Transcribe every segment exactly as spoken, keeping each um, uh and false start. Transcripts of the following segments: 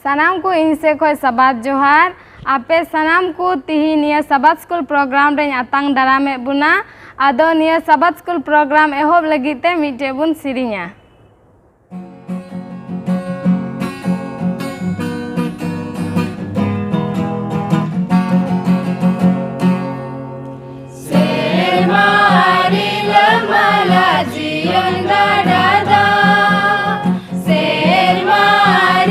ᱥᱟᱱᱟᱢ ᱠᱚ ᱤᱧ ᱥᱮᱫ ᱠᱷᱚᱱ ᱥᱟᱵᱟᱫ ᱡᱚᱦᱟᱨ᱾ ᱟᱯᱮ ᱥᱟᱱᱟᱢ ᱠᱚ ᱛᱤᱦᱤᱧ ᱱᱤᱭᱟᱹ ᱥᱟᱵᱟᱫ ᱥᱠᱩᱞ ᱯᱨᱳᱜᱨᱟᱢ ᱨᱮᱧ ᱟᱛᱟᱝ ᱫᱟᱨᱟᱢᱮᱫ ᱵᱚᱱᱟ᱾ ᱟᱫᱚ ᱱᱤᱭᱟᱹ ᱥᱟᱵᱟᱫ ᱥᱠᱩᱞ ᱯᱨᱳᱜᱨᱟᱢ ᱮᱦᱚᱵ ᱞᱟᱹᱜᱤᱫ ᱛᱮ ᱢᱤᱫᱴᱮᱡ ᱵᱚᱱ ᱥᱮᱨᱮᱧᱟ᱾ ᱥᱮᱨᱢᱟ ᱨᱤᱞᱟᱹᱢᱟᱞᱟ ᱡᱤᱭᱚᱱ ᱜᱟᱰᱟ ᱫᱟᱜ, ᱥᱮᱨᱢᱟ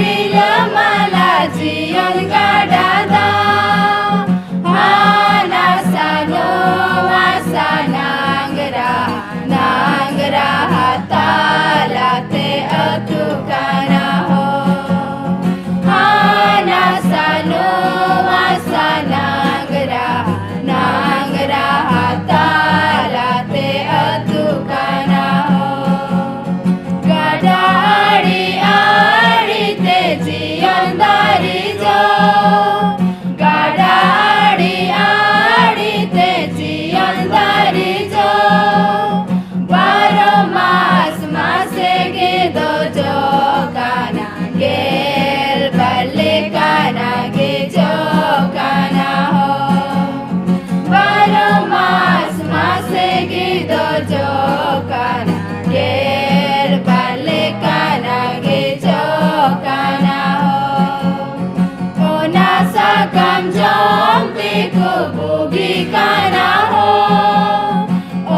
ᱨᱤᱞᱟᱹᱢᱟᱞᱟ ᱡᱤᱭᱚᱱ ᱜᱟᱰᱟ ᱫᱟᱜ, ᱦᱟᱱᱟ ᱥᱟ ᱱᱚᱣᱟ ᱥᱟ ᱱᱟᱝᱜᱽᱨᱟ, ᱱᱟᱝᱜᱽᱨᱟ ᱦᱟᱛᱟᱞᱟᱛᱮ ᱟᱹᱛᱩ ᱠᱟᱱᱟ ᱦᱚ᱾ ᱦᱟᱱᱟ ᱥᱟ ᱱᱚᱣᱟ ᱥᱟ ᱱᱟᱝᱜᱽᱨᱟ, ᱱᱟᱝᱜᱽᱨᱟ ᱦᱟᱛᱟᱞᱟᱛᱮ ᱟᱹᱛᱩ ᱠᱟᱱᱟ ᱦᱚ᱾ ᱜᱟᱰᱟ ᱟᱲᱮ ᱟᱲᱮ ᱛᱮ ᱡᱤᱭᱚᱱ ᱫᱟᱨᱮ ᱡᱚ, ᱜᱟᱰᱟ ᱟᱲᱮ ᱟᱲᱮ ᱛᱮ ᱡᱤᱭᱚᱱ ᱫᱟᱨᱮ ᱡᱚ, ᱵᱟᱨᱚ ᱢᱟᱥ ᱢᱟᱥᱮ ᱜᱮ ᱫᱚ ᱡᱚ ᱠᱟᱱᱟ, ᱜᱮᱞ ᱵᱟᱨ ᱞᱮᱠᱟᱱᱟᱜ ᱜᱮ ᱡᱚ ᱠᱟᱱᱟ ᱦᱚ᱾ ᱵᱟᱨᱚ ᱢᱟᱥ ᱢᱟᱥᱮ ᱜᱮ ᱫᱚ ᱡᱚ ᱠᱟᱱᱟ, ᱜᱮᱞ ᱵᱟᱨ ᱞᱮᱠᱟᱱᱟᱜ ᱜᱮ ᱡᱚ ᱠᱟᱱᱟ ᱦᱚ᱾ ᱚᱱᱟ ᱥᱟᱠᱟᱢ ᱡᱚᱢ ᱛᱮᱠᱚ ᱵᱩᱜᱤ ᱠᱟᱱᱟ ᱦᱚ᱾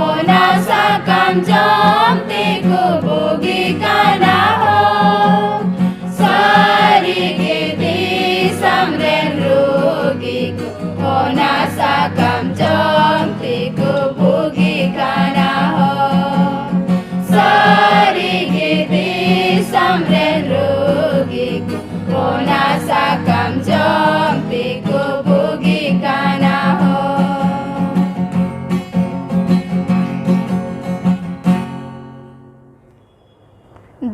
ᱚᱱᱟ ᱥᱟᱠᱟᱢ ᱡᱚᱢ ᱛᱮᱠᱚ ᱵᱩᱜᱤ ᱠᱟᱱᱟ ᱦᱚ᱾ ᱥᱟᱹᱨᱤ ᱜᱮ ᱫᱤᱥᱚᱢ ᱨᱮᱱ ᱨᱩᱜᱤ ᱠᱚ ᱚᱱᱟ ᱥᱟᱠᱟᱢ ᱡᱚᱢ ᱛᱮᱠᱚ ᱵᱩᱜᱤ ᱠᱟᱱᱟ ᱦᱚ᱾ ᱥᱟᱹᱨᱤ ᱜᱮ ᱫᱤᱥᱚᱢ ᱨᱮᱱ ᱨᱩᱜᱤ ᱠᱚ ᱚᱱᱟ ᱥᱟᱠᱟᱢ ᱡᱚᱢ ᱛᱮᱠᱚ ᱵᱩᱜᱤ ᱠᱟᱱᱟ ᱦᱚ᱾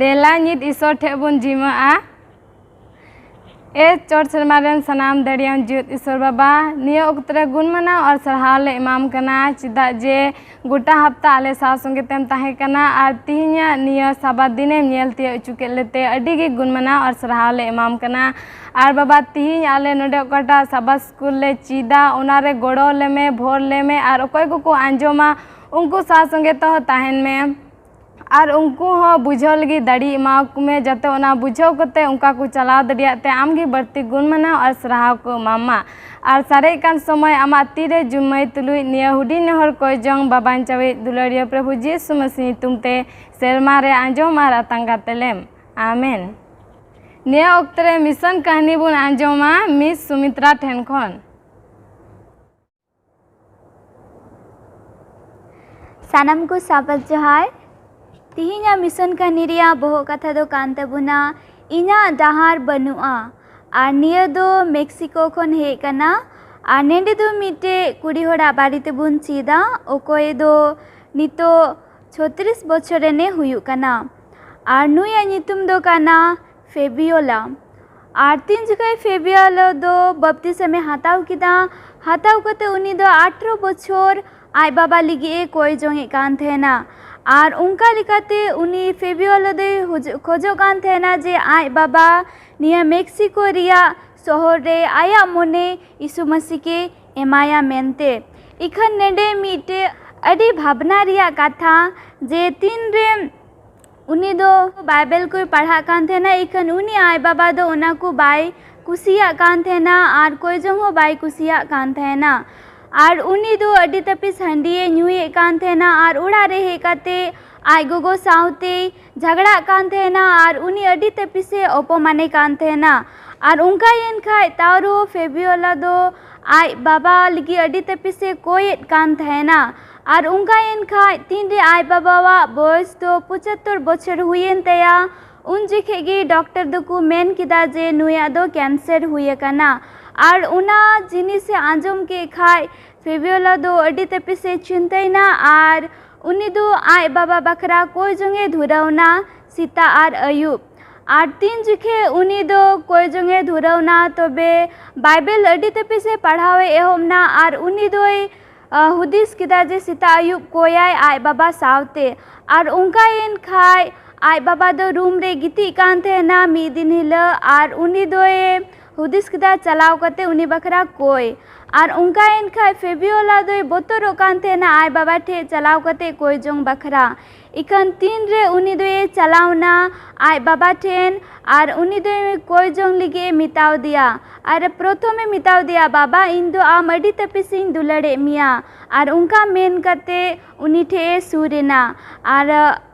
ᱫᱮᱞᱟ ᱱᱤᱛ ᱤᱥᱚᱨ ᱴᱷᱮᱱ ᱵᱚᱱ ᱡᱤᱢᱟᱹᱜᱼᱟ᱾ ᱮ ᱪᱚᱴ ᱥᱮᱨᱢᱟ ᱨᱮᱱ ᱥᱟᱱᱟᱢ ᱫᱟᱲᱮᱭᱟᱱ ᱡᱤᱣᱮᱫ ᱤᱥᱚᱨ ᱵᱟᱵᱟ, ᱱᱤᱭᱟᱹ ᱚᱠᱛᱚ ᱨᱮ ᱜᱩᱱ ᱢᱟᱱᱟᱣ ᱟᱨ ᱥᱟᱨᱦᱟᱣ ᱞᱮ ᱮᱢᱟᱢ ᱠᱟᱱᱟ, ᱪᱮᱫᱟᱜ ᱡᱮ ᱜᱚᱴᱟ ᱦᱟᱯᱛᱟ ᱟᱞᱮ ᱥᱟᱶ ᱥᱚᱸᱜᱮ ᱛᱮᱢ ᱛᱟᱦᱮᱸ ᱠᱟᱱᱟ ᱟᱨ ᱛᱤᱦᱤᱧᱟᱜ ᱱᱤᱭᱟᱹ ᱥᱟᱵᱟᱫ ᱫᱤᱱᱮᱢ ᱧᱮᱞ ᱛᱤᱭᱳᱜ ᱦᱚᱪᱚ ᱠᱮᱫ ᱞᱮᱛᱮ ᱟᱹᱰᱤ ᱜᱮ ᱜᱩᱱ ᱢᱟᱱᱟᱣ ᱟᱨ ᱥᱟᱨᱦᱟᱣ ᱞᱮ ᱮᱢᱟᱢ ᱠᱟᱱᱟ᱾ ᱟᱨ ᱵᱟᱵᱟ, ᱛᱤᱦᱤᱧ ᱟᱞᱮ ᱱᱚᱰᱮ ᱚᱠᱟᱴᱟᱜ ᱥᱟᱵᱟᱫ ᱥᱠᱩᱞ ᱞᱮ ᱪᱮᱫᱟ, ᱚᱱᱟ ᱨᱮ ᱜᱚᱲᱚ ᱞᱮ ᱢᱮ, ᱵᱷᱳᱨ ᱞᱮ ᱢᱮ, ᱟᱨ ᱚᱠᱚᱭ ᱠᱚᱠᱚ ᱟᱸᱡᱚᱢᱟ ᱩᱱᱠᱩ ᱥᱟᱶ ᱥᱚᱸᱜᱮ ᱛᱮᱦᱚᱸ ᱛᱟᱦᱮᱱ ᱢᱮ᱾ ᱟᱨ ᱩᱱᱠᱩ ᱦᱚᱸ ᱵᱩᱡᱷᱟᱹᱣ ᱞᱟᱹᱜᱤᱫ ᱫᱟᱲᱮ ᱮᱢᱟ ᱠᱚ ᱢᱮ, ᱡᱟᱛᱮ ᱚᱱᱟ ᱵᱩᱡᱷᱟᱹᱣ ᱠᱟᱛᱮ ᱚᱱᱠᱟ ᱠᱚ ᱪᱟᱞᱟᱣ ᱫᱟᱲᱮᱭᱟᱜ ᱛᱮ ᱟᱢ ᱜᱮ ᱵᱟᱹᱲᱛᱤ ᱜᱩᱱ ᱢᱟᱱᱟᱣ ᱟᱨ ᱥᱟᱨᱦᱟᱣ ᱠᱚ ᱮᱢᱟᱢ ᱢᱟ᱾ ᱟᱨ ᱥᱟᱨᱮᱡ ᱠᱟᱱ ᱥᱚᱢᱚᱭ ᱟᱢᱟᱜ ᱛᱤᱨᱮ ᱡᱩᱢᱟᱹᱭ ᱛᱩᱞᱩᱡ ᱱᱤᱭᱟᱹ ᱦᱩᱰᱤᱧ ᱱᱮᱦᱚᱨ ᱠᱚᱭ ᱡᱚᱝ ᱵᱟᱵᱟᱧ ᱪᱟᱣᱤᱡ ᱫᱩᱞᱟᱹᱲᱤᱭᱟᱹ ᱯᱨᱚᱵᱷᱩ ᱡᱤᱥᱩ ᱢᱟᱹᱥᱤ ᱧᱩᱛᱩᱢ ᱛᱮ ᱥᱮᱨᱢᱟ ᱨᱮ ᱟᱸᱡᱚᱢ ᱟᱨ ᱟᱛᱟᱝ ᱠᱟᱛᱮ ᱞᱮᱢ᱾ ᱟᱢᱮᱱ᱾ ᱱᱤᱭᱟᱹ ᱚᱠᱛᱮ ᱨᱮ ᱢᱤᱥᱚᱱ ᱠᱟᱹᱦᱱᱤ ᱵᱚᱱ ᱟᱸᱡᱚᱢᱟ ᱢᱤᱥ ᱥᱩᱢᱤᱛᱨᱟ ᱴᱷᱮᱱ ᱠᱷᱚᱱ᱾ ᱥᱟᱱᱟᱢ ᱠᱚ ᱥᱟᱵᱟᱫ ᱡᱚᱦᱟᱨ᱾ ᱛᱤᱦᱤᱧᱟᱜ ᱢᱤᱥᱚᱱ ᱠᱟᱹᱦᱱᱤ ᱨᱮᱭᱟᱜ ᱵᱚᱦᱚᱜ ᱠᱟᱛᱷᱟ ᱫᱚ ᱠᱟᱱ ᱛᱟᱵᱚᱱᱟ ᱤᱧᱟᱹᱜ ᱰᱟᱦᱟᱨ ᱵᱟᱹᱱᱩᱜᱼᱟ᱾ ᱟᱨ ᱱᱤᱭᱟᱹ ᱫᱚ ᱢᱮᱠᱥᱤᱠᱳ ᱠᱷᱚᱱ ᱦᱮᱡ ᱠᱟᱱᱟ᱾ ᱟᱨ ᱱᱮᱸᱰᱮ ᱫᱚ ᱢᱤᱫᱴᱮᱡ ᱠᱩᱲᱤ ᱦᱚᱲᱟᱜ ᱵᱟᱨᱮ ᱛᱮᱵᱚᱱ ᱪᱮᱫᱟ, ᱚᱠᱚᱭ ᱫᱚ ᱱᱤᱛᱚᱜ ᱪᱷᱚᱛᱨᱤᱥ ᱵᱚᱪᱷᱚᱨ ᱨᱮᱱᱮ ᱦᱩᱭᱩᱜ ᱠᱟᱱᱟ᱾ ᱟᱨ ᱱᱩᱭᱟᱜ ᱧᱩᱛᱩᱢ ᱫᱚ ᱠᱟᱱᱟ ᱯᱷᱮᱵᱤᱭᱳᱞᱟ᱾ ᱟᱨ ᱛᱤᱱ ᱡᱚᱠᱷᱟᱡ ᱯᱷᱮᱵᱤᱭᱳᱞᱟ ᱫᱚ ᱵᱟᱯᱛᱤᱥᱢᱮ ᱦᱟᱛᱟᱣ ᱠᱮᱫᱟ, ᱦᱟᱛᱟᱣ ᱠᱟᱛᱮ ᱩᱱᱤ ᱫᱚ ᱟᱴᱷᱨᱚ ᱵᱚᱪᱷᱚᱨ ᱟᱡ ᱵᱟᱵᱟ ᱞᱟᱹᱜᱤᱫ ᱮ ᱠᱚᱭ ᱡᱚᱝ ᱮᱫ ᱠᱟᱱ ᱛᱟᱦᱮᱱᱟ᱾ ᱟᱨ ᱚᱱᱠᱟ ᱞᱮᱠᱟᱛᱮ ᱩᱱᱤ ᱯᱷᱮᱵᱤᱭᱳᱞᱟ ᱫᱚᱭ ᱦᱩᱡ-, ᱠᱷᱚᱡᱚᱜ ᱠᱟᱱ ᱛᱟᱦᱮᱱᱟ ᱡᱮ ᱟᱡ ᱵᱟᱵᱟ ᱱᱤᱭᱟᱹ ᱢᱮᱠᱥᱤᱠᱳ ᱨᱮᱭᱟᱜ ᱥᱚᱦᱚᱨ ᱨᱮ ᱟᱭᱟᱜ ᱢᱚᱱᱮ ᱭᱤᱥᱩ ᱢᱟᱹᱥᱤ ᱜᱮ ᱮᱢᱟᱭᱟ ᱢᱮᱱᱛᱮ᱾ ᱤᱠᱷᱟᱹᱱ ᱱᱮᱰᱮ ᱢᱤᱫᱴᱮᱡ ᱟᱹᱰᱤ ᱵᱷᱟᱵᱽᱱᱟ ᱨᱮᱭᱟᱜ ᱠᱟᱛᱷᱟ ᱡᱮ ᱛᱤᱱ ᱨᱮ ᱩᱱᱤ ᱫᱚ ᱵᱟᱭᱵᱮᱞ ᱠᱚᱭ ᱯᱟᱲᱦᱟᱜ ᱠᱟᱱ ᱛᱟᱦᱮᱱᱟ, ᱤᱠᱷᱟᱹᱱ ᱩᱱᱤ ᱟᱡ ᱵᱟᱵᱟ ᱫᱚ ᱚᱱᱟ ᱠᱚ ᱵᱟᱭ ᱠᱩᱥᱤᱭᱟᱜ ᱠᱟᱱ ᱛᱟᱦᱮᱱᱟ ᱟᱨ ᱠᱚᱭ ᱡᱚᱝ ᱦᱚᱸ ᱵᱟᱭ ᱠᱩᱥᱤᱭᱟᱜ ᱠᱟᱱ ᱛᱟᱦᱮᱱᱟ᱾ ᱟᱨ ᱩᱱᱤ ᱫᱚ ᱟᱹᱰᱤ ᱛᱟᱹᱯᱤᱥ ᱦᱟᱺᱰᱤᱭᱮ ᱧᱩᱭᱮᱫ ᱠᱟᱱ ᱛᱟᱦᱮᱱᱟ ᱟᱨ ᱚᱲᱟᱜ ᱨᱮ ᱦᱮᱡ ᱠᱟᱛᱮ ᱟᱡ ᱜᱚᱜᱚ ᱥᱟᱶᱛᱮᱭ ᱡᱷᱟᱜᱽᱲᱟᱜ ᱠᱟᱱ ᱛᱟᱦᱮᱱᱟ ᱟᱨ ᱩᱱᱤ ᱟᱹᱰᱤ ᱛᱟᱹᱯᱤᱥᱮ ᱚᱯᱚᱢᱟᱱᱮ ᱠᱟᱱ ᱛᱟᱦᱮᱱᱟ᱾ ᱟᱨ ᱚᱱᱠᱟᱭᱮᱱ ᱠᱷᱟᱡ ᱛᱟᱣ ᱨᱮᱦᱚᱸ ᱯᱷᱮᱵᱤᱭᱳᱞᱟ ᱫᱚ ᱟᱡ ᱵᱟᱵᱟ ᱞᱟᱹᱜᱤᱫ ᱟᱹᱰᱤ ᱛᱟᱹᱯᱤᱥᱮ ᱠᱚᱭᱮᱫ ᱠᱟᱱ ᱛᱟᱦᱮᱱᱟ᱾ ᱟᱨ ᱚᱱᱠᱟᱭᱮᱱ ᱠᱷᱟᱡ ᱛᱤᱱᱨᱮ ᱟᱡ ᱵᱟᱵᱟᱣᱟᱜ ᱵᱚᱭᱚᱥ ᱫᱚ ᱯᱚᱸᱪᱟᱛᱛᱳᱨ ᱵᱚᱪᱷᱚᱨ ᱦᱩᱭᱮᱱ ᱛᱟᱭᱟ, ᱩᱱ ᱡᱚᱠᱷᱮᱡ ᱜᱮ ᱰᱚᱠᱴᱚᱨ ᱫᱚᱠᱚ ᱢᱮᱱ ᱠᱮᱫᱟ ᱡᱮ ᱱᱩᱭᱟᱜ ᱫᱚ ᱠᱮᱱᱥᱟᱨ ᱦᱩᱭ ᱟᱠᱟᱱᱟ᱾ ᱟᱨ ᱚᱱᱟ ᱡᱤᱱᱤᱥᱮ ᱟᱸᱡᱚᱢ ᱠᱮᱫ ᱠᱷᱟᱡ ᱯᱷᱮᱵᱤᱭᱳᱞᱟ ᱫᱚ ᱟᱹᱰᱤ ᱛᱟᱹᱯᱤᱥᱮ ᱪᱤᱱᱛᱟᱹᱭᱮᱱᱟ ᱟᱨ ᱩᱱᱤ ᱫᱚ ᱟᱡ ᱵᱟᱵᱟ ᱵᱟᱠᱷᱨᱟ ᱠᱚᱭ ᱡᱚᱝᱮ ᱫᱷᱩᱨᱟᱹᱣᱱᱟ ᱥᱮᱛᱟᱜ ᱟᱨ ᱟᱹᱭᱩᱵ᱾ ᱟᱨ ᱛᱤᱱ ᱡᱚᱠᱷᱮᱡ ᱩᱱᱤ ᱫᱚ ᱠᱚᱭ ᱡᱚᱝ ᱮ ᱫᱷᱩᱨᱟᱹᱣ ᱮᱱᱟ, ᱛᱚᱵᱮ ᱵᱟᱭᱵᱮᱞ ᱟᱹᱰᱤ ᱛᱟᱹᱯᱤᱥ ᱮ ᱯᱟᱲᱦᱟᱣ ᱮ ᱮᱦᱚᱵ ᱮᱱᱟ᱾ ᱟᱨ ᱩᱱᱤ ᱫᱚᱭ, ᱟ, ᱦᱩᱫᱤᱥ ᱠᱮᱫᱟ ᱡᱮ ᱥᱮᱛᱟᱜ ᱟᱹᱭᱩᱵ ᱠᱚᱭᱟᱭ ᱟᱡ ᱵᱟᱵᱟ ᱥᱟᱶᱛᱮ᱾ ᱟᱨ ᱚᱱᱠᱟᱭᱮᱱ ᱠᱷᱟᱡ ᱟᱡ ᱵᱟᱵᱟ ᱫᱚ ᱨᱩᱢ ᱨᱮ ᱜᱤᱛᱤᱡ ᱠᱟᱱ ᱛᱟᱦᱮᱱᱟ ᱢᱤᱫ ᱫᱤᱱ ᱦᱤᱞᱳᱜ, ᱟᱨ ᱩᱱᱤ ᱫᱚᱭ ᱦᱩᱫᱤᱥ ᱠᱮᱫᱟ ᱪᱟᱞᱟᱣ ᱠᱟᱛᱮ ᱩᱱᱤ ᱵᱟᱠᱷᱨᱟ ᱠᱚᱭ᱾ ᱟᱨ ᱚᱱᱠᱟᱭᱮᱱ ᱠᱷᱟᱡ ᱯᱷᱮᱵᱤᱭᱳᱞᱟ ᱫᱚᱭ ᱵᱚᱛᱚᱨᱚᱜ ᱠᱟᱱ ᱛᱟᱦᱮᱱᱟ ᱟᱡ ᱵᱟᱵᱟ ᱴᱷᱮᱡ ᱪᱟᱞᱟᱣ ᱠᱟᱛᱮ ᱠᱚᱭ ᱡᱚᱝ ᱵᱟᱠᱷᱨᱟ᱾ ᱤᱠᱷᱟᱹᱱ ᱛᱤᱱ ᱨᱮ ᱩᱱᱤ ᱫᱚᱭ ᱪᱟᱞᱟᱣᱱᱟ ᱟᱡ ᱵᱟᱵᱟ ᱴᱷᱮᱱ, ᱟᱨ ᱩᱱᱤ ᱫᱚᱭ ᱠᱚᱭ ᱡᱚᱝ ᱞᱟᱹᱜᱤᱫ ᱮ ᱢᱮᱛᱟᱣ ᱫᱮᱭᱟ᱾ ᱟᱨ ᱯᱨᱚᱛᱷᱚᱢ ᱮ ᱢᱮᱛᱟᱣ ᱫᱮᱭᱟ, "ᱵᱟᱵᱟ, ᱤᱧ ᱫᱚ ᱟᱢ ᱟᱹᱰᱤ ᱛᱟᱹᱯᱤᱥ ᱤᱧ ᱫᱩᱞᱟᱹᱲᱮᱫ ᱢᱮᱭᱟ", ᱟᱨ ᱚᱱᱠᱟ ᱢᱮᱱ ᱠᱟᱛᱮ ᱩᱱᱤ ᱴᱷᱮᱡ ᱮ ᱥᱩᱨ ᱮᱱᱟ᱾ ᱟᱨ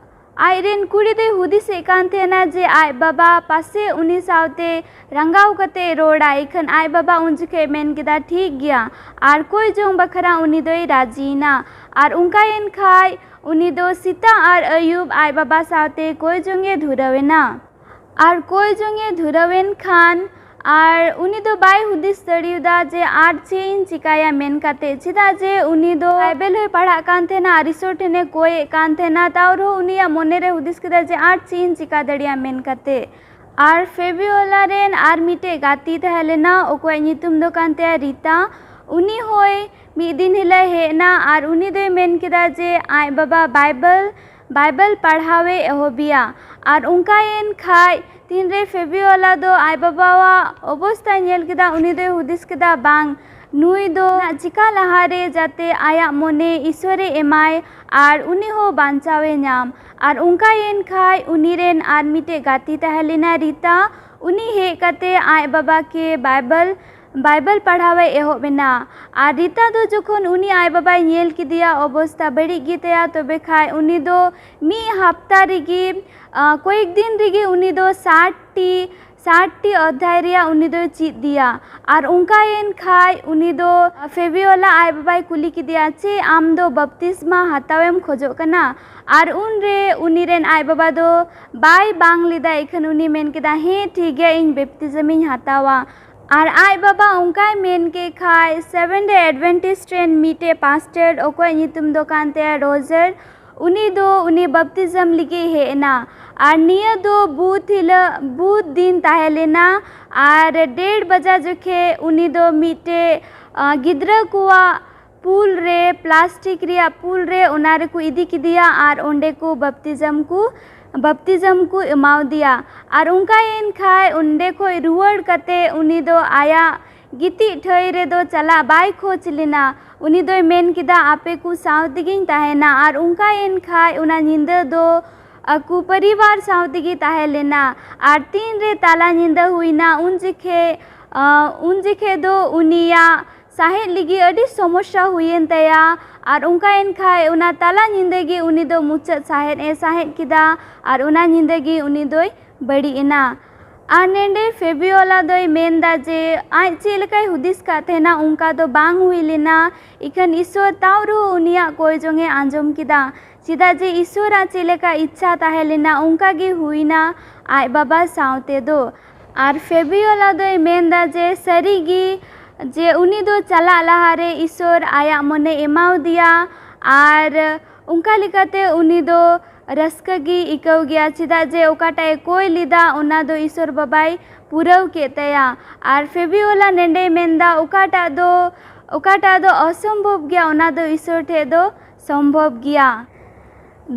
ᱟᱡ ᱨᱮᱱ ᱠᱩᱲᱤ ᱫᱚᱭ ᱦᱩᱫᱤᱥᱮᱫ ᱠᱟᱱ ᱛᱟᱦᱮᱱᱟ ᱡᱮ ᱟᱡ ᱵᱟᱵᱟ ᱯᱟᱥᱮ ᱩᱱᱤ ᱥᱟᱶᱛᱮ ᱨᱟᱸᱜᱟᱣ ᱠᱟᱛᱮ ᱮ ᱨᱚᱲᱟ᱾ ᱤᱠᱷᱟᱹᱱ ᱟᱡ ᱵᱟᱵᱟ ᱩᱱ ᱡᱚᱠᱷᱮᱡ ᱢᱮᱱ ᱠᱮᱫᱟ, "ᱴᱷᱤᱠ ᱜᱮᱭᱟ", ᱟᱨ ᱠᱚᱭ ᱡᱚᱝ ᱵᱟᱠᱷᱨᱟ ᱩᱱᱤ ᱫᱚᱭ ᱨᱟᱡᱤᱭᱮᱱᱟ᱾ ᱟᱨ ᱚᱱᱠᱟᱭᱮᱱ ᱠᱷᱟᱡ ᱩᱱᱤ ᱫᱚ ᱥᱮᱛᱟᱜ ᱟᱨ ᱟᱹᱭᱩᱵ ᱟᱡ ᱵᱟᱵᱟ ᱥᱟᱶᱛᱮ ᱠᱚᱭ ᱡᱚᱝ ᱮ ᱫᱷᱩᱨᱟᱹᱣ ᱮᱱᱟ᱾ ᱟᱨ ᱠᱚᱭ ᱡᱚᱝ ᱮ ᱫᱷᱩᱨᱟᱹᱣ ᱮᱱ ᱠᱷᱟᱱ, ᱟᱨ ᱩᱱᱤ ᱫᱚ ᱵᱟᱭ ᱦᱩᱫᱤᱥ ᱫᱟᱲᱮᱭᱟᱫᱟ ᱡᱮ ᱟᱨ ᱪᱮᱫ ᱤᱧ ᱪᱤᱠᱟᱭᱟ ᱢᱮᱱ ᱠᱟᱛᱮ, ᱪᱮᱫᱟᱜ ᱡᱮ ᱩᱱᱤ ᱫᱚ ᱵᱟᱭᱵᱮᱞ ᱦᱚᱸᱭ ᱯᱟᱲᱦᱟᱜ ᱠᱟᱱ ᱛᱟᱦᱮᱱᱟ ᱟᱨ ᱤᱥᱚᱨ ᱴᱷᱮᱱᱮ ᱠᱚᱭᱮᱫ ᱠᱟᱱ ᱛᱟᱦᱮᱱᱟ᱾ ᱛᱟᱣ ᱨᱮᱦᱚᱸ ᱩᱱᱤᱭᱟᱜ ᱢᱚᱱᱮ ᱨᱮ ᱦᱩᱫᱤᱥ ᱠᱮᱫᱟ ᱡᱮ ᱟᱨ ᱪᱮᱫ ᱤᱧ ᱪᱤᱠᱟ ᱫᱟᱲᱮᱭᱟᱜᱼᱟ ᱢᱮᱱ ᱠᱟᱛᱮ᱾ ᱟᱨ ᱯᱷᱮᱵᱤᱭᱳᱞᱟ ᱨᱮᱱ ᱟᱨ ᱢᱤᱫᱴᱮᱡ ᱜᱟᱛᱮ ᱛᱟᱦᱮᱸ ᱞᱮᱱᱟ, ᱚᱠᱚᱭᱟᱜ ᱧᱩᱛᱩᱢ ᱫᱚ ᱠᱟᱱ ᱛᱟᱭᱟ ᱨᱤᱛᱟ᱾ ᱩᱱᱤ ᱦᱚᱸᱭ ᱢᱤᱫ ᱫᱤᱱ ᱦᱤᱞᱳᱜ ᱦᱮᱡ ᱮᱱᱟ ᱟᱨ ᱩᱱᱤ ᱫᱚᱭ ᱢᱮᱱ ᱠᱮᱫᱟ ᱡᱮ ᱟᱡ ᱵᱟᱵᱟ ᱵᱟᱭᱵᱮᱞ, ᱵᱟᱭᱵᱮᱞ ᱯᱟᱲᱦᱟᱣᱮ ᱮᱦᱚᱵᱮᱭᱟ᱾ ᱟᱨ ᱚᱱᱠᱟᱭᱮᱱ ᱠᱷᱟᱡ ᱛᱤᱱᱨᱮ ᱯᱷᱮᱵᱤᱭᱳᱞᱟ ᱫᱚ ᱟᱡ ᱵᱟᱵᱟᱣᱟᱜ ᱚᱵᱚᱥᱛᱟᱭ ᱧᱮᱞ ᱠᱮᱫᱟ, ᱩᱱᱤ ᱫᱚᱭ ᱦᱩᱫᱤᱥ ᱠᱮᱫᱟ, ᱵᱟᱝ, ᱱᱩᱭ ᱫᱚ ᱪᱤᱠᱟ ᱞᱟᱦᱟᱨᱮ ᱡᱟᱛᱮ ᱟᱭᱟᱜ ᱢᱚᱱᱮ ᱤᱥᱚᱨᱮ ᱮᱢᱟᱭ ᱟᱨ ᱩᱱᱤ ᱦᱚᱸ ᱵᱟᱧᱪᱟᱣᱮ ᱧᱟᱢ᱾ ᱟᱨ ᱚᱱᱠᱟᱭᱮᱱ ᱠᱷᱟᱡ ᱩᱱᱤ ᱨᱮᱱ ᱟᱨ ᱢᱤᱫᱴᱮᱡ ᱜᱟᱛᱮ ᱛᱟᱦᱮᱸ ᱞᱮᱱᱟ ᱨᱤᱛᱟ, ᱩᱱᱤ ᱦᱮᱡ ᱠᱟᱛᱮ ᱟᱡ ᱵᱟᱵᱟ ᱠᱮ ᱵᱟᱭᱵᱮᱞ, ᱵᱟᱭᱵᱮᱞ ᱯᱟᱲᱦᱟᱣᱮ ᱮᱦᱚᱵ ᱮᱱᱟ᱾ ᱟᱨ ᱨᱤᱛᱟ ᱫᱚ ᱡᱚᱠᱷᱚᱱ ᱩᱱᱤ ᱟᱡ ᱵᱟᱵᱟᱭ ᱧᱮᱞ ᱠᱮᱫᱮᱭᱟ ᱚᱵᱚᱥᱛᱟ ᱵᱟᱹᱲᱤᱡ ᱜᱮᱛᱟᱭᱟ, ᱛᱚᱵᱮ ᱠᱷᱟᱡ ᱩᱱᱤ ᱫᱚ ᱢᱤᱫ ᱦᱟᱯᱛᱟ ᱨᱮᱜᱮ, ᱟ, ᱠᱚᱭᱮᱠ ᱫᱤᱱ ᱨᱮᱜᱮ ᱩᱱᱤ ᱫᱚ ᱥᱟᱴ ᱴᱤ, ᱥᱟᱴ ᱴᱤ ᱚᱫᱷᱭᱟᱭ ᱨᱮᱭᱟᱜ ᱩᱱᱤ ᱫᱚᱭ ᱪᱮᱫ ᱫᱮᱭᱟ᱾ ᱟᱨ ᱚᱱᱠᱟᱭᱮᱱ ᱠᱷᱟᱡ ᱩᱱᱤ ᱫᱚ ᱯᱷᱮᱵᱤᱭᱳᱞᱟ ᱟᱡ ᱵᱟᱵᱟᱭ ᱠᱩᱞᱤ ᱠᱮᱫᱮᱭᱟ, "ᱪᱮᱫ ᱟᱢ ᱫᱚ ᱵᱟᱯᱛᱤᱥᱢᱟ ᱦᱟᱛᱟᱣᱮᱢ ᱠᱷᱚᱡᱚᱜ ᱠᱟᱱᱟ?" ᱟᱨ ᱩᱱᱨᱮ ᱩᱱᱤ ᱨᱮᱱ ᱟᱡ ᱵᱟᱵᱟ ᱫᱚ ᱵᱟᱭ ᱵᱟᱝ ᱞᱮᱫᱟ, ᱤᱠᱷᱟᱹᱱ ᱩᱱᱤ ᱢᱮᱱ ᱠᱮᱫᱟ, "ᱦᱮᱸ, ᱴᱷᱤᱠ ᱜᱮᱭᱟ, ᱤᱧ ᱵᱟᱯᱛᱤᱥᱢ ᱤᱧ ᱦᱟᱛᱟᱣᱟ᱾" ᱟᱨ ᱟᱡ ᱵᱟᱵᱟ ᱚᱱᱠᱟᱭ ᱢᱮᱱ ᱠᱮᱫ ᱠᱷᱟᱡ, ᱥᱮᱵᱷᱮᱱ ᱰᱮ ᱮᱰᱵᱷᱮᱱᱴᱤᱥᱴ ᱨᱮᱱ ᱢᱤᱫᱴᱮᱡ ᱯᱟᱥᱴᱟᱨ, ᱚᱠᱚᱭᱟᱜ ᱧᱩᱛᱩᱢ ᱫᱚ ᱠᱟᱱ ᱛᱟᱭᱟ ᱨᱚᱡᱟᱨ, ᱩᱱᱤ ᱫᱚ ᱩᱱᱤ ᱵᱟᱯᱛᱤᱥᱢ ᱞᱟᱹᱜᱤᱫ ᱦᱮᱡ ᱮᱱᱟ᱾ ᱟᱨ ᱱᱤᱭᱟᱹ ᱫᱚ ᱵᱩᱫᱷ ᱦᱤᱞᱳᱜ, ᱵᱩᱫᱷ ᱫᱤᱱ ᱛᱟᱦᱮᱸ ᱞᱮᱱᱟ᱾ ᱟᱨ ᱰᱮᱲ ᱵᱟᱡᱟ ᱡᱚᱠᱷᱮᱡ ᱩᱱᱤ ᱫᱚ ᱢᱤᱫᱴᱮᱡ, ᱟ, ᱜᱤᱫᱽᱨᱟᱹ ᱠᱚᱣᱟᱜ ᱯᱩᱞ ᱨᱮ, ᱯᱞᱟᱥᱴᱤᱠ ᱨᱮᱭᱟᱜ ᱯᱩᱞ ᱨᱮ, ᱚᱱᱟ ᱨᱮᱠᱚ ᱤᱫᱤ ᱠᱮᱫᱮᱭᱟ ᱟᱨ ᱚᱸᱰᱮ ᱠᱚ ᱵᱟᱯᱛᱤᱡᱚᱢ ᱠᱚ, ᱵᱟᱯᱛᱤᱡᱚᱢ ᱠᱚ ᱮᱢᱟᱣᱫᱮᱭᱟ᱾ ᱟᱨ ᱚᱱᱠᱟᱭᱮᱱ ᱠᱷᱟᱡ ᱚᱸᱰᱮ ᱠᱷᱚᱡ ᱨᱩᱣᱟᱹᱲ ᱠᱟᱛᱮ ᱩᱱᱤ ᱫᱚ ᱟᱭᱟᱜ ᱜᱤᱛᱤᱡ ᱴᱷᱟᱹᱭ ᱨᱮᱫᱚ ᱪᱟᱞᱟᱜ ᱵᱟᱭ ᱠᱷᱚᱡᱽ ᱞᱮᱱᱟ᱾ ᱩᱱᱤ ᱫᱚᱭ ᱢᱮᱱ ᱠᱮᱫᱟ, "ᱟᱯᱮ ᱠᱚ ᱥᱟᱶ ᱛᱮᱜᱤᱧ ᱛᱟᱦᱮᱱᱟ᱾" ᱟᱨ ᱚᱱᱠᱟᱭᱮᱱ ᱠᱷᱟᱡ ᱚᱱᱟ ᱧᱤᱫᱟᱹ ᱫᱚ ᱟᱠᱚ ᱯᱚᱨᱤᱵᱟᱨ ᱥᱟᱶ ᱛᱮᱜᱮ ᱛᱟᱦᱮᱸ ᱞᱮᱱᱟ᱾ ᱟᱨ ᱛᱤᱱ ᱨᱮ ᱛᱟᱞᱟ ᱧᱤᱫᱟᱹ ᱦᱩᱭᱱᱟ, ᱩᱱ ᱡᱚᱠᱷᱮᱡ, ᱟ, ᱩᱱ ᱡᱚᱠᱷᱮᱡ ᱫᱚ ᱩᱱᱤᱭᱟᱜ ᱥᱟᱦᱮᱫ ᱞᱟᱹᱜᱤᱫ ᱟᱹᱰᱤ ᱥᱚᱢᱚᱥᱥᱟ ᱦᱩᱭᱮᱱ ᱛᱟᱭᱟ᱾ ᱟᱨ ᱚᱱᱠᱟᱭᱮᱱ ᱠᱷᱟᱡ ᱚᱱᱟ ᱛᱟᱞᱟ ᱧᱤᱫᱟᱹ ᱜᱮ ᱩᱱᱤ ᱫᱚ ᱢᱩᱪᱟᱹᱫ ᱥᱟᱦᱮᱫ ᱮ ᱥᱟᱦᱮᱫ ᱠᱮᱫᱟ᱾ ᱟᱨ ᱚᱱᱟ ᱧᱤᱫᱟᱹ ᱜᱮ ᱩᱱᱤ ᱫᱚᱭ ᱵᱟᱹᱲᱤᱡ ᱮᱱᱟ᱾ ᱟᱨ ᱱᱮᱰᱮ ᱯᱷᱮᱵᱤᱭᱳᱞᱟ ᱫᱚᱭ ᱢᱮᱱᱫᱟ ᱡᱮ ᱟᱡ ᱪᱮᱫ ᱞᱮᱠᱟᱭ ᱦᱩᱫᱤᱥ ᱠᱟᱫ ᱛᱟᱦᱮᱱᱟ, ᱚᱱᱠᱟ ᱫᱚ ᱵᱟᱝ ᱦᱩᱭ ᱞᱮᱱᱟ᱾ ᱤᱠᱷᱟᱹᱱ ᱤᱥᱥᱚᱨ ᱛᱟᱣ ᱨᱮᱦᱚᱸ ᱩᱱᱤᱭᱟᱜ ᱠᱚᱭ ᱡᱚᱝ ᱮ ᱟᱸᱡᱚᱢ ᱠᱮᱫᱟ᱾ ᱪᱮᱫᱟᱜ ᱡᱮ ᱤᱥᱥᱚᱨᱟᱜ ᱪᱮᱫ ᱞᱮᱠᱟ ᱤᱪᱪᱷᱟ ᱛᱟᱦᱮᱸ ᱞᱮᱱᱟ, ᱚᱱᱠᱟ ᱜᱮ ᱦᱩᱭᱱᱟ ᱟᱡ ᱵᱟᱵᱟ ᱥᱟᱶᱛᱮ ᱫᱚ᱾ ᱟᱨ ᱯᱷᱮᱵᱤᱭᱳᱞᱟ ᱫᱚᱭ ᱢᱮᱱᱫᱟ ᱡᱮ ᱥᱟᱹᱨᱤᱜᱮ ᱡᱮ ᱩᱱᱤ ᱫᱚ ᱪᱟᱞᱟᱜ ᱞᱟᱦᱟᱨᱮ ᱤᱥᱥᱚᱨ ᱟᱭᱟᱜ ᱢᱚᱱᱮ ᱮᱢᱟᱣᱫᱮᱭᱟ᱾ ᱟᱨ ᱚᱱᱠᱟ ᱞᱮᱠᱟᱛᱮ ᱩᱱᱤ ᱫᱚ ᱨᱟᱹᱥᱠᱟᱹ ᱜᱮ ᱟᱹᱭᱠᱟᱹᱣ ᱜᱮᱭᱟ, ᱪᱮᱫᱟᱜ ᱡᱮ ᱚᱠᱟᱴᱟᱜ ᱮ ᱠᱚᱭ ᱞᱮᱫᱟ ᱚᱱᱟ ᱫᱚ ᱤᱥᱥᱚᱨ ᱵᱟᱵᱟᱭ ᱯᱩᱨᱟᱹᱣ ᱠᱮᱫ ᱛᱟᱭᱟ᱾ ᱟᱨ ᱯᱷᱮᱵᱤᱭᱳᱞᱟ ᱱᱮᱰᱮᱭ ᱢᱮᱱᱫᱟ ᱚᱠᱟᱴᱟᱜ ᱫᱚ, ᱚᱠᱟᱴᱟᱜ ᱫᱚ ᱚᱥᱚᱢᱵᱷᱚᱵ ᱜᱮᱭᱟ ᱚᱱᱟ ᱫᱚ ᱤᱥᱥᱚᱨ ᱴᱷᱮᱡ ᱫᱚ ᱥᱚᱢᱵᱷᱚᱵ ᱜᱮᱭᱟ᱾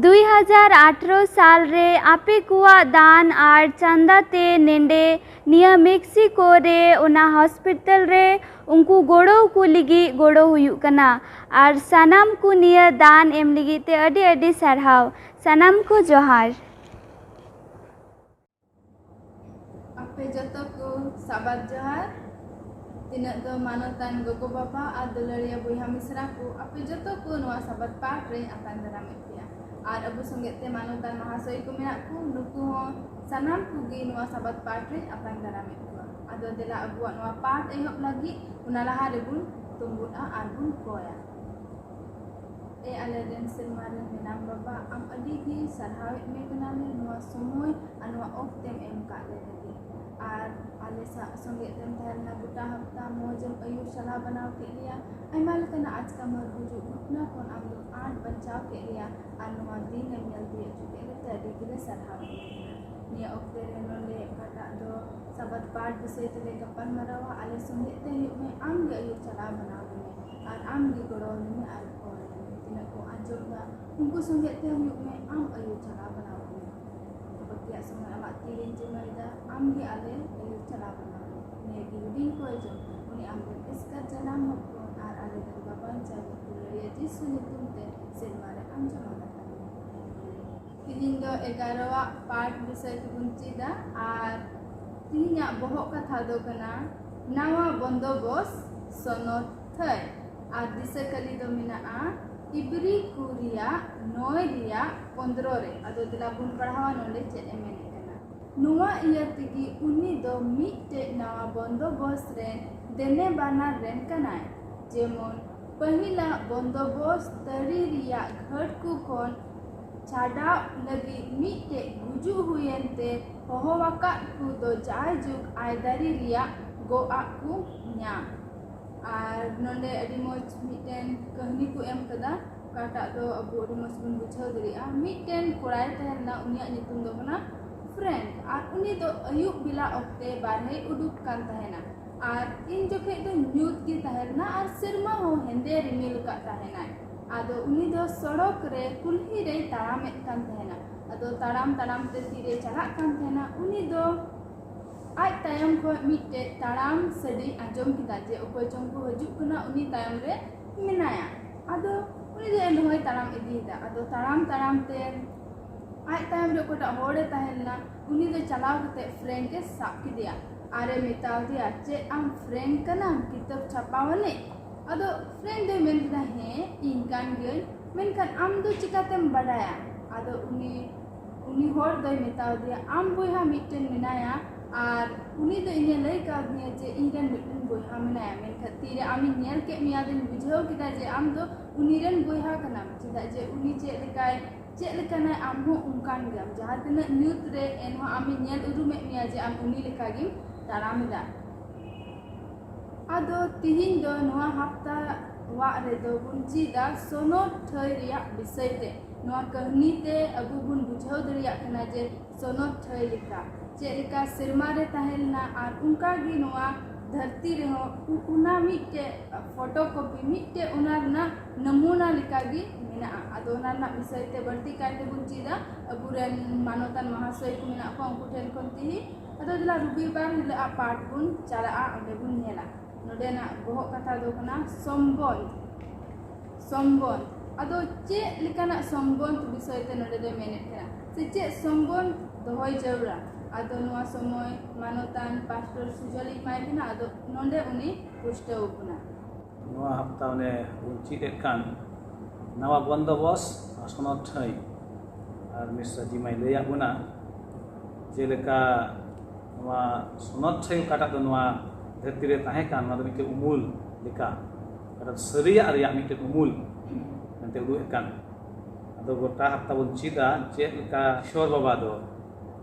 ᱫᱩᱭ ᱦᱟᱡᱟᱨ ᱟᱴᱷᱨᱚ ᱥᱟᱞ ᱨᱮ ᱟᱯᱮ ᱠᱚᱣᱟᱜ ᱫᱟᱱ ᱟᱨ ᱪᱟᱸᱫᱟ ᱛᱮ ᱱᱮᱰᱮ ᱱᱤᱭᱟᱹ ᱢᱮᱠᱥᱤᱠᱳ ᱨᱮ ᱚᱱᱟ ᱦᱚᱥᱯᱤᱴᱟᱞ ᱨᱮ ᱩᱱᱠᱩ ᱜᱚᱲᱚ ᱠᱚ ᱞᱟᱹᱜᱤᱫ ᱜᱚᱲᱚ ᱦᱩᱭᱩᱜ ᱠᱟᱱᱟ᱾ ᱟᱨ ᱥᱟᱱᱟᱢ ᱠᱚ ᱱᱤᱭᱟᱹ ᱫᱟᱱ ᱮᱢ ᱞᱟᱹᱜᱤᱫ ᱛᱮ ᱟᱹᱰᱤ ᱟᱹᱰᱤ ᱥᱟᱨᱦᱟᱣ᱾ ᱥᱟᱱᱟᱢ ᱠᱚ ᱡᱚᱦᱟᱨ᱾ ᱟᱯᱮ ᱡᱚᱛᱚ ᱠᱚ ᱥᱟᱵᱟᱫ ᱡᱚᱦᱟᱨ᱾ ᱛᱤᱱᱟᱹᱜ ᱫᱚ ᱢᱟᱱᱚᱛᱟᱱ ᱜᱚᱜᱚ ᱵᱟᱵᱟ ᱟᱨ ᱫᱩᱞᱟᱹᱲᱤᱭᱟᱹ ᱵᱚᱭᱦᱟ ᱢᱤᱥᱨᱟ ᱠᱚ, ᱟᱯᱮ ᱡᱚᱛᱚ ᱠᱚ ᱱᱚᱣᱟ ᱥᱟᱵᱟᱫ ᱯᱟᱴ ᱨᱮᱧ ᱟᱛᱟᱝ ᱫᱟᱨᱟᱢᱮᱫ ᱯᱮᱭᱟ᱾ ᱟᱨ ᱟᱵᱚ ᱥᱚᱸᱜᱮ ᱛᱮ ᱢᱟᱱᱚᱛᱟᱱ ᱢᱟᱦᱟᱥᱚᱭ ᱠᱚ ᱢᱮᱱᱟᱜ ᱠᱚ, ᱱᱩᱠᱩ ᱦᱚᱸ ᱥᱟᱱᱟᱢ ᱠᱚᱜᱮ ᱱᱚᱣᱟ ᱥᱟᱵᱟᱫ ᱯᱟᱴ ᱨᱮᱧ ᱟᱛᱟᱝ ᱫᱟᱨᱟᱢᱮᱫ ᱠᱚᱣᱟ᱾ ᱟᱫᱚ ᱫᱮᱞᱟ ᱟᱵᱚᱣᱟᱜ ᱱᱚᱣᱟ ᱯᱟᱴ ᱮᱦᱚᱵ ᱞᱟᱹᱜᱤᱫ ᱚᱱᱟ ᱞᱟᱦᱟ ᱨᱮᱵᱚᱱ ᱛᱩᱢᱵᱩᱫᱼᱟ ᱟᱨ ᱵᱚᱱ ᱠᱚᱭᱟ᱾ ᱮ ᱟᱞᱮ ᱨᱮᱱ ᱥᱮᱨᱢᱟ ᱨᱮᱱ ᱢᱮᱱᱟᱢ ᱵᱟᱵᱟ, ᱟᱢ ᱟᱹᱰᱤ ᱜᱮ ᱥᱟᱨᱦᱟᱣᱮᱫ ᱢᱮ ᱠᱟᱱᱟᱞᱮ ᱱᱚᱣᱟ ᱥᱚᱢᱚᱭ ᱟᱨ ᱱᱚᱣᱟ ᱚᱠᱛᱮᱢ ᱮᱢ ᱠᱟᱜ ᱞᱮ ᱞᱟᱹᱜᱤᱫ᱾ ᱟᱨ ᱟᱞᱮ ᱥᱟᱶ ᱥᱚᱸᱜᱮ ᱛᱮᱢ ᱛᱟᱦᱮᱸ ᱞᱮᱱᱟ ᱜᱚᱴᱟ ᱦᱟᱯᱛᱟ, ᱢᱚᱡᱽ ᱮᱢ ᱟᱹᱭᱩᱨ ᱪᱟᱞᱟᱣ ᱵᱟᱱᱟᱣ ᱠᱮᱫ ᱞᱮᱭᱟ᱾ ᱟᱭᱢᱟ ᱞᱮᱠᱟᱱᱟᱜ ᱟᱪᱠᱟᱢᱟᱨ ᱜᱩᱡᱩᱜ ᱜᱷᱚᱴᱱᱟ ᱠᱷᱚᱱ ᱟᱢ ᱫᱚ ᱟᱸᱴ ᱵᱟᱧᱪᱟᱣ ᱠᱮᱫ ᱞᱮᱭᱟ ᱟᱨ ᱱᱚᱣᱟ ᱫᱤᱱ ᱮᱢ ᱧᱮᱞ ᱛᱤᱭᱳᱜ ᱦᱚᱪᱚ ᱠᱮᱫ ᱞᱮᱛᱮ ᱟᱹᱰᱤ ᱜᱮᱞᱮ ᱥᱟᱨᱦᱟᱣ ᱮᱫ ᱢᱮᱭᱟ᱾ ᱱᱤᱭᱟᱹ ᱚᱠᱛᱮ ᱨᱮ ᱱᱚᱰᱮ ᱚᱠᱟᱴᱟᱜ ᱫᱚ ᱥᱟᱵᱟᱫ ᱯᱟᱴ ᱵᱤᱥᱚᱭ ᱛᱮᱞᱮ ᱜᱟᱯᱟᱞ ᱢᱟᱨᱟᱣᱟ᱾ ᱟᱞᱮ ᱥᱚᱸᱜᱮ ᱛᱮ ᱦᱩᱭᱩᱜ ᱢᱮ, ᱟᱢ ᱜᱮ ᱟᱹᱭᱩᱨ ᱪᱟᱞᱟᱣ ᱵᱟᱱᱟᱣ ᱞᱮᱢᱮ ᱟᱨ ᱟᱢ ᱜᱮ ᱜᱚᱲᱚ ᱟᱞᱮ ᱢᱮ ᱟᱨ ᱠᱚᱞ ᱟᱞᱮ ᱢᱮ᱾ ᱛᱤᱱᱟᱹᱜ ᱠᱚ ᱟᱸᱡᱚᱢ ᱫᱟ ᱩᱱᱠᱩ ᱥᱚᱸᱜᱮ ᱛᱮ ᱦᱩᱭᱩᱜ ᱢᱮ, ᱟᱢ ᱟᱹᱭᱩᱨ ᱪᱟᱞᱟᱣ ᱵᱟᱱᱟᱣ ᱞᱮᱢᱮ᱾ ᱵᱟᱹᱠᱤᱭᱟᱜ ᱥᱚᱢᱚᱭ ᱟᱢᱟᱜ ᱛᱤ ᱨᱮᱧ ᱡᱤᱢᱟᱹᱭᱮᱫᱟ, ᱟᱢ ᱜᱮ ᱟᱞᱮ ᱟᱹᱭᱩᱨ ᱪᱟᱞᱟᱣ ᱵᱟᱱᱟᱣ ᱞᱮᱢᱮ᱾ ᱱᱤᱭᱟᱹ ᱜᱮ ᱦᱩᱰᱤᱧ ᱠᱚᱭ ᱡᱚᱢ, ᱩᱱᱤ ᱟᱢ ᱨᱮᱱ ᱮᱥᱠᱟᱨ ᱡᱟᱱᱟᱢ ᱦᱚᱯᱚᱱ ᱟᱨ ᱟᱞᱮ ᱨᱮᱱ ᱵᱟᱵᱟᱧ ᱪᱟᱹᱞ ᱫᱩᱞᱟᱹᱲᱤᱭᱟᱹ ᱡᱤᱥᱩ ᱧᱩᱛᱩᱢ ᱛᱮ ᱥᱮᱨᱢᱟ ᱨᱮ ᱟᱢ ᱡᱚᱢᱟ ᱫᱟᱠᱟ᱾ ᱛᱤᱦᱤᱧ ᱫᱚ ᱮᱜᱟᱨᱚᱣᱟᱜ ᱯᱟᱴ ᱵᱤᱥᱚᱭ ᱛᱮᱵᱚᱱ ᱪᱮᱫᱟ ᱟᱨ ᱛᱤᱦᱤᱧᱟᱜ ᱵᱚᱦᱚᱜ ᱠᱟᱛᱷᱟ ᱫᱚ ᱠᱟᱱᱟ ᱱᱟᱣᱟ ᱵᱚᱱᱫᱚᱵᱚᱥ ᱥᱚᱱᱚᱛ ᱛᱷᱟᱹᱭ᱾ ᱟᱨ ᱫᱤᱥᱟᱹ ᱠᱟᱹᱞᱤ ᱫᱚ ᱢᱮᱱᱟᱜᱼᱟ ᱤᱵᱨᱤ ᱠᱚ ᱨᱮᱭᱟᱜ ᱱᱚᱭ ᱨᱮᱭᱟᱜ ᱯᱚᱱᱫᱽᱨᱚ ᱨᱮ᱾ ᱟᱫᱚ ᱫᱮᱞᱟ ᱵᱚᱱ ᱯᱟᱲᱦᱟᱣᱟ ᱱᱚᱰᱮ ᱪᱮᱫ ᱮ ᱢᱮᱱᱮᱫ ᱠᱟᱱᱟ᱾ ᱱᱚᱣᱟ ᱤᱭᱟᱹ ᱛᱮᱜᱮ ᱩᱱᱤ ᱫᱚ ᱢᱤᱫᱴᱮᱡ ᱱᱟᱣᱟ ᱵᱚᱱᱫᱚᱵᱚᱥ ᱨᱮᱱ ᱫᱮᱱᱮ ᱵᱟᱱᱟᱨ ᱨᱮᱱ ᱠᱟᱱᱟᱭ᱾ ᱡᱮᱢᱚᱱ ᱯᱟᱹᱦᱤᱞᱟᱜ ᱵᱚᱱᱫᱚᱵᱚᱥ ᱛᱟᱹᱨᱤ ᱨᱮᱭᱟᱜ ᱜᱷᱟᱹᱴᱠᱩ ᱠᱷᱚᱱ ᱪᱷᱟᱰᱟᱣ ᱞᱟᱹᱜᱤᱫ ᱢᱤᱫᱴᱮᱡ ᱜᱩᱡᱩᱜ ᱦᱩᱭᱮᱱ ᱛᱮ ᱦᱚᱦᱚᱣᱟᱠᱟᱫ ᱠᱚ ᱫᱚ ᱡᱟᱭᱡᱩᱜᱽ ᱟᱭᱫᱟᱨᱤ ᱨᱮᱭᱟᱜ ᱜᱚᱜ ᱟᱜ ᱠᱚ ᱧᱟᱢ᱾ ᱟᱨ ᱱᱚᱰᱮ ᱟᱹᱰᱤ ᱢᱚᱡᱽ ᱢᱤᱫᱴᱮᱱ ᱠᱟᱹᱦᱱᱤ ᱠᱚ ᱮᱢ ᱠᱟᱫᱟ, ᱚᱠᱟᱴᱟᱜ ᱫᱚ ᱟᱵᱚ ᱟᱹᱰᱤ ᱢᱚᱡᱽ ᱵᱚᱱ ᱵᱩᱡᱷᱟᱹᱣ ᱫᱟᱲᱮᱭᱟᱜᱼᱟ᱾ ᱢᱤᱫᱴᱮᱱ ᱠᱚᱲᱟᱭ ᱛᱟᱦᱮᱸ ᱞᱮᱱᱟ, ᱩᱱᱤᱭᱟᱜ ᱧᱩᱛᱩᱢ ᱫᱚ ᱠᱟᱱᱟ ᱯᱷᱨᱮᱝᱠ᱾ ᱟᱨ ᱩᱱᱤ ᱫᱚ ᱟᱹᱭᱩᱵ ᱵᱮᱞᱟ ᱚᱠᱛᱮ ᱵᱟᱨᱦᱮᱭ ᱩᱰᱩᱠ ᱠᱟᱱ ᱛᱟᱦᱮᱱᱟ᱾ ᱟᱨ ᱤᱱ ᱡᱚᱠᱷᱮᱡ ᱫᱚ ᱧᱩᱛ ᱜᱮ ᱛᱟᱦᱮᱸ ᱞᱮᱱᱟ ᱟᱨ ᱥᱮᱨᱢᱟ ᱦᱚᱸ ᱦᱮᱸᱫᱮ ᱨᱤᱢᱤᱞ ᱟᱠᱟᱫ ᱛᱟᱦᱮᱱᱟᱭ᱾ ᱟᱫᱚ ᱩᱱᱤ ᱫᱚ ᱥᱚᱲᱚᱠ ᱨᱮ ᱠᱩᱞᱦᱤ ᱨᱮᱭ ᱛᱟᱲᱟᱢᱮᱫ ᱠᱟᱱ ᱛᱟᱦᱮᱱᱟ᱾ ᱟᱫᱚ ᱛᱟᱲᱟᱢ ᱛᱟᱲᱟᱢ ᱛᱮ ᱛᱤᱨᱮ ᱪᱟᱞᱟᱜ ᱠᱟᱱ ᱛᱟᱦᱮᱱᱟ, ᱩᱱᱤ ᱫᱚ ᱟᱡ ᱛᱟᱭᱚᱢ ᱠᱷᱚᱱ ᱢᱤᱫᱴᱮᱡ ᱛᱟᱲᱟᱢ ᱥᱟᱰᱮ ᱟᱸᱡᱚᱢ ᱠᱮᱫᱟ ᱡᱮ ᱚᱠᱚᱭ ᱪᱚᱝ ᱠᱚ ᱦᱤᱡᱩᱜ ᱠᱟᱱᱟ, ᱩᱱᱤ ᱛᱟᱭᱚᱢ ᱨᱮ ᱢᱮᱱᱟᱭᱟ᱾ ᱟᱫᱚ ᱩᱱᱤ ᱫᱚ ᱮᱱ ᱨᱮᱦᱚᱸᱭ ᱛᱟᱲᱟᱢ ᱤᱫᱤᱭᱮᱫᱟ᱾ ᱟᱫᱚ ᱛᱟᱲᱟᱢ ᱛᱟᱲᱟᱢ ᱛᱮ ᱟᱡ ᱛᱟᱭᱚᱢ ᱨᱮ ᱚᱠᱚᱭᱴᱟᱜ ᱦᱚᱲᱮ ᱛᱟᱦᱮᱸ ᱞᱮᱱᱟ, ᱩᱱᱤ ᱫᱚ ᱪᱟᱞᱟᱣ ᱠᱟᱛᱮ ᱯᱷᱨᱮᱝᱠ ᱮ ᱥᱟᱵ ᱠᱮᱫᱮᱭᱟ ᱟᱨᱮ ᱢᱮᱛᱟᱣ ᱫᱮᱭᱟ, "ᱪᱮᱫ ᱟᱢ ᱯᱷᱨᱮᱝᱠ ᱠᱟᱱᱟᱢ, ᱠᱤᱛᱟᱹᱵ ᱪᱷᱟᱯᱟᱣᱟᱱᱤᱡ?" ᱟᱫᱚ ᱯᱷᱨᱮᱝᱠ ᱫᱚᱭ ᱢᱮᱱ ᱠᱮᱫᱟ, "ᱦᱮᱸ, ᱤᱧ ᱠᱟᱱ ᱜᱤᱭᱟᱹᱧ, ᱢᱮᱱᱠᱷᱟᱱ ᱟᱢ ᱫᱚ ᱪᱤᱠᱟᱛᱮᱢ ᱵᱟᱰᱟᱭᱟ?" ᱟᱫᱚ ᱩᱱᱤ ᱩᱱᱤ ᱦᱚᱲ ᱫᱚᱭ ᱢᱮᱛᱟᱣ ᱫᱮᱭᱟ, "ᱟᱢ ᱵᱚᱭᱦᱟ ᱢᱤᱫᱴᱮᱱ ᱢᱮᱱᱟᱭᱟ ᱟᱨ ᱩᱱᱤ ᱫᱚ ᱤᱧᱮ ᱞᱟᱹᱭ ᱠᱟᱣᱫᱤᱧᱟ ᱡᱮ ᱤᱧ ᱨᱮᱱ ᱢᱤᱫᱴᱮᱱ ᱵᱚᱭᱦᱟ ᱢᱮᱱᱟᱭᱟ, ᱢᱮᱱᱠᱷᱟᱱ ᱛᱤᱨᱮ ᱟᱢᱤᱧ ᱧᱮᱞ ᱠᱮᱫ ᱢᱮᱭᱟ ᱟᱫᱚᱧ ᱵᱩᱡᱷᱟᱹᱣ ᱠᱮᱫᱟ ᱡᱮ ᱟᱢ ᱫᱚ ᱩᱱᱤ ᱨᱮᱱ ᱵᱚᱭᱦᱟ ᱠᱟᱱᱟᱢ, ᱪᱮᱫᱟᱜ ᱡᱮ ᱩᱱᱤ ᱪᱮᱫ ᱞᱮᱠᱟᱭ ᱪᱮᱫ ᱞᱮᱠᱟᱱᱟᱭ ᱟᱢ ᱦᱚᱸ ᱚᱱᱠᱟᱱ ᱜᱮᱭᱟᱢ᱾ ᱡᱟᱦᱟᱸ ᱛᱤᱱᱟᱹᱜ ᱧᱩᱛ ᱨᱮ, ᱮᱱᱦᱚᱸ ᱟᱢᱮ ᱧᱮᱞ ᱩᱨᱩᱢᱮᱫ ᱢᱮᱭᱟ ᱡᱮ ᱟᱢ ᱩᱱᱤ ᱞᱮᱠᱟ ᱜᱮᱢ ᱛᱟᱲᱟᱢ ᱮᱫᱟ᱾ ᱟᱫᱚ ᱛᱤᱦᱤᱧ ᱫᱚ ᱱᱚᱣᱟ ᱦᱟᱯᱛᱟ ᱣᱟᱜ ᱨᱮᱫᱚ ᱵᱚᱱ ᱪᱮᱫᱟ ᱥᱚᱱᱚᱛ ᱴᱷᱟᱹᱭ ᱨᱮᱭᱟᱜ ᱵᱤᱥᱚᱭ ᱛᱮ᱾ ᱱᱚᱣᱟ ᱠᱟᱹᱦᱱᱤ ᱛᱮ ᱟᱵᱚ ᱵᱚᱱ ᱵᱩᱡᱷᱟᱹᱣ ᱫᱟᱲᱮᱭᱟᱜ ᱠᱟᱱᱟ ᱡᱮ ᱥᱚᱱᱚᱛ ᱴᱷᱟᱹᱭ ᱞᱮᱠᱟ ᱪᱮᱫ ᱞᱮᱠᱟ ᱥᱮᱨᱢᱟ ᱨᱮ ᱛᱟᱦᱮᱸ ᱞᱮᱱᱟ, ᱟᱨ ᱚᱱᱠᱟ ᱜᱮ ᱱᱚᱣᱟ ᱫᱷᱟᱹᱨᱛᱤ ᱨᱮᱦᱚᱸ ᱩ-, ᱚᱱᱟ ᱢᱤᱫᱴᱮᱡ ᱯᱷᱳᱴᱳ ᱠᱚᱯᱤ, ᱢᱤᱫᱴᱮᱡ ᱚᱱᱟ ᱨᱮᱱᱟᱜ ᱱᱟᱢᱩᱱᱟ ᱞᱮᱠᱟ ᱜᱮ ᱢᱮᱱᱟᱜᱼᱟ᱾ ᱟᱫᱚ ᱚᱱᱟ ᱨᱮᱱᱟᱜ ᱵᱤᱥᱚᱭ ᱛᱮ ᱵᱟᱹᱲᱛᱤ ᱠᱟᱭ ᱛᱮᱵᱚᱱ ᱪᱮᱫᱟ ᱟᱵᱚᱨᱮᱱ ᱢᱟᱱᱚᱛᱟᱱ ᱢᱟᱦᱟᱥᱚᱭ ᱠᱚ ᱢᱮᱱᱟᱜ ᱠᱚᱣᱟ, ᱩᱱᱠᱩ ᱴᱷᱮᱱ ᱠᱷᱚᱱ ᱛᱮᱦᱤᱧ᱾ ᱟᱫᱚ ᱫᱮᱞᱟ ᱨᱚᱵᱤᱵᱟᱨ ᱦᱤᱞᱳᱜ ᱟᱜ ᱯᱟᱴ ᱵᱚᱱ ᱪᱟᱞᱟᱜᱼᱟ, ᱚᱸᱰᱮ ᱵᱚᱱ ᱧᱮᱞᱟ᱾ ᱱᱚᱰᱮᱱᱟᱜ ᱵᱚᱦᱚᱜ ᱠᱟᱛᱷᱟ ᱫᱚ ᱠᱟᱱᱟ ᱥᱚᱢᱵᱚᱱᱫᱷ᱾ ᱥᱚᱢᱵᱚᱱᱫᱷ᱾ ᱟᱫᱚ ᱪᱮᱫ ᱞᱮᱠᱟᱱᱟᱜ ᱥᱚᱢᱵᱚᱱᱫᱷ ᱵᱤᱥᱚᱭ ᱛᱮ ᱱᱚᱰᱮ ᱫᱚᱭ ᱢᱮᱱᱮᱫ ᱠᱟᱱᱟ, ᱥᱮ ᱪᱮᱫ ᱥᱚᱢᱵᱚᱱᱫᱷ ᱫᱚᱦᱚᱭ ᱡᱟᱹᱨᱩᱲᱟ? ᱟᱫᱚ ᱱᱚᱣᱟ ᱥᱚᱢᱚᱭ ᱢᱟᱱᱚᱛᱟᱱ ᱯᱟᱥᱴᱚᱨ ᱥᱩᱡᱚᱞᱤᱧ ᱮᱢᱟᱭ ᱠᱟᱱᱟ, ᱟᱫᱚ ᱱᱚᱰᱮ ᱩᱱᱤ ᱯᱩᱥᱴᱟᱹᱣ ᱵᱚᱱᱟ᱾ ᱱᱚᱣᱟ ᱦᱟᱯᱛᱟ ᱚᱱᱮ ᱵᱚᱱ ᱪᱮᱫ ᱮᱫ ᱠᱟᱱ ᱱᱟᱣᱟ ᱵᱚᱱᱫᱚᱵᱚᱥ ᱟᱨ ᱥᱚᱱᱚᱛ ᱴᱷᱟᱹᱭ, ᱟᱨ ᱢᱤᱥ ᱨᱟᱡᱤᱢᱟᱭ ᱞᱟᱹᱭᱟᱫ ᱵᱚᱱᱟ, ᱡᱮᱞᱮᱠᱟ ᱱᱚᱣᱟ ᱥᱚᱱᱚᱛ ᱴᱷᱟᱹᱭ ᱚᱠᱟᱴᱟᱜ ᱫᱚ ᱱᱚᱣᱟ ᱫᱷᱟᱹᱨᱛᱤ ᱨᱮ ᱛᱟᱦᱮᱸ ᱠᱟᱱ, ᱱᱚᱣᱟ ᱫᱚ ᱢᱤᱫᱴᱮᱱ ᱩᱢᱩᱞ ᱞᱮᱠᱟ, ᱚᱠᱟᱴᱟᱜ ᱫᱚ ᱥᱟᱹᱨᱤᱭᱟᱜ ᱨᱮᱭᱟᱜ ᱢᱤᱫᱴᱮᱱ ᱩᱢᱩᱞ ᱢᱮᱱᱛᱮ ᱩᱫᱩᱜ ᱮᱫ ᱠᱟᱱ᱾ ᱟᱫᱚ ᱜᱚᱴᱟ ᱦᱟᱯᱛᱟ ᱵᱚᱱ ᱪᱮᱫᱟ ᱪᱮᱫ ᱞᱮᱠᱟ ᱤᱥᱚᱨ ᱵᱟᱵᱟ ᱫᱚ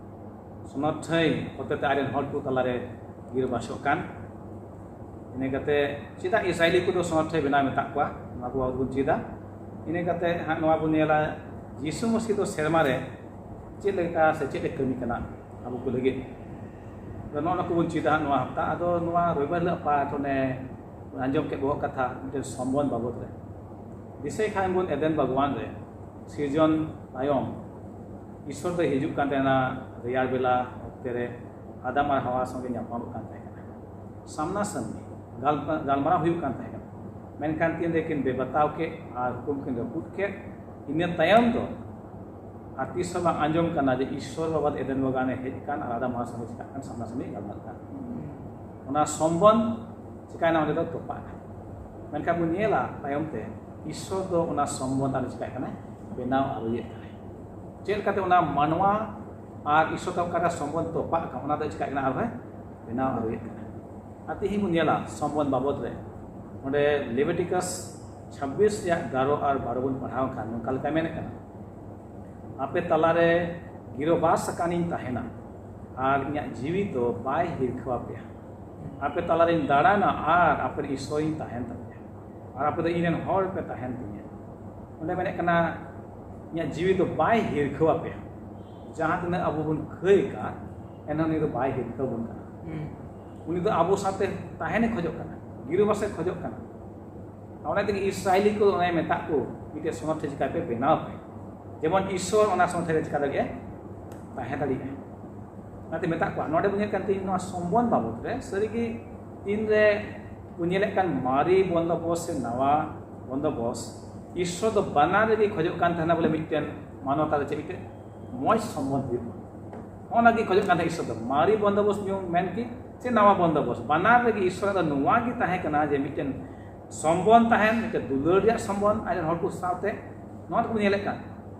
ᱥᱚᱱᱚᱛ ᱴᱷᱟᱹᱭ ᱦᱚᱛᱮᱛᱮ ᱟᱡ ᱨᱮᱱ ᱦᱚᱲ ᱠᱚ ᱛᱟᱞᱟᱨᱮ ᱜᱤᱨᱟᱹᱵᱟᱥᱚᱜ ᱠᱟᱱ᱾ ᱤᱱᱟᱹ ᱠᱟᱛᱮ ᱪᱮᱫᱟᱜ ᱤᱥᱨᱟᱭᱞᱤ ᱠᱚᱫᱚ ᱥᱚᱱᱚᱛ ᱴᱷᱟᱹᱭ ᱵᱮᱱᱟᱣ ᱢᱮᱛᱟᱜ ᱠᱚᱣᱟ, ᱱᱚᱣᱟ ᱠᱚ ᱵᱟᱵᱚᱫ ᱵᱚᱱ ᱪᱮᱫᱟ᱾ ᱤᱱᱟᱹ ᱠᱟᱛᱮ ᱦᱟᱸᱜ ᱱᱚᱣᱟ ᱵᱚᱱ ᱧᱮᱞᱟ, ᱡᱤᱥᱩ ᱢᱟᱹᱥᱤ ᱫᱚ ᱥᱮᱨᱢᱟ ᱨᱮ ᱪᱮᱫ ᱞᱮᱠᱟ ᱥᱮ ᱪᱮᱫ ᱮ ᱠᱟᱹᱢᱤ ᱠᱟᱱᱟ ᱟᱵᱚ ᱠᱚ ᱞᱟᱹᱜᱤᱫ᱾ ᱟᱫᱚ ᱱᱚᱜᱼᱚ ᱱᱚᱣᱟ ᱠᱚᱵᱚᱱ ᱪᱮᱫᱟ ᱦᱟᱸᱜ ᱱᱚᱣᱟ ᱦᱟᱯᱛᱟ᱾ ᱟᱫᱚ ᱱᱚᱣᱟ ᱨᱚᱵᱤᱵᱟᱨ ᱦᱤᱞᱳᱜ ᱯᱟᱴ ᱚᱱᱮ ᱟᱸᱡᱚᱢ ᱠᱮᱫ ᱵᱚᱦᱚᱜ ᱠᱟᱛᱷᱟ ᱢᱤᱫᱴᱮᱱ ᱥᱚᱢᱵᱚᱱ ᱵᱟᱵᱚᱫ ᱨᱮ᱾ ᱫᱤᱥᱟᱹᱭ ᱠᱷᱟᱱ ᱵᱚᱱ ᱮᱫᱮᱱ ᱵᱟᱜᱽᱣᱟᱱ ᱨᱮ ᱥᱤᱨᱡᱚᱱ ᱛᱟᱭᱚᱢ ᱤᱥᱚᱨ ᱫᱚᱭ ᱦᱤᱡᱩᱜ ᱠᱟᱱ ᱛᱟᱦᱮᱱᱟ ᱨᱮᱭᱟᱲ ᱵᱮᱞᱟ ᱚᱠᱛᱮ ᱨᱮ ᱟᱫᱟᱢ ᱟᱨ ᱦᱟᱣᱟ ᱥᱚᱸᱜᱮ ᱧᱟᱯᱟᱢᱚᱜ ᱠᱟᱱ ᱛᱟᱦᱮᱸ ᱠᱟᱱᱟ, ᱥᱟᱢᱱᱟ ᱥᱟᱢᱱᱤ ᱜᱟᱞ-, ᱜᱟᱞᱢᱟᱨᱟᱣ ᱦᱩᱭᱩᱜ ᱠᱟᱱ ᱛᱟᱦᱮᱸ ᱠᱟᱱᱟ᱾ ᱢᱮᱱᱠᱷᱟᱱ ᱛᱤᱱ ᱨᱮᱠᱤᱱ ᱵᱮᱵᱟᱛᱟᱣ ᱠᱮᱫ ᱟᱨ ᱦᱩᱠᱩᱢ ᱠᱤᱱ ᱨᱟᱹᱯᱩᱫ ᱠᱮᱫ, ᱤᱱᱟᱹ ᱛᱟᱭᱚᱢ ᱫᱚ ᱟᱨ ᱛᱤᱥ ᱦᱚᱸ ᱵᱟᱝ ᱟᱸᱡᱚᱢ ᱠᱟᱱᱟ ᱡᱮ ᱤᱥᱚᱨ ᱵᱟᱵᱟ ᱮᱫᱮᱱ ᱵᱟᱜᱟᱱᱮ ᱦᱮᱡ ᱟᱠᱟᱱ ᱟᱨ ᱟᱫᱟᱢ ᱦᱟᱣᱟ ᱥᱚᱸᱜᱮ ᱪᱤᱠᱟᱹᱜ ᱠᱟᱱ, ᱥᱟᱢᱱᱟ ᱥᱟᱢᱱᱤ ᱜᱟᱞᱢᱟᱨᱟᱜ ᱠᱟᱱ᱾ ᱚᱱᱟ ᱥᱚᱢᱵᱚᱱ ᱪᱤᱠᱟᱭᱱᱟ, ᱚᱸᱰᱮ ᱫᱚ ᱛᱚᱯᱟᱜ ᱮᱱᱟ᱾ ᱢᱮᱱᱠᱷᱟᱱ ᱵᱚᱱ ᱧᱮᱞᱟ ᱛᱟᱭᱚᱢ ᱛᱮ ᱤᱥᱚᱨ ᱫᱚ ᱚᱱᱟ ᱥᱚᱢᱵᱚᱱ ᱟᱨ ᱪᱤᱠᱟᱹᱜ ᱠᱟᱱᱟᱭ, ᱵᱮᱱᱟᱣ ᱟᱹᱨᱩᱭᱮᱫ ᱠᱟᱱᱟᱭ᱾ ᱪᱮᱫ ᱞᱮᱠᱟᱛᱮ ᱚᱱᱟ ᱢᱟᱱᱣᱟ ᱟᱨ ᱤᱥᱚᱨ ᱛᱟᱞᱟ ᱚᱠᱟᱴᱟᱜ ᱥᱚᱢᱵᱚᱱ ᱛᱚᱯᱟᱜ ᱠᱟᱱ, ᱚᱱᱟ ᱫᱚ ᱪᱤᱠᱟᱹᱜ ᱠᱟᱱᱟ, ᱟᱨᱦᱚᱸ ᱵᱮᱱᱟᱣ ᱟᱹᱨᱩᱭᱮᱫ ᱠᱟᱱᱟ᱾ ᱟᱨ ᱛᱮᱦᱮᱧ ᱵᱚᱱ ᱧᱮᱞᱟ ᱥᱚᱢᱵᱚᱱ ᱵᱟᱵᱚᱫ ᱨᱮ, ᱚᱸᱰᱮ ᱞᱮᱵᱤᱴᱤᱠᱟᱥ ᱪᱷᱟᱵᱵᱤᱥ ᱨᱮᱭᱟᱜ ᱮᱜᱟᱨᱚ ᱟᱨ ᱵᱟᱨᱚ ᱵᱚᱱ ᱯᱟᱲᱦᱟᱣ ᱠᱷᱟᱱ ᱱᱚᱝᱠᱟ ᱞᱮᱠᱟ ᱢᱮᱱᱮᱫ ᱠᱟᱱᱟ, ᱟᱯᱮ ᱛᱟᱞᱟᱨᱮ ᱜᱤᱨᱟᱹᱵᱟᱥ ᱟᱠᱟᱱᱤᱧ ᱛᱟᱦᱮᱱᱟ ᱟᱨ ᱤᱧᱟᱹᱜ ᱡᱤᱣᱤ ᱫᱚ ᱵᱟᱭ ᱦᱤᱨᱠᱷᱟᱹᱣ ᱟᱯᱮᱭᱟ᱾ ᱟᱯᱮ ᱛᱟᱞᱟᱨᱤᱧ ᱫᱟᱬᱟᱱᱟ ᱟᱨ ᱟᱯᱮ ᱨᱮᱱ ᱤᱥᱥᱚᱨᱤᱧ ᱛᱟᱦᱮᱱ ᱛᱟᱯᱮᱭᱟ᱾ ᱟᱨ ᱟᱯᱮ ᱫᱚ ᱤᱧ ᱨᱮᱱ ᱦᱚᱲ ᱯᱮ ᱛᱟᱦᱮᱱ ᱛᱤᱧᱟ᱾ ᱚᱸᱰᱮ ᱢᱮᱱᱮᱫ ᱠᱟᱱᱟ, ᱤᱧᱟᱹᱜ ᱡᱤᱣᱤ ᱫᱚ ᱵᱟᱭ ᱦᱤᱨᱠᱷᱟᱹᱣ ᱟᱯᱮᱭᱟ᱾ ᱡᱟᱦᱟᱸ ᱛᱤᱱᱟᱹᱜ ᱟᱵᱚ ᱵᱚᱱ ᱠᱟᱹᱭ ᱟᱠᱟᱫ, ᱮᱱᱦᱚᱸ ᱩᱱᱤ ᱫᱚ ᱵᱟᱭ ᱦᱤᱨᱠᱷᱟᱹᱣ ᱵᱚᱱ ᱠᱟᱱᱟ᱾ ᱩᱱᱤ ᱫᱚ ᱟᱵᱚ ᱥᱟᱶᱛᱮ ᱛᱟᱦᱮᱱᱮ ᱠᱷᱚᱡᱚᱜ ᱠᱟᱱᱟ, ᱜᱤᱨᱟᱹᱵᱟᱥᱮ ᱠᱷᱚᱡᱚᱜ ᱠᱟᱱᱟ᱾ ᱟᱨ ᱚᱱᱟ ᱛᱮᱜᱮ ᱤᱥᱨᱟᱭᱮᱞᱤ ᱠᱚ ᱚᱱᱟᱭ ᱢᱮᱛᱟᱜ ᱠᱚ, ᱢᱤᱫᱴᱮᱡ ᱥᱚᱱᱚᱛ ᱴᱷᱮᱡ ᱪᱤᱠᱟᱹ ᱯᱮ ᱵᱮᱱᱟᱣ ᱯᱮ, ᱡᱮᱢᱚᱱ ᱤᱥᱥᱚᱨ ᱚᱱᱟ ᱥᱚᱱᱚᱛ ᱨᱮ ᱪᱤᱠᱟ ᱫᱟᱲᱮᱭᱟᱜᱼᱟ, ᱛᱟᱦᱮᱸ ᱫᱟᱲᱮᱭᱟᱜᱼᱟ᱾ ᱚᱱᱟᱛᱮ ᱢᱮᱛᱟᱜ ᱠᱚᱣᱟ᱾ ᱱᱚᱰᱮ ᱵᱚᱱ ᱧᱮᱞ ᱠᱟᱱ ᱛᱤᱧ ᱱᱚᱣᱟ ᱥᱚᱢᱵᱚᱱ ᱵᱟᱵᱚᱫ ᱨᱮ ᱥᱟᱹᱨᱤᱜᱮ ᱛᱤᱱᱨᱮ ᱵᱚᱱ ᱧᱮᱞᱮᱫ ᱠᱟᱱ ᱢᱟᱨᱮ ᱵᱚᱱᱫᱚᱵᱚᱥ ᱥᱮ ᱱᱟᱣᱟ ᱵᱚᱱᱫᱚᱵᱚᱥ, ᱤᱥᱥᱚᱨ ᱫᱚ ᱵᱟᱱᱟᱨ ᱨᱮᱜᱮ ᱠᱷᱚᱡᱚᱜ ᱠᱟᱱ ᱛᱟᱦᱮᱱᱟ ᱵᱚᱞᱮ ᱢᱤᱫᱴᱮᱱ ᱢᱟᱱᱚᱛᱟ ᱨᱮ ᱪᱮᱫ ᱢᱤᱫᱴᱮᱱ ᱢᱚᱡᱽ ᱥᱚᱢᱵᱚᱱᱫ ᱦᱩᱭᱩᱜ ᱢᱟ᱾ ᱚᱱᱟ ᱜᱮ ᱠᱷᱚᱡᱚᱜ ᱠᱟᱱ ᱛᱟᱦᱮᱸ ᱤᱥᱥᱚᱨ ᱫᱚ᱾ ᱢᱟᱨᱮ ᱵᱚᱱᱫᱚᱵᱚᱥ ᱧᱩᱢ ᱢᱮᱱ ᱠᱤ ᱥᱮ ᱱᱟᱣᱟ ᱵᱚᱱᱫᱚᱵᱚᱥ, ᱵᱟᱱᱟᱨ ᱨᱮᱜᱮ ᱤᱥᱥᱚᱨᱟᱜ ᱫᱚ ᱱᱚᱣᱟ ᱜᱮ ᱛᱟᱦᱮᱸ ᱠᱟᱱᱟ ᱡᱮ ᱢᱤᱫᱴᱮᱱ ᱥᱚᱢᱵᱚᱱᱫ ᱛᱟᱦᱮᱱ, ᱢᱤᱫᱴᱮᱱ ᱫᱩᱞᱟᱹᱲ ᱨᱮᱭᱟᱜ ᱥᱚᱢᱵᱚᱱᱫ ᱟᱡ ᱨᱮᱱ ᱦᱚᱲ ᱠᱚ ᱥᱟᱶᱛᱮ, ᱱᱚᱣᱟ ᱫᱚᱠᱚ ᱧᱮᱞᱮᱫ ᱠᱟᱱ᱾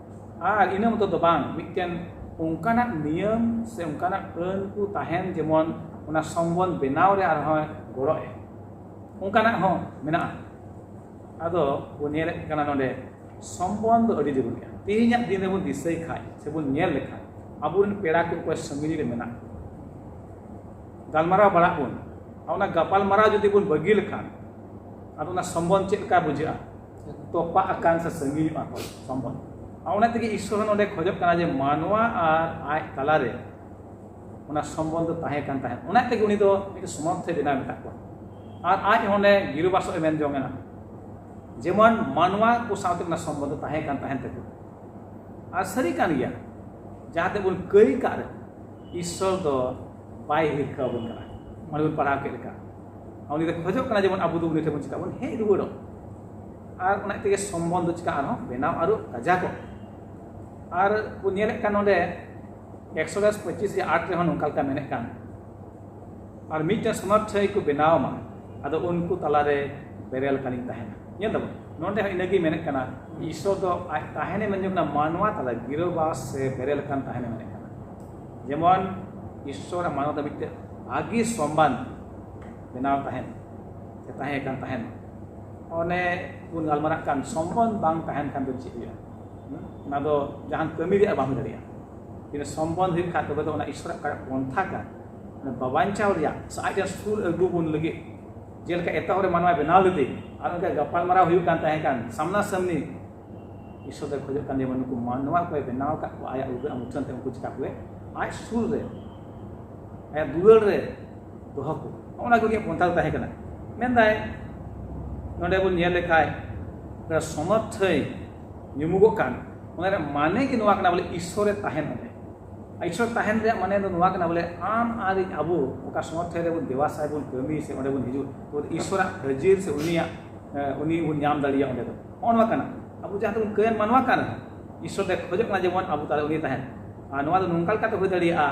ᱟᱨ ᱤᱱᱟᱹ ᱢᱚᱛᱚ ᱫᱚ ᱵᱟᱝ, ᱢᱤᱫᱴᱮᱱ ᱚᱱᱠᱟᱱᱟᱜ ᱱᱤᱭᱚᱢ ᱥᱮ ᱚᱱᱠᱟᱱᱟᱜ ᱟᱹᱱ ᱠᱚ ᱛᱟᱦᱮᱱ ᱡᱮᱢᱚᱱ ᱚᱱᱟ ᱥᱚᱢᱵᱚᱱᱫ ᱵᱮᱱᱟᱣ ᱨᱮ ᱟᱨᱦᱚᱸ ᱜᱚᱲᱚ ᱮ, ᱚᱱᱠᱟᱱᱟᱜ ᱦᱚᱸ ᱢᱮᱱᱟᱜᱼᱟ᱾ ᱟᱫᱚ ᱵᱚᱱ ᱧᱮᱞᱮᱫ ᱠᱟᱱᱟ ᱱᱚᱰᱮ ᱥᱚᱢᱵᱚᱱᱫ ᱫᱚ ᱟᱹᱰᱤ ᱡᱟᱹᱨᱩᱲ ᱜᱮᱭᱟ᱾ ᱛᱮᱦᱮᱧᱟᱜ ᱫᱤᱱ ᱨᱮᱵᱚᱱ ᱫᱤᱥᱟᱹᱭ ᱠᱷᱟᱡ ᱥᱮᱵᱚᱱ ᱧᱮᱞ ᱞᱮᱠᱷᱟᱱ ᱟᱵᱚᱨᱮᱱ ᱯᱮᱲᱟ ᱠᱚ ᱚᱠᱚᱭ ᱥᱟᱺᱜᱤᱧ ᱨᱮ ᱢᱮᱱᱟᱜ ᱠᱚᱣᱟ, ᱜᱟᱞᱢᱟᱨᱟᱣ ᱵᱟᱲᱟᱜ ᱵᱚᱱ, ᱟᱨ ᱚᱱᱟ ᱜᱟᱯᱟᱞ ᱢᱟᱨᱟᱣ ᱡᱩᱫᱤ ᱵᱚᱱ ᱵᱟᱹᱜᱤ ᱞᱮᱠᱷᱟᱱ ᱟᱫᱚ ᱚᱱᱟ ᱥᱚᱢᱵᱚᱱᱫ ᱪᱮᱫ ᱞᱮᱠᱟ ᱵᱩᱡᱷᱟᱹᱜᱼᱟ? ᱛᱚᱯᱟᱜ ᱟᱠᱟᱱ ᱥᱮ ᱥᱟᱺᱜᱤᱧᱚᱜᱼᱟ ᱠᱚ ᱥᱚᱢᱵᱚᱱᱫ᱾ ᱟᱨ ᱚᱱᱟ ᱛᱮᱜᱮ ᱤᱥᱥᱚᱨ ᱦᱚᱸ ᱱᱚᱰᱮ ᱠᱷᱚᱡᱚᱜ ᱠᱟᱱᱟ ᱡᱮ ᱢᱟᱱᱣᱟ ᱟᱨ ᱟᱡ ᱛᱟᱞᱟᱨᱮ ᱚᱱᱟ ᱥᱚᱢᱵᱚᱱᱫ ᱫᱚ ᱛᱟᱦᱮᱸ ᱠᱟᱱ ᱛᱟᱦᱮᱸᱫ᱾ ᱚᱱᱟ ᱛᱮᱜᱮ ᱩᱱᱤ ᱫᱚ ᱢᱤᱫᱴᱮᱱ ᱥᱚᱱᱚᱛ ᱮ ᱵᱮᱱᱟᱣ ᱢᱮᱛᱟᱜ ᱠᱚᱣᱟ᱾ ᱟᱨ ᱟᱡ ᱦᱚᱸ ᱚᱸᱰᱮ ᱜᱤᱨᱟᱹᱵᱟᱥᱚᱜ ᱮ ᱢᱮᱱ ᱡᱚᱝ ᱮᱱᱟ, ᱡᱮᱢᱚᱱ ᱢᱟᱱᱣᱟ ᱠᱚ ᱥᱟᱶᱛᱮ ᱚᱱᱟ ᱥᱚᱢᱵᱚᱱᱫ ᱫᱚ ᱛᱟᱦᱮᱸ ᱠᱟᱱ ᱛᱟᱦᱮᱸᱫ ᱛᱟᱠᱚ᱾ ᱟᱨ ᱥᱟᱹᱨᱤ ᱠᱟᱱ ᱜᱮᱭᱟ, ᱡᱟᱦᱟᱸ ᱛᱮ ᱵᱚᱱ ᱠᱟᱹᱭ ᱠᱟᱜ ᱨᱮ ᱤᱥᱥᱚᱨ ᱫᱚ ᱵᱟᱭ ᱦᱤᱨᱠᱷᱟᱹ ᱟᱵᱚᱱ ᱠᱟᱱᱟ᱾ ᱚᱸᱰᱮ ᱵᱚᱱ ᱯᱟᱲᱦᱟᱣ ᱠᱮᱫ ᱞᱮᱠᱟ, ᱩᱱᱤ ᱫᱚ ᱠᱷᱚᱡᱚᱜ ᱠᱟᱱᱟ ᱡᱮᱢᱚᱱ ᱟᱵᱚ ᱫᱚ ᱩᱱᱤ ᱴᱷᱮᱱ ᱵᱚᱱ ᱪᱮᱠᱟ ᱵᱚᱱ ᱦᱮᱡ ᱨᱩᱣᱟᱹᱲᱚᱜ᱾ ᱟᱨ ᱚᱱᱟ ᱛᱮᱜᱮ ᱥᱚᱢᱵᱚᱱᱫ ᱫᱚ ᱪᱮᱠᱟ ᱟᱨᱦᱚᱸ ᱵᱮᱱᱟᱣ ᱟᱨᱚ ᱠᱟᱡᱟᱠᱚᱜ᱾ ᱟᱨ ᱵᱚᱱ ᱧᱮᱞᱮᱫ ᱠᱟᱱ ᱱᱚᱰᱮ ᱮᱠᱥᱚᱰᱟᱥ ᱯᱚᱸᱪᱤᱥ ᱨᱮ ᱟᱴ ᱨᱮᱦᱚᱸ ᱱᱚᱝᱠᱟ ᱞᱮᱠᱟ ᱢᱮᱱᱮᱫ ᱠᱟᱱ, ᱟᱨ ᱢᱤᱫᱴᱮᱱ ᱥᱚᱱᱚᱛ ᱴᱷᱟᱹᱭ ᱠᱚ ᱵᱮᱱᱟᱣ ᱢᱟ, ᱟᱫᱚ ᱩᱱᱠᱩ ᱛᱟᱞᱟᱨᱮ ᱵᱮᱨᱮᱞ ᱠᱟᱱᱤᱧ ᱛᱟᱦᱮᱱᱟ᱾ ᱧᱮᱞ ᱫᱟᱵᱚᱱ ᱱᱚᱰᱮ ᱦᱚᱸ ᱤᱱᱟᱹᱜᱮ ᱢᱮᱱᱮᱫ ᱠᱟᱱᱟ, ᱤᱥᱥᱚᱨ ᱫᱚ ᱟᱡ ᱛᱟᱦᱮᱱᱮ ᱢᱮᱱ ᱡᱚᱝ ᱠᱟᱱᱟ, ᱢᱟᱱᱣᱟ ᱛᱟᱞᱟ ᱜᱤᱨᱟᱹᱵᱟᱥ ᱥᱮ ᱵᱮᱨᱮᱞ ᱠᱟᱱ ᱛᱟᱦᱮᱱᱮ ᱢᱮᱱᱮᱫ ᱠᱟᱱᱟ᱾ ᱡᱮᱢᱚᱱ ᱤᱥᱥᱚᱨ ᱟᱨ ᱢᱟᱱᱣᱟ ᱫᱚ ᱢᱤᱫᱴᱮᱱ ᱵᱷᱟᱹᱜᱤ ᱥᱚᱢᱵᱟᱱᱫ ᱵᱮᱱᱟᱣ ᱛᱟᱦᱮᱱ ᱥᱮ ᱛᱟᱦᱮᱸ ᱠᱟᱱ ᱛᱟᱦᱮᱱ᱾ ᱚᱱᱮ ᱵᱚᱱ ᱜᱟᱞᱢᱟᱨᱟᱜ ᱠᱟᱱ ᱥᱚᱢᱵᱚᱱᱫ ᱵᱟᱝ ᱛᱟᱦᱮᱱ ᱠᱷᱟᱱ ᱫᱚ ᱪᱮᱫ ᱦᱩᱭᱩᱜᱼᱟ? ᱚᱱᱟ ᱫᱚ ᱡᱟᱦᱟᱱ ᱠᱟᱹᱢᱤ ᱨᱮᱭᱟᱜ ᱵᱟᱝ ᱦᱩᱭ ᱫᱟᱲᱮᱭᱟᱜᱼᱟ᱾ ᱡᱩᱫᱤ ᱥᱚᱢᱵᱚᱱᱫᱷ ᱦᱩᱭᱩᱜ ᱠᱷᱟᱱ, ᱛᱚᱵᱮ ᱫᱚ ᱚᱱᱟ ᱤᱥᱚᱨᱟᱜ ᱚᱠᱟᱴᱟᱜ ᱯᱚᱱᱛᱷᱟ ᱠᱟᱱ, ᱚᱱᱟ ᱵᱟᱧᱪᱟᱣ ᱨᱮᱭᱟᱜ ᱥᱮ ᱟᱡ ᱴᱷᱮᱱ ᱥᱩᱨ ᱟᱹᱜᱩ ᱵᱚᱱ ᱞᱟᱹᱜᱤᱫ, ᱡᱮᱞᱮᱠᱟ ᱮᱛᱚᱦᱚᱵ ᱨᱮ ᱢᱟᱱᱣᱟᱭ ᱵᱮᱱᱟᱣ ᱞᱮᱫᱮ, ᱟᱨ ᱚᱱᱠᱟ ᱜᱟᱯᱟᱞᱢᱟᱨᱟᱣ ᱦᱩᱭᱩᱜ ᱠᱟᱱ ᱛᱟᱦᱮᱸ ᱠᱟᱱ ᱥᱟᱢᱱᱟ ᱥᱟᱢᱱᱤ, ᱤᱥᱚᱨ ᱫᱚᱭ ᱠᱷᱚᱡᱚᱜ ᱠᱟᱱ, ᱡᱮᱢᱚᱱ ᱱᱩᱠᱩ ᱢᱟᱱᱣᱟ ᱠᱚᱭ ᱵᱮᱱᱟᱣ ᱟᱠᱟᱫ ᱠᱚᱣᱟ ᱟᱭᱟᱜ ᱩᱫᱟᱹᱨ ᱢᱩᱴᱷᱟᱹᱱ ᱛᱮ, ᱩᱱᱠᱩ ᱪᱤᱠᱟ ᱠᱚᱣᱮ ᱟᱡ ᱥᱩᱨ ᱨᱮ, ᱟᱭᱟᱜ ᱫᱩᱞᱟᱹᱲ ᱨᱮ ᱫᱚᱦᱚ ᱠᱚ᱾ ᱱᱚᱜᱼᱚ ᱱᱚᱣᱟ ᱠᱚᱜᱮ ᱯᱚᱱᱛᱷᱟ ᱫᱚ ᱛᱟᱦᱮᱸ ᱠᱟᱱᱟ᱾ ᱢᱮᱱᱫᱟᱭ, ᱱᱚᱰᱮ ᱵᱚᱱ ᱧᱮᱞ ᱞᱮᱠᱷᱟᱡ, ᱚᱱᱟ ᱥᱚᱢᱚᱨᱛᱷᱚᱭ ᱧᱩᱢᱩᱜᱚᱜ ᱠᱟᱱ, ᱚᱱᱟ ᱨᱮᱭᱟᱜ ᱢᱟᱱᱮ ᱜᱮ ᱱᱚᱣᱟ ᱠᱟᱱᱟ ᱵᱚᱞᱮ, ᱤᱥᱚᱨᱮ ᱛᱟᱦᱮᱱ ᱚᱸᱰᱮ᱾ ᱟᱨ ᱤᱥᱚᱨ ᱛᱟᱦᱮᱱ ᱨᱮᱭᱟᱜ ᱢᱟᱱᱮ ᱫᱚ ᱱᱚᱣᱟ ᱠᱟᱱᱟ ᱵᱚᱞᱮ, ᱟᱢ ᱟᱨ ᱤᱧ, ᱟᱵᱚ ᱚᱠᱟ ᱥᱚᱢᱚᱨᱛᱷᱚᱭ ᱨᱮᱵᱚᱱ ᱫᱮᱵᱟ ᱥᱟᱭ ᱵᱚᱱ ᱠᱟᱹᱢᱤ ᱥᱮ ᱚᱸᱰᱮ ᱵᱚᱱ ᱦᱤᱡᱩᱜ, ᱟᱵᱚ ᱫᱚ ᱤᱥᱚᱨᱟᱜ ᱦᱟᱹᱡᱤᱨ ᱥᱮ ᱩᱱᱤᱭᱟᱜ, ᱮ, ᱩᱱᱤ ᱵᱚᱱ ᱧᱟᱢ ᱫᱟᱲᱮᱭᱟᱜᱼᱟ ᱚᱸᱰᱮ ᱫᱚ᱾ ᱱᱚᱜᱼᱚ ᱱᱚᱣᱟ ᱠᱟᱱᱟ᱾ ᱟᱵᱚ ᱡᱟᱦᱟᱸ ᱛᱮᱵᱚᱱ ᱠᱟᱹᱭᱟᱱ ᱢᱟᱱᱣᱟ ᱠᱟᱱ ᱨᱮᱦᱚᱸ, ᱤᱥᱚᱨ ᱫᱚᱭ ᱠᱷᱚᱡᱚᱜ ᱠᱟᱱᱟ ᱡᱮᱢᱚᱱ ᱟᱵᱚ ᱛᱟᱞᱟ ᱨᱮ ᱩᱱᱤ ᱛᱟᱦᱮᱱ᱾ ᱟᱨ ᱱᱚᱣᱟ ᱫᱚ ᱱᱚᱝᱠᱟ ᱞᱮᱠᱟᱛᱮ ᱦᱩᱭ ᱫᱟᱲᱮᱭᱟᱜᱼᱟ,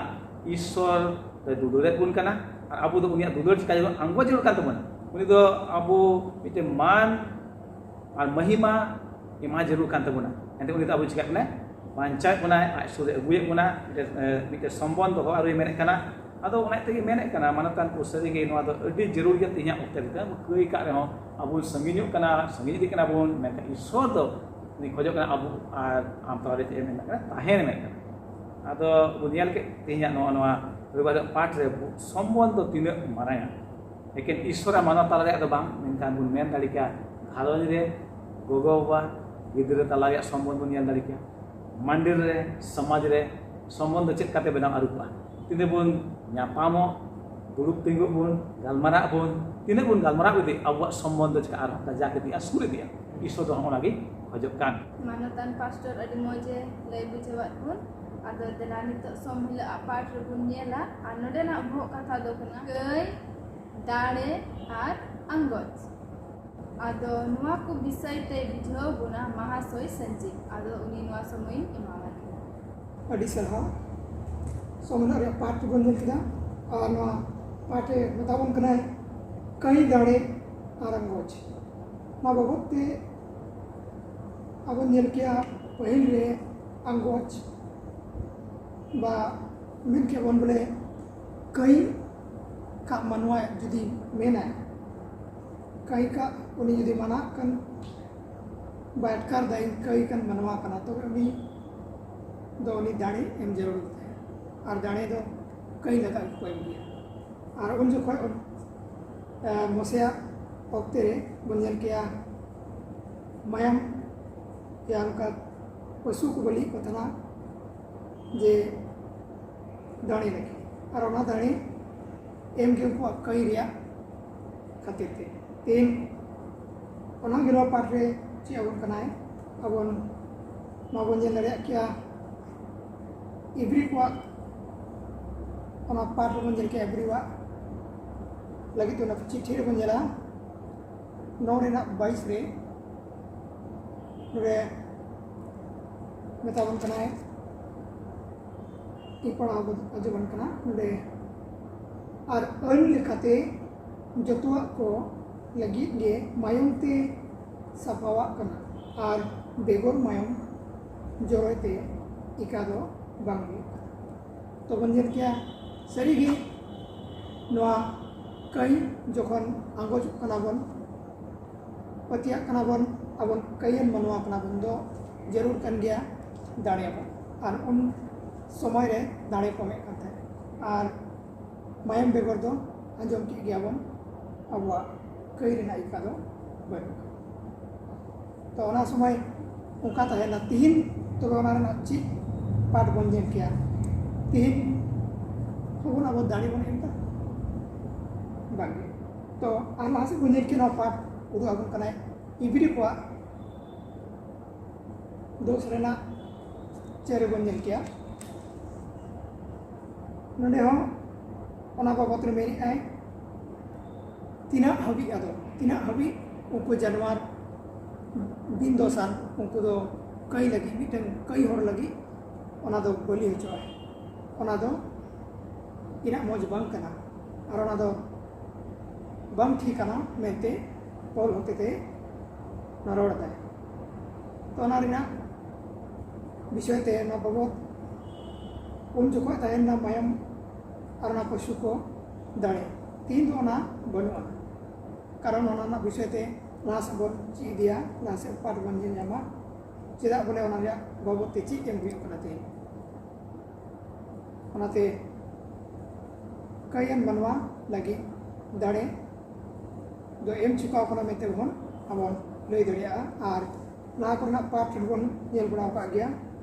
ᱤᱥᱚᱨ ᱫᱚᱭ ᱫᱩᱞᱟᱹᱲᱮᱫ ᱵᱚᱱ ᱠᱟᱱᱟ, ᱟᱨ ᱟᱵᱚ ᱫᱚ ᱩᱱᱤᱭᱟᱜ ᱫᱩᱞᱟᱹᱲ ᱪᱤᱠᱟ ᱡᱟᱹᱨᱩᱲ, ᱟᱸᱜᱚᱪ ᱡᱟᱹᱨᱩᱲ ᱠᱟᱱ ᱛᱟᱵᱚᱱᱟ᱾ ᱩᱱᱤ ᱫᱚ ᱟᱵᱚ ᱢᱤᱫᱴᱮᱱ ᱢᱟᱱ ᱟᱨ ᱢᱟᱹᱦᱤᱢᱟ ᱮᱢᱟ ᱡᱟᱹᱨᱩᱲ ᱠᱟᱱ ᱛᱟᱵᱚᱱᱟ᱾ ᱮᱱᱛᱮ ᱩᱱᱤ ᱫᱚ ᱟᱵᱚ ᱪᱤᱠᱟᱹᱜ ᱠᱟᱱᱟᱭ? ᱵᱟᱧᱪᱟᱣᱮᱫ ᱵᱚᱱᱟᱭ, ᱟᱡ ᱥᱩᱨ ᱨᱮ ᱟᱹᱜᱩᱭᱮᱫ ᱵᱚᱱᱟ, ᱢᱤᱫᱴᱮᱱ, ᱮ, ᱢᱤᱫᱴᱮᱱ ᱥᱚᱢᱵᱚᱱᱫᱷ ᱫᱚᱦᱚ ᱟᱹᱨᱩᱭ ᱢᱮᱱᱮᱫ ᱠᱟᱱᱟ᱾ ᱟᱫᱚ ᱚᱱᱟ ᱛᱮᱜᱮ ᱢᱮᱱᱮᱫ ᱠᱟᱱᱟ, ᱢᱟᱱᱚᱛᱟᱱ ᱠᱚ, ᱥᱟᱹᱨᱤᱜᱮ ᱱᱚᱣᱟ ᱫᱚ ᱟᱹᱰᱤ ᱡᱟᱹᱨᱩᱲ ᱜᱮᱭᱟ᱾ ᱛᱮᱦᱮᱧᱟᱜ ᱚᱠᱛᱮ ᱨᱮᱫᱚ ᱠᱟᱹᱭ ᱠᱟᱜ ᱨᱮᱦᱚᱸ ᱟᱵᱚ ᱥᱟᱺᱜᱤᱧᱚᱜ ᱠᱟᱱᱟ, ᱥᱟᱺᱜᱤᱧ ᱤᱫᱤᱜ ᱠᱟᱱᱟ ᱵᱚᱱ, ᱢᱮᱱᱠᱷᱟᱱ ᱤᱥᱚᱨ ᱫᱚ ᱩᱱᱤ ᱠᱷᱚᱡᱚᱜ ᱠᱟᱱᱟ ᱟᱵᱚ ᱟᱨ ᱟᱢ ᱛᱟᱞᱟᱨᱮ ᱪᱮᱫ ᱮ ᱢᱮᱱ ᱠᱟᱱᱟ? ᱛᱟᱦᱮᱱ ᱮ ᱢᱮᱱ ᱠᱟᱱᱟ᱾ ᱟᱫᱚ ᱵᱚᱱ ᱧᱮᱞ ᱠᱮᱫ ᱛᱮᱦᱮᱧᱟᱜ ᱱᱚᱜᱼᱚ ᱱᱚᱣᱟ ᱨᱚᱵᱤᱵᱟᱨ ᱯᱟᱴ ᱨᱮ ᱥᱚᱢᱵᱚᱱᱫᱷ ᱫᱚ ᱛᱤᱱᱟᱹᱜ ᱢᱟᱨᱟᱝᱟ᱾ ᱮᱠᱮᱱ ᱤᱥᱚᱨ ᱟᱨ ᱢᱟᱱᱣᱟ ᱛᱟᱞᱟ ᱨᱮᱭᱟᱜ ᱫᱚ ᱵᱟᱝ, ᱢᱮᱱᱠᱷᱟᱱ ᱵᱚᱱ ᱢᱮᱱ ᱫᱟᱲᱮ ᱠᱮᱭᱟ, ᱜᱷᱟᱨᱚᱸᱡᱽ ᱨᱮ ᱜᱚᱜᱚ-ᱵᱟᱵᱟ ᱜᱤᱫᱽᱨᱟᱹ ᱛᱟᱞᱟ ᱨᱮᱭᱟᱜ ᱥᱚᱢᱵᱚᱱᱫᱷ ᱵᱚᱱ ᱧᱮᱞ ᱫᱟᱲᱮ ᱠᱮᱭᱟ᱾ ᱢᱟᱱᱰᱤᱨ ᱨᱮ, ᱥᱚᱢᱟᱡᱽ ᱨᱮ ᱥᱚᱢᱵᱚᱱᱫᱷ ᱪᱮᱫ ᱞᱮᱠᱟᱛᱮ ᱵᱮᱱᱟᱣ ᱟᱹᱨᱩᱵᱚᱜᱼᱟ? ᱛᱤᱱᱟᱹᱜ ᱵᱚᱱ ᱧᱟᱯᱟᱢᱚᱜ, ᱫᱩᱲᱩᱵ ᱛᱤᱸᱜᱩᱜ ᱵᱚᱱ, ᱜᱟᱞᱢᱟᱨᱟᱜ ᱵᱚᱱ, ᱛᱤᱱᱟᱹᱜ ᱵᱚᱱ ᱜᱟᱞᱢᱟᱨᱟᱣ ᱤᱫᱤ, ᱟᱵᱚᱣᱟᱜ ᱥᱚᱢᱵᱚᱱᱫᱷ ᱪᱮᱠᱟ ᱟᱨᱦᱚᱸ ᱠᱟᱡᱟᱠ ᱤᱫᱤᱜᱼᱟ, ᱥᱩᱨ ᱤᱫᱤᱜᱼᱟ᱾ ᱤᱥᱚᱨ ᱫᱚ ᱦᱚᱸᱜᱼᱚ ᱱᱟ ᱜᱮ ᱠᱷᱚᱡᱚᱜ ᱠᱟᱱ᱾ ᱢᱟᱱᱚᱛᱟᱱ ᱯᱟᱥᱴᱚᱨ ᱟᱹᱰᱤ ᱢᱚᱡᱽ ᱮ ᱞᱟᱹᱭ ᱵᱩᱡᱷᱟᱹᱣᱟᱫ ᱵᱚᱱ᱾ ᱟᱫᱚ ᱫᱮᱞᱟ ᱱᱤᱛᱚᱜ ᱥᱚᱢ ᱦᱤᱞᱳᱜ ᱟᱜ ᱯᱟᱴ ᱨᱮᱵᱚᱱ ᱧᱮᱞᱟ᱾ ᱟᱨ ᱱᱚᱰᱮᱱᱟᱜ ᱵᱚᱦᱚᱜ ᱠᱟᱛᱷᱟ ᱫᱚ ᱠᱟᱱᱟ ᱠᱟᱹᱭ, ᱫᱟᱲᱮ ᱟᱨ ᱟᱸᱜᱚᱪ᱾ ᱟᱫᱚ ᱱᱚᱣᱟ ᱠᱚ ᱵᱤᱥᱚᱭ ᱛᱮ ᱵᱩᱡᱷᱟᱹᱣ ᱵᱚᱱᱟ ᱢᱟᱦᱟᱥᱚᱭ ᱥᱚᱧᱡᱤᱵ᱾ ᱟᱫᱚ ᱩᱱᱤ ᱱᱚᱣᱟ ᱥᱚᱢᱚᱭᱤᱧ ᱮᱢᱟᱣᱟᱭ ᱠᱟᱱᱟ᱾ ᱟᱹᱰᱤ ᱥᱟᱨᱦᱟᱣ᱾ ᱥᱚᱢᱚᱭ ᱨᱮᱭᱟᱜ ᱯᱟᱴ ᱵᱚᱱ ᱧᱮᱞ ᱠᱮᱫᱟ, ᱟᱨ ᱱᱚᱣᱟ ᱯᱟᱴ ᱮ ᱢᱮᱛᱟ ᱵᱚᱱ ᱠᱟᱱᱟᱭ ᱠᱟᱹᱭ, ᱫᱟᱲᱮ ᱟᱨ ᱟᱸᱜᱚᱪ᱾ ᱱᱚᱣᱟ ᱵᱟᱵᱚᱫ ᱛᱮ ᱟᱵᱚ ᱧᱮᱞ ᱠᱮᱜᱼᱟ, ᱯᱟᱹᱦᱤᱞ ᱨᱮ ᱟᱸᱜᱚᱪ ᱵᱟ ᱢᱮᱱ ᱠᱮᱜᱼᱟ ᱵᱚᱱ ᱵᱚᱞᱮ ᱠᱟᱹᱭ ᱠᱟᱜ ᱢᱟᱱᱣᱟ ᱡᱩᱫᱤ ᱢᱮᱱᱟᱭ, ᱠᱟᱹᱭ ᱠᱟᱜ ᱩᱱᱤ ᱡᱩᱫᱤ ᱢᱟᱱᱟᱜ ᱠᱟᱱ, ᱵᱟᱭ ᱟᱴᱠᱟᱨ ᱫᱟ ᱤᱧ ᱠᱟᱹᱭ ᱠᱟᱱ ᱢᱟᱱᱣᱟ ᱠᱟᱱᱟ, ᱛᱚᱵᱮ ᱩᱱᱤ ᱫᱚ ᱩᱱᱤ ᱫᱟᱲᱮ ᱮᱢ ᱡᱟᱹᱨᱩᱲ ᱛᱟᱭᱟ᱾ ᱟᱨ ᱫᱟᱲᱮ ᱫᱚ ᱠᱟᱹᱭ ᱞᱟᱜᱟᱜ ᱜᱮᱠᱚ ᱮᱢ ᱜᱮᱭᱟ᱾ ᱟᱨ ᱩᱱ ᱡᱚᱠᱷᱚᱱ, ᱮ, ᱢᱚᱥᱮᱭᱟᱜ ᱚᱠᱛᱮ ᱨᱮ ᱵᱚᱱ ᱧᱮᱞ ᱠᱮᱭᱟ, ᱢᱟᱭᱟᱢ ᱭᱟ ᱚᱱᱠᱟ ᱯᱚᱥᱩ ᱠᱚ ᱵᱚᱞᱤᱭᱮᱫ ᱠᱚ ᱛᱟᱦᱮᱱᱟ ᱡᱮ ᱫᱟᱲᱮ ᱞᱟᱹᱜᱤᱫ, ᱟᱨ ᱚᱱᱟ ᱫᱟᱲᱮ ᱮᱢ ᱜᱮ ᱩᱱᱠᱩᱣᱟᱜ ᱠᱟᱹᱭ ᱨᱮᱭᱟᱜ ᱠᱷᱟᱹᱛᱤᱨ ᱛᱮ᱾ ᱛᱮᱦᱮᱧ ᱚᱱᱟ ᱜᱮ ᱱᱚᱣᱟ ᱯᱟᱴ ᱨᱮ ᱪᱮᱫ ᱟᱵᱚᱱ ᱠᱟᱱᱟᱭ᱾ ᱟᱵᱚᱱ ᱱᱚᱣᱟ ᱵᱚᱱ ᱧᱮᱞ ᱫᱟᱲᱮᱭᱟᱜ ᱠᱮᱭᱟ, ᱤᱵᱨᱤ ᱠᱚᱣᱟᱜ ᱚᱱᱟ ᱯᱟᱴ ᱨᱮᱵᱚᱱ ᱧᱮᱞ ᱠᱮᱭᱟ, ᱤᱵᱨᱤᱣᱟᱜ ᱞᱟᱹᱜᱤᱫ ᱚᱱᱟ ᱪᱤᱴᱷᱤ ᱨᱮᱵᱚᱱ ᱧᱮᱞᱟ, ᱱᱚ ᱨᱮᱱᱟᱜ ᱵᱟᱭᱤᱥ ᱨᱮ ᱱᱚᱰᱮ ᱢᱮᱛᱟ ᱵᱚᱱ ᱠᱟᱱᱟᱭ, ᱤᱧ ᱯᱟᱲᱦᱟᱣ ᱟᱸᱡᱚᱢᱟᱱ ᱠᱟᱱᱟ ᱱᱚᱰᱮ, ᱟᱨ ᱟᱹᱱ ᱞᱮᱠᱟᱛᱮ ᱡᱚᱛᱚᱣᱟᱜ ᱠᱚ ᱞᱟᱹᱜᱤᱫ ᱜᱮ ᱢᱟᱭᱟᱢ ᱛᱮ ᱥᱟᱯᱷᱟᱣᱟᱜ ᱠᱟᱱᱟ, ᱟᱨ ᱵᱮᱜᱚᱨ ᱢᱟᱭᱟᱢ ᱡᱚᱨᱚᱭ ᱛᱮ ᱤᱠᱟ ᱫᱚ ᱵᱟᱝ ᱦᱩᱭᱩᱜ ᱠᱟᱱᱟ᱾ ᱛᱚ ᱵᱚᱱ ᱧᱮᱞ ᱠᱮᱭᱟ, ᱥᱟᱹᱨᱤᱜᱮ ᱱᱚᱣᱟ ᱠᱟᱹᱭ ᱡᱚᱠᱷᱚᱱ ᱟᱸᱜᱚᱪᱚᱜ ᱠᱟᱱᱟ ᱵᱚᱱ, ᱯᱟᱹᱛᱭᱟᱹᱜ ᱠᱟᱱᱟ ᱵᱚᱱ, ᱟᱵᱚᱱ ᱠᱟᱹᱭᱟᱱ ᱢᱟᱱᱣᱟ ᱠᱟᱱᱟ ᱵᱚᱱ, ᱫᱚ ᱡᱟᱹᱨᱩᱲ ᱠᱟᱱ ᱜᱮᱭᱟ ᱫᱟᱲᱮᱭᱟᱵᱚᱱ᱾ ᱟᱨ ᱩᱱ ᱥᱚᱢᱚᱭ ᱨᱮ ᱫᱟᱲᱮ ᱠᱚᱢᱮᱫ ᱠᱟᱱ ᱛᱟᱦᱮᱸᱫ᱾ ᱟᱨ ᱢᱟᱭᱟᱢ ᱵᱮᱜᱚᱨ ᱫᱚ ᱟᱸᱡᱚᱢ ᱠᱮᱫ ᱜᱮᱭᱟ ᱵᱚᱱ, ᱟᱵᱚᱣᱟᱜ ᱠᱟᱹᱭ ᱨᱮᱱᱟᱜ ᱤᱠᱟ ᱫᱚ ᱵᱟᱹᱱᱩᱜᱼᱟ᱾ ᱛᱚ ᱚᱱᱟ ᱥᱚᱢᱚᱭ ᱚᱱᱠᱟ ᱛᱟᱦᱮᱸᱱᱟ᱾ ᱛᱤᱦᱤᱧ ᱛᱚᱵᱮ ᱚᱱᱟ ᱨᱮᱱᱟᱜ ᱪᱮᱫ ᱯᱟᱴ ᱵᱚᱱ ᱧᱮᱞ ᱠᱮᱭᱟ? ᱛᱤᱦᱤᱧ ᱦᱚᱸᱵᱚᱱ ᱟᱵᱚ ᱫᱟᱲᱮ ᱵᱚᱱ ᱮᱢ ᱮᱫᱟ? ᱵᱟᱝᱜᱮ᱾ ᱛᱚ ᱟᱨ ᱞᱟᱦᱟ ᱥᱮᱫ ᱵᱚᱱ ᱧᱮᱞ ᱠᱮᱭᱟ, ᱱᱚᱣᱟ ᱯᱟᱴ ᱩᱫᱩᱜ ᱟᱵᱚᱱ ᱠᱟᱱᱟᱭ ᱤᱵᱨᱤ ᱠᱚᱣᱟᱜ ᱫᱳᱥ ᱨᱮᱱᱟᱜ ᱪᱟᱹᱨᱤ ᱵᱚᱱ ᱧᱮᱞ ᱠᱮᱭᱟ᱾ ᱱᱚᱰᱮ ᱦᱚᱸ ᱚᱱᱟ ᱵᱟᱵᱚᱛ ᱨᱮ ᱢᱮᱱᱮᱫᱼᱟᱭ, ᱛᱤᱱᱟᱹᱜ ᱦᱟᱹᱵᱤᱡ, ᱟᱫᱚ ᱛᱤᱱᱟᱹᱜ ᱦᱟᱹᱵᱤᱡ ᱩᱱᱠᱩ ᱡᱟᱱᱣᱟᱨ ᱵᱤᱱ ᱫᱳᱥᱟᱱ, ᱩᱱᱠᱩ ᱫᱚ ᱠᱟᱹᱭ ᱞᱟᱹᱜᱤᱫ, ᱢᱤᱫᱴᱟᱝ ᱠᱟᱹᱭ ᱦᱚᱲ ᱞᱟᱹᱜᱤᱫ ᱚᱱᱟ ᱫᱚ ᱵᱟᱹᱞᱤ ᱦᱚᱪᱚᱜᱼᱟᱭ, ᱚᱱᱟ ᱫᱚ ᱤᱱᱟᱹᱜ ᱢᱚᱡᱽ ᱵᱟᱝ ᱠᱟᱱᱟ᱾ ᱟᱨ ᱚᱱᱟ ᱫᱚ ᱵᱟᱝ ᱴᱷᱤᱠ ᱠᱟᱱᱟ ᱢᱮᱱᱛᱮ ᱯᱚᱞ ᱦᱚᱛᱮᱛᱮ ᱨᱚᱲ ᱮᱫᱟᱭ᱾ ᱛᱚ ᱚᱱᱟ ᱨᱮᱱᱟᱜ ᱵᱤᱥᱚᱭ ᱛᱮ ᱱᱚᱣᱟ ᱵᱟᱵᱚᱛ ᱩᱱ ᱡᱚᱠᱷᱚᱱ ᱛᱟᱦᱮᱸ ᱞᱮᱱᱟ ᱢᱟᱭᱟᱢ ᱟᱨ ᱚᱱᱟ ᱯᱚᱥᱩ ᱠᱚ ᱫᱟᱲᱮ, ᱛᱮᱦᱮᱧ ᱫᱚ ᱚᱱᱟ ᱵᱟᱹᱱᱩᱜ ᱟᱱᱟ᱾ ᱠᱟᱨᱚᱱ ᱚᱱᱟ ᱨᱮᱱᱟᱜ ᱵᱤᱥᱚᱭ ᱛᱮ ᱞᱟᱦᱟ ᱥᱮᱫ ᱵᱚᱱ ᱪᱮᱫ ᱤᱫᱤᱭᱟ, ᱞᱟᱦᱟ ᱥᱮᱫ ᱯᱟᱴ ᱵᱚᱱ ᱧᱮᱞ ᱧᱟᱢᱟ, ᱪᱮᱫᱟᱜ ᱵᱚᱞᱮ ᱚᱱᱟ ᱨᱮᱭᱟᱜ ᱵᱟᱵᱚᱫ ᱛᱮ ᱪᱮᱫ ᱮᱢ ᱦᱩᱭᱩᱜ ᱠᱟᱱᱟ ᱛᱮᱦᱮᱧ᱾ ᱚᱱᱟᱛᱮ ᱠᱟᱹᱭᱟᱱ ᱢᱟᱱᱣᱟ ᱞᱟᱹᱜᱤᱫ ᱫᱟᱲᱮ ᱫᱚ ᱮᱢ ᱪᱩᱠᱟᱣ ᱠᱟᱱᱟ ᱢᱮᱱᱛᱮ ᱵᱚᱱ ᱟᱵᱚᱱ ᱞᱟᱹᱭ ᱫᱟᱲᱮᱭᱟᱜᱼᱟ᱾ ᱟᱨ ᱞᱟᱦᱟ ᱠᱚᱨᱮᱱᱟᱜ ᱯᱟᱴ ᱨᱮᱵᱚᱱ ᱧᱮᱞ ᱵᱟᱲᱟ ᱟᱠᱟᱫ ᱜᱮᱭᱟ,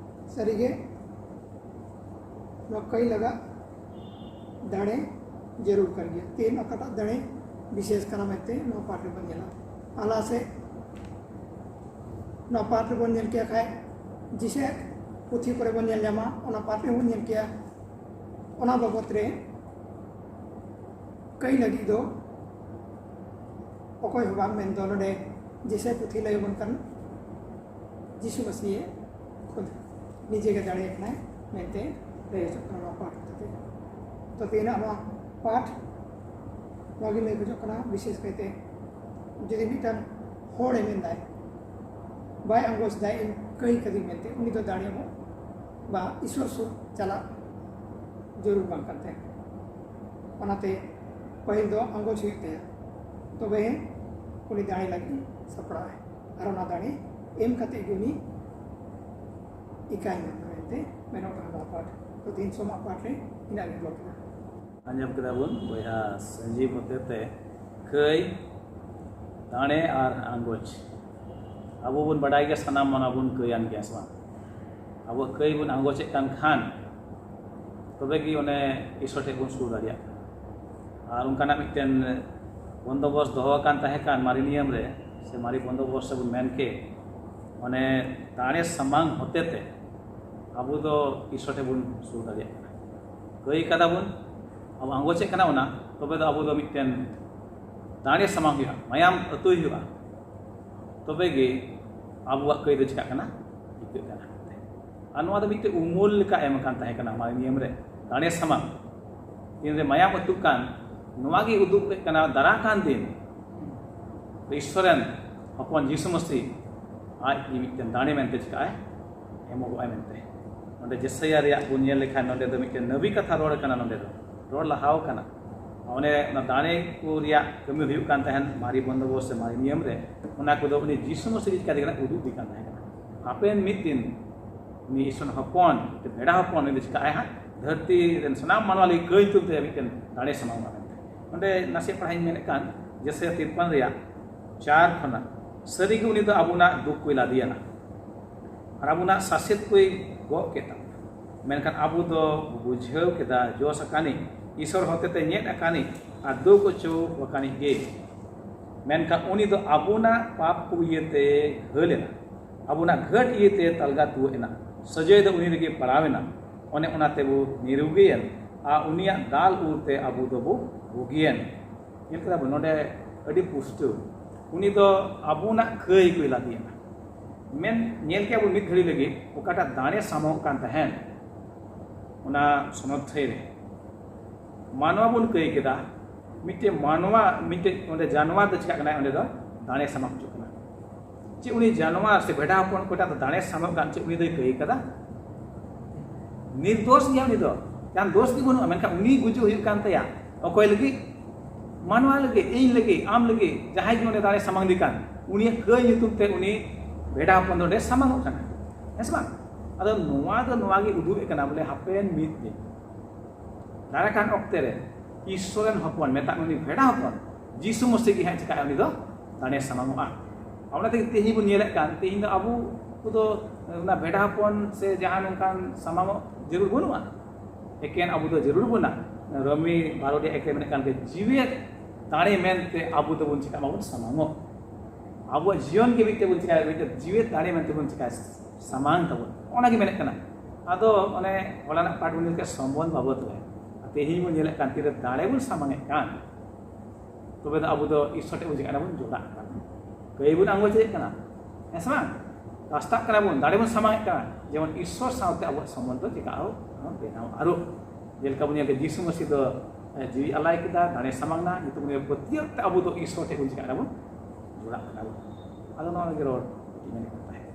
ᱥᱟᱹᱨᱤᱜᱮ ᱱᱚᱣᱟ ᱠᱟᱹᱭ ᱞᱟᱜᱟᱜ ᱫᱟᱲᱮ ᱡᱟᱹᱨᱩᱲ ᱠᱟᱱ ᱜᱮᱭᱟ᱾ ᱛᱮᱦᱮᱧ ᱚᱠᱟᱴᱟᱜ ᱫᱟᱲᱮ ᱵᱤᱥᱮᱥ ᱠᱟᱱᱟ ᱢᱮᱱᱛᱮ ᱱᱚᱣᱟ ᱯᱟᱴ ᱨᱮᱵᱚᱱ ᱧᱮᱞᱟ᱾ ᱟᱨ ᱞᱟᱦᱟ ᱥᱮᱫ ᱱᱚᱣᱟ ᱯᱟᱴ ᱨᱮᱵᱚᱱ ᱧᱮᱞ ᱠᱮᱭᱟ ᱠᱷᱟᱡ, ᱡᱮᱥᱮ ᱯᱩᱛᱷᱤ ᱠᱚᱨᱮ ᱵᱚᱱ ᱧᱮᱞ ᱧᱟᱢᱟ, ᱚᱱᱟ ᱯᱟᱴ ᱨᱮᱵᱚᱱ ᱧᱮᱞ ᱠᱮᱭᱟ᱾ ᱚᱱᱟ ᱵᱟᱵᱚᱛ ᱨᱮ ᱠᱟᱹᱭ ᱞᱟᱹᱜᱤᱫ ᱫᱚ ᱚᱠᱚᱭ ᱦᱚᱸ ᱵᱟᱝ, ᱢᱮᱱᱫᱚ ᱱᱚᱰᱮ ᱡᱮᱥᱮ ᱯᱩᱛᱷᱤ ᱞᱟᱹᱭ ᱟᱵᱚᱱ ᱠᱟᱱ ᱡᱤᱥᱩ ᱢᱟᱹᱥᱤᱦ ᱠᱷᱩᱫ ᱱᱤᱡᱮ ᱜᱮ ᱫᱟᱲᱮᱭᱟᱜ ᱠᱟᱱᱟᱭ ᱢᱮᱱᱛᱮ ᱞᱟᱹᱭ ᱦᱚᱪᱚᱜ ᱠᱟᱱᱟ ᱱᱚᱣᱟ ᱯᱟᱴ ᱦᱚᱛᱮᱛᱮ᱾ ᱛᱚ ᱛᱮᱦᱮᱧᱟᱜ ᱱᱚᱣᱟ ᱯᱟᱴ ᱱᱚᱣᱟ ᱜᱮ ᱞᱟᱹᱭ ᱠᱷᱚᱡᱚᱜ ᱠᱟᱱᱟ, ᱵᱤᱥᱮᱥ ᱠᱟᱭᱛᱮ ᱡᱩᱫᱤ ᱢᱤᱫᱴᱟᱝ ᱦᱚᱲᱮ ᱢᱮᱱᱫᱟᱭ, ᱵᱟᱭ ᱟᱸᱜᱚᱪ ᱫᱟᱭ, ᱤᱧ ᱠᱟᱹᱭ ᱠᱟᱹᱫᱤᱧ ᱢᱮᱱᱛᱮ, ᱩᱱᱤ ᱫᱚ ᱫᱟᱲᱮ ᱮᱢᱚᱜ ᱵᱟ ᱤᱥᱚᱨ ᱥᱩᱨ ᱪᱟᱞᱟᱜ ᱡᱟᱹᱨᱩᱲ ᱵᱟᱝ ᱠᱟᱱ ᱛᱟᱭᱟ᱾ ᱚᱱᱟᱛᱮ ᱯᱟᱹᱦᱤᱞ ᱫᱚ ᱟᱸᱜᱚᱪ ᱦᱩᱭᱩᱜ ᱛᱟᱭᱟ, ᱛᱚᱵᱮ ᱩᱱᱤ ᱫᱟᱲᱮ ᱞᱟᱹᱜᱤᱫ ᱥᱟᱯᱲᱟᱜᱼᱟᱭ᱾ ᱟᱨ ᱚᱱᱟ ᱫᱟᱲᱮ ᱮᱢ ᱠᱟᱛᱮ ᱜᱮ ᱩᱱᱤ ᱤᱠᱟᱭ ᱧᱟᱢᱟ ᱢᱮᱱᱛᱮ ᱢᱮᱱᱚᱜ ᱠᱟᱱᱟ ᱱᱚᱣᱟ ᱯᱟᱴ᱾ ᱛᱚ ᱛᱮᱦᱮᱧ ᱥᱳᱢᱟᱜ ᱯᱟᱴ ᱨᱮ ᱤᱱᱟᱹᱜ ᱜᱮ ᱵᱚᱞᱚ ᱠᱮᱫᱟ᱾ ᱟᱸᱡᱚᱢ ᱠᱮᱫᱟ ᱵᱚᱱ ᱵᱚᱭᱦᱟ ᱥᱟᱹᱧᱡᱤᱵ ᱦᱚᱛᱮᱛᱮ ᱠᱟᱹᱭ, ᱫᱟᱲᱮ ᱟᱨ ᱟᱸᱜᱚᱪ᱾ ᱟᱵᱚ ᱵᱚᱱ ᱵᱟᱰᱟᱭ ᱜᱮᱭᱟ, ᱥᱟᱱᱟᱢ ᱢᱟᱱᱣᱟ ᱵᱚᱱ ᱠᱟᱹᱭᱟᱱ ᱜᱮᱭᱟ ᱥᱮ ᱵᱟᱝ? ᱟᱵᱚ ᱠᱟᱹᱭ ᱵᱚᱱ ᱟᱸᱜᱚᱪᱮᱫ ᱠᱟᱱ ᱠᱷᱟᱱ ᱛᱚᱵᱮ ᱜᱮ ᱚᱱᱮ ᱤᱥᱚᱨ ᱴᱷᱮᱱ ᱵᱚᱱ ᱥᱩᱨ ᱫᱟᱲᱮᱭᱟᱜ ᱠᱟᱱᱟ᱾ ᱟᱨ ᱚᱱᱠᱟᱱᱟᱜ ᱢᱤᱫᱴᱮᱱ ᱵᱚᱱᱫᱚᱵᱚᱥ ᱫᱚᱦᱚ ᱟᱠᱟᱱ ᱛᱟᱦᱮᱸ ᱠᱟᱱ ᱢᱟᱨᱮ ᱱᱤᱭᱚᱢ ᱨᱮ, ᱥᱮ ᱢᱟᱨᱮ ᱵᱚᱱᱫᱚᱵᱚᱥ ᱨᱮᱵᱚᱱ ᱢᱮᱱ ᱠᱮ, ᱚᱱᱮ ᱫᱟᱲᱮ ᱥᱟᱢᱟᱝ ᱦᱚᱛᱮᱛᱮ ᱟᱵᱚ ᱫᱚ ᱤᱥᱚᱨ ᱴᱷᱮᱱ ᱵᱚᱱ ᱥᱩᱨ ᱫᱟᱲᱮᱭᱟᱜ ᱠᱟᱱᱟ᱾ ᱠᱟᱹᱭ ᱠᱟᱫᱟ ᱵᱚᱱ, ᱟᱵᱚ ᱟᱸᱜᱚᱪᱮᱫ ᱠᱟᱱᱟ ᱚᱱᱟ, ᱛᱚᱵᱮ ᱫᱚ ᱟᱵᱚ ᱫᱚ ᱢᱤᱫᱴᱮᱱ ᱫᱟᱲᱮ ᱥᱟᱢᱟᱝ ᱦᱩᱭᱩᱜᱼᱟ, ᱢᱟᱭᱟᱢ ᱟᱹᱛᱩᱭ ᱦᱩᱭᱩᱜᱼᱟ, ᱛᱚᱵᱮ ᱜᱮ ᱟᱵᱚᱣᱟᱜ ᱠᱟᱹᱭ ᱫᱚ ᱪᱤᱠᱟᱹᱜ ᱠᱟᱱᱟ, ᱤᱠᱟᱹᱜ ᱠᱟᱱᱟ᱾ ᱟᱨ ᱱᱚᱣᱟ ᱫᱚ ᱢᱤᱫᱴᱮᱱ ᱩᱢᱩᱞ ᱞᱮᱠᱟ ᱮᱢ ᱟᱠᱟᱱ ᱛᱟᱦᱮᱸ ᱠᱟᱱᱟ ᱢᱟᱨᱮ ᱱᱤᱭᱚᱢ ᱨᱮ, ᱫᱟᱲᱮ ᱥᱟᱢᱟᱝ᱾ ᱛᱤᱱᱨᱮ ᱢᱟᱭᱟᱢ ᱟᱹᱛᱩᱜ ᱠᱟᱱ, ᱱᱚᱣᱟ ᱜᱮ ᱩᱫᱩᱜ ᱮᱫ ᱠᱟᱱᱟ ᱫᱟᱨᱟ ᱠᱟᱱ ᱫᱤᱱ ᱤᱥᱚᱨ ᱨᱮᱱ ᱦᱚᱯᱚᱱ ᱡᱤᱥᱩ ᱢᱟᱹᱥᱤ ᱟᱡ ᱜᱮ ᱢᱤᱫᱴᱮᱱ ᱫᱟᱲᱮ ᱢᱮᱱᱛᱮ ᱪᱤᱠᱟᱹᱜᱼᱟᱭ, ᱮᱢᱚᱜᱚᱜᱼᱟᱭ ᱢᱮᱱᱛᱮ᱾ ᱱᱚᱰᱮ ᱡᱮᱥᱟᱭᱟ ᱨᱮᱭᱟᱜ ᱵᱚᱱ ᱧᱮᱞ ᱞᱮᱠᱷᱟᱱ ᱱᱚᱰᱮ ᱫᱚ ᱢᱤᱫᱴᱮᱱ ᱱᱟᱵᱤ ᱠᱟᱛᱷᱟ ᱨᱚᱲ ᱠᱟᱱᱟ, ᱱᱚᱰᱮ ᱫᱚ ᱨᱚᱲ ᱞᱟᱦᱟᱣ ᱠᱟᱱᱟ᱾ ᱚᱱᱮ ᱚᱱᱟ ᱫᱟᱲᱮ ᱠᱚ ᱨᱮᱭᱟᱜ ᱠᱟᱹᱢᱤ ᱦᱩᱭᱩᱜ ᱠᱟᱱ ᱛᱟᱦᱮᱸᱱ ᱢᱟᱨᱮ ᱵᱚᱱᱫᱚᱵᱚᱥ ᱥᱮ ᱢᱟᱨᱮ ᱱᱤᱭᱚᱢ ᱨᱮ, ᱚᱱᱟ ᱠᱚᱫᱚ ᱩᱱᱤ ᱡᱤᱥᱩ ᱢᱟᱹᱥᱤ ᱪᱤᱠᱟ ᱛᱮᱜᱮ ᱩᱫᱩᱜ ᱤᱫᱤ ᱠᱟᱱ ᱛᱟᱦᱮᱸ ᱠᱟᱱᱟ᱾ ᱦᱟᱯᱮᱱ ᱢᱤᱫ ᱫᱤᱱ ᱩᱱᱤ ᱤᱥᱚᱨ ᱦᱚᱯᱚᱱ, ᱢᱤᱫᱴᱮᱱ ᱵᱷᱮᱰᱟ ᱦᱚᱯᱚᱱ, ᱩᱱᱤ ᱫᱚ ᱪᱤᱠᱟᱹᱜᱼᱟᱭ ᱦᱟᱸᱜ? ᱫᱷᱟᱹᱨᱛᱤ ᱨᱮᱱ ᱥᱟᱱᱟᱢ ᱢᱟᱱᱣᱟ ᱞᱟᱹᱜᱤᱫ ᱠᱟᱹᱭ ᱧᱩᱛᱩᱢ ᱛᱮ ᱢᱤᱫᱴᱮᱱ ᱫᱟᱲᱮ ᱥᱟᱢᱟᱝ ᱢᱟ ᱢᱮᱱᱛᱮ᱾ ᱚᱸᱰᱮ ᱱᱟᱥᱮ ᱯᱟᱲᱦᱟᱜ ᱤᱧ ᱢᱮᱱᱮᱫ ᱠᱟᱱ, ᱡᱮᱥᱟᱭᱟ ᱛᱤᱨᱯᱟᱱ ᱨᱮᱭᱟᱜ ᱪᱟᱨ ᱠᱷᱚᱱᱟᱜ, ᱥᱟᱹᱨᱤᱜᱮ ᱩᱱᱤ ᱫᱚ ᱟᱵᱚᱱᱟᱜ ᱫᱩᱠ ᱠᱚᱭ ᱞᱟᱫᱮᱭᱟᱱᱟ ᱟᱨ ᱟᱵᱚᱱᱟᱜ ᱥᱟᱥᱮᱛ ᱠᱚᱭ ᱜᱚᱜ ᱠᱮᱫᱟ᱾ ᱢᱮᱱᱠᱷᱟᱱ ᱟᱵᱚ ᱫᱚ ᱵᱩᱡᱷᱟᱹᱣ ᱠᱮᱫᱟ, ᱡᱚᱥ ᱟᱠᱟᱱᱤᱡ, ᱤᱥᱚᱨ ᱦᱚᱛᱮᱛᱮ ᱧᱮᱫ ᱟᱠᱟᱱᱤᱡ ᱟᱨ ᱫᱩᱠ ᱚᱪᱚ ᱟᱠᱟᱱᱤᱡ ᱜᱮ᱾ ᱢᱮᱱᱠᱷᱟᱱ ᱩᱱᱤ ᱫᱚ ᱟᱵᱚᱱᱟᱜ ᱯᱟᱯ ᱠᱚ ᱤᱭᱟᱹᱛᱮ ᱜᱷᱟᱹᱞ ᱮᱱᱟ, ᱟᱵᱚᱱᱟᱜ ᱜᱷᱟᱹᱴ ᱤᱭᱟᱹᱛᱮ ᱛᱟᱞᱜᱟ ᱛᱩᱣᱟᱹᱜ ᱮᱱᱟ᱾ ᱥᱟᱹᱡᱟᱹᱭ ᱫᱚ ᱩᱱᱤ ᱨᱮᱜᱮ ᱯᱟᱲᱟᱣ ᱮᱱᱟ, ᱚᱱᱮ ᱚᱱᱟ ᱛᱮᱵᱚ ᱱᱤᱨᱩᱜᱤᱭᱮᱱ, ᱟᱨ ᱩᱱᱤᱭᱟᱜ ᱫᱟᱞ ᱩᱨ ᱛᱮ ᱟᱵᱚ ᱫᱚᱵᱚ ᱵᱩᱜᱤᱭᱮᱱ᱾ ᱧᱮᱞ ᱠᱮᱫᱟ ᱵᱚᱱ ᱱᱚᱰᱮ ᱟᱹᱰᱤ ᱯᱩᱥᱴᱟᱹᱣ, ᱩᱱᱤ ᱫᱚ ᱟᱵᱚᱱᱟᱜ ᱠᱟᱹᱭ ᱠᱚᱭ ᱞᱟᱫᱮᱭᱮᱱᱟ᱾ ᱢᱮᱱ ᱧᱮᱞ ᱠᱮᱫᱟ ᱵᱚᱱ ᱢᱤᱫ ᱜᱷᱟᱹᱲᱤ ᱞᱟᱹᱜᱤᱫ ᱚᱠᱟᱴᱟᱜ ᱫᱟᱲᱮ ᱥᱟᱢᱟᱝᱚᱜ ᱠᱟᱱ ᱛᱟᱦᱮᱸᱱ ᱚᱱᱟ ᱥᱚᱱᱚᱛ ᱛᱷᱟᱹᱭ ᱨᱮ, ᱢᱟᱱᱣᱟ ᱵᱚᱱ ᱠᱟᱹᱭ ᱠᱮᱫᱟ, ᱢᱤᱫᱴᱮᱱ ᱢᱟᱱᱣᱟ, ᱢᱤᱫᱴᱮᱱ ᱚᱸᱰᱮ ᱡᱟᱱᱣᱟᱨ ᱫᱚ ᱪᱤᱠᱟᱹᱜ ᱠᱟᱱᱟᱭ? ᱚᱸᱰᱮ ᱫᱚ ᱫᱟᱲᱮ ᱥᱟᱢᱟᱝ ᱦᱚᱪᱚᱜ ᱠᱟᱱᱟ᱾ ᱪᱮᱫ ᱩᱱᱤ ᱡᱟᱱᱣᱟᱨ ᱥᱮ ᱵᱷᱮᱰᱟ ᱦᱚᱯᱚᱱ ᱚᱠᱚᱭᱴᱟᱜ ᱫᱚ ᱫᱟᱲᱮ ᱥᱟᱢᱟᱝ ᱠᱟᱱ, ᱪᱮᱫ ᱩᱱᱤ ᱫᱚᱭ ᱠᱟᱹᱭ ᱠᱟᱫᱟ? ᱱᱤᱨᱫᱳᱥ ᱜᱮᱭᱟ ᱩᱱᱤ ᱫᱚ, ᱡᱟᱦᱟᱱ ᱫᱳᱥ ᱜᱮ ᱵᱟᱹᱱᱩᱜᱼᱟ᱾ ᱢᱮᱱᱠᱷᱟᱱ ᱩᱱᱤ ᱜᱩᱡᱩᱜ ᱦᱩᱭᱩᱜ ᱠᱟᱱ ᱛᱟᱭᱟ᱾ ᱚᱠᱚᱭ ᱞᱟᱹᱜᱤᱫ? ᱢᱟᱱᱣᱟ ᱞᱟᱹᱜᱤᱫ, ᱤᱧ ᱞᱟᱹᱜᱤᱫ, ᱟᱢ ᱞᱟᱹᱜᱤᱫ, ᱡᱟᱦᱟᱸᱭ ᱜᱮ ᱚᱸᱰᱮ ᱫᱟᱲᱮ ᱥᱟᱢᱟᱝ ᱫᱤ ᱠᱟᱱ, ᱩᱱᱤᱭᱟᱜ ᱠᱟᱹᱭ ᱧᱩᱛᱩᱢ ᱛᱮ ᱩᱱᱤ ᱵᱷᱮᱰᱟ ᱦᱚᱯᱚᱱ ᱫᱚ ᱚᱸᱰᱮ ᱥᱟᱢᱟᱝᱚᱜ ᱠᱟᱱᱟ, ᱦᱮᱸ ᱥᱮ ᱵᱟᱝ? ᱟᱫᱚ ᱱᱚᱣᱟ ᱫᱚ ᱱᱚᱣᱟ ᱜᱮ ᱩᱫᱩᱜ ᱮᱫ ᱠᱟᱱᱟ, ᱵᱚᱞᱮ ᱦᱟᱯᱮᱱ ᱢᱤᱫ ᱫᱤᱱ ᱫᱟᱨᱟᱭ ᱠᱟᱱ ᱚᱠᱛᱮ ᱨᱮ ᱤᱥᱥᱚᱨ ᱨᱮᱱ ᱦᱚᱯᱚᱱ, ᱢᱮᱛᱟᱜ ᱢᱮ ᱩᱱᱤ ᱵᱷᱮᱰᱟ ᱦᱚᱯᱚᱱ, ᱡᱤᱥᱩ ᱢᱟᱹᱥᱤ ᱜᱮ ᱦᱟᱸᱜ ᱪᱤᱠᱟᱹᱜᱼᱟ? ᱩᱱᱤ ᱫᱚ ᱫᱟᱲᱮ ᱥᱟᱢᱟᱝᱚᱜᱼᱟ᱾ ᱚᱱᱟ ᱛᱮᱜᱮ ᱛᱮᱦᱮᱧ ᱵᱚᱱ ᱧᱮᱞᱮᱫ ᱠᱟᱱ, ᱛᱮᱦᱮᱧ ᱫᱚ ᱟᱵᱚ ᱠᱚᱫᱚ ᱚᱱᱟ ᱵᱷᱮᱰᱟ ᱦᱚᱯᱚᱱ ᱥᱮ ᱡᱟᱦᱟᱸ ᱱᱚᱝᱠᱟᱱ ᱥᱟᱢᱟᱝᱚᱜ ᱡᱟᱹᱨᱩᱲ ᱵᱟᱹᱱᱩᱜᱼᱟ᱾ ᱮᱠᱮᱱ ᱟᱵᱚ ᱫᱚ ᱡᱟᱹᱨᱩᱲ ᱵᱚᱱᱟ, ᱨᱳᱢᱤ ᱵᱟᱨᱚ ᱨᱮᱭᱟᱜ ᱮᱠ ᱨᱮ ᱢᱮᱱᱮᱫ ᱠᱟᱱ ᱜᱮ, ᱡᱤᱣᱮᱫ ᱫᱟᱲᱮ ᱢᱮᱱᱛᱮ ᱟᱵᱚ ᱫᱚᱵᱚᱱ ᱪᱤᱠᱟᱹᱜ ᱢᱟᱵᱚᱱ ᱥᱟᱢᱟᱝᱚᱜ᱾ ᱟᱵᱚᱣᱟᱜ ᱡᱤᱭᱚᱱ ᱜᱮ ᱢᱤᱫᱴᱮᱱ ᱵᱚᱱ ᱪᱤᱠᱟᱹᱭᱟ, ᱢᱤᱫᱴᱮᱱ ᱡᱤᱣᱮᱫ ᱫᱟᱲᱮ ᱢᱮᱱᱛᱮ ᱵᱚᱱ ᱪᱤᱠᱟᱹᱭᱟ, ᱥᱟᱢᱟᱝ ᱛᱟᱵᱚᱱ᱾ ᱚᱱᱟᱜᱮ ᱢᱮᱱᱮᱫ ᱠᱟᱱᱟ᱾ ᱟᱫᱚ ᱚᱱᱮ ᱦᱚᱞᱟᱱᱟᱜ ᱯᱟᱴ ᱵᱚᱱ ᱧᱮᱞ ᱠᱮᱫ ᱥᱚᱢᱵᱚᱱ ᱵᱟᱵᱚᱫ ᱨᱮ, ᱛᱮᱦᱮᱧ ᱵᱚᱱ ᱧᱮᱞᱮᱫ ᱠᱟᱱ ᱛᱤᱨᱮ ᱫᱟᱲᱮ ᱵᱚᱱ ᱥᱟᱢᱟᱝᱮᱫ ᱠᱟᱱ, ᱛᱚᱵᱮ ᱫᱚ ᱟᱵᱚ ᱫᱚ ᱤᱥᱥᱚᱨ ᱴᱷᱮᱱ ᱵᱚᱱ ᱪᱤᱠᱟᱹᱜ ᱠᱟᱱᱟ? ᱵᱚᱱ ᱡᱚᱲᱟᱜ ᱠᱟᱱᱟ, ᱠᱟᱹᱭ ᱵᱚᱱ ᱟᱸᱜᱚᱪᱮᱫ ᱠᱟᱱᱟ, ᱦᱮᱸ ᱥᱮ ᱵᱟᱝ? ᱨᱟᱥᱛᱟᱜ ᱠᱟᱱᱟ ᱵᱚᱱ, ᱫᱟᱲᱮ ᱵᱚᱱ ᱥᱟᱢᱟᱝᱮᱫ ᱠᱟᱱᱟ, ᱡᱮᱢᱚᱱ ᱤᱥᱥᱚᱨ ᱥᱟᱶᱛᱮ ᱟᱵᱚᱣᱟᱜ ᱥᱚᱢᱵᱚᱱᱫᱷ ᱪᱤᱠᱟ ᱟᱨᱚ ᱵᱮᱱᱟᱣ ᱟᱨᱚ᱾ ᱡᱮᱞᱮᱠᱟ ᱵᱚᱱ ᱧᱮᱞ ᱠᱮᱫᱟ, ᱡᱤᱥᱩ ᱢᱟᱹᱥᱤ ᱫᱚ ᱡᱤᱣᱤ ᱟᱞᱟᱭ ᱠᱮᱫᱟ, ᱫᱟᱲᱮ ᱥᱟᱢᱟᱝ ᱮᱱᱟ, ᱧᱩᱛᱩᱢ ᱨᱮ ᱯᱟᱹᱛᱭᱟᱹᱣ ᱛᱮ ᱟᱵᱚ ᱫᱚ ᱤᱥᱥᱚᱨ ᱴᱷᱮᱱ ᱵᱚᱱ ᱪᱤᱠᱟᱹᱜ ᱠᱟᱱᱟ? ᱵᱚᱱ ᱡᱚᱲᱟᱜ ᱠᱟᱱᱟ ᱵᱚᱱ᱾ ᱟᱫᱚ ᱱᱚᱣᱟ ᱞᱟᱹᱜᱤᱫ ᱨᱚᱲ ᱠᱟᱹᱴᱤᱡ ᱢᱮᱱᱮᱫ ᱠᱟᱱ ᱛᱟᱦᱮᱸᱫ᱾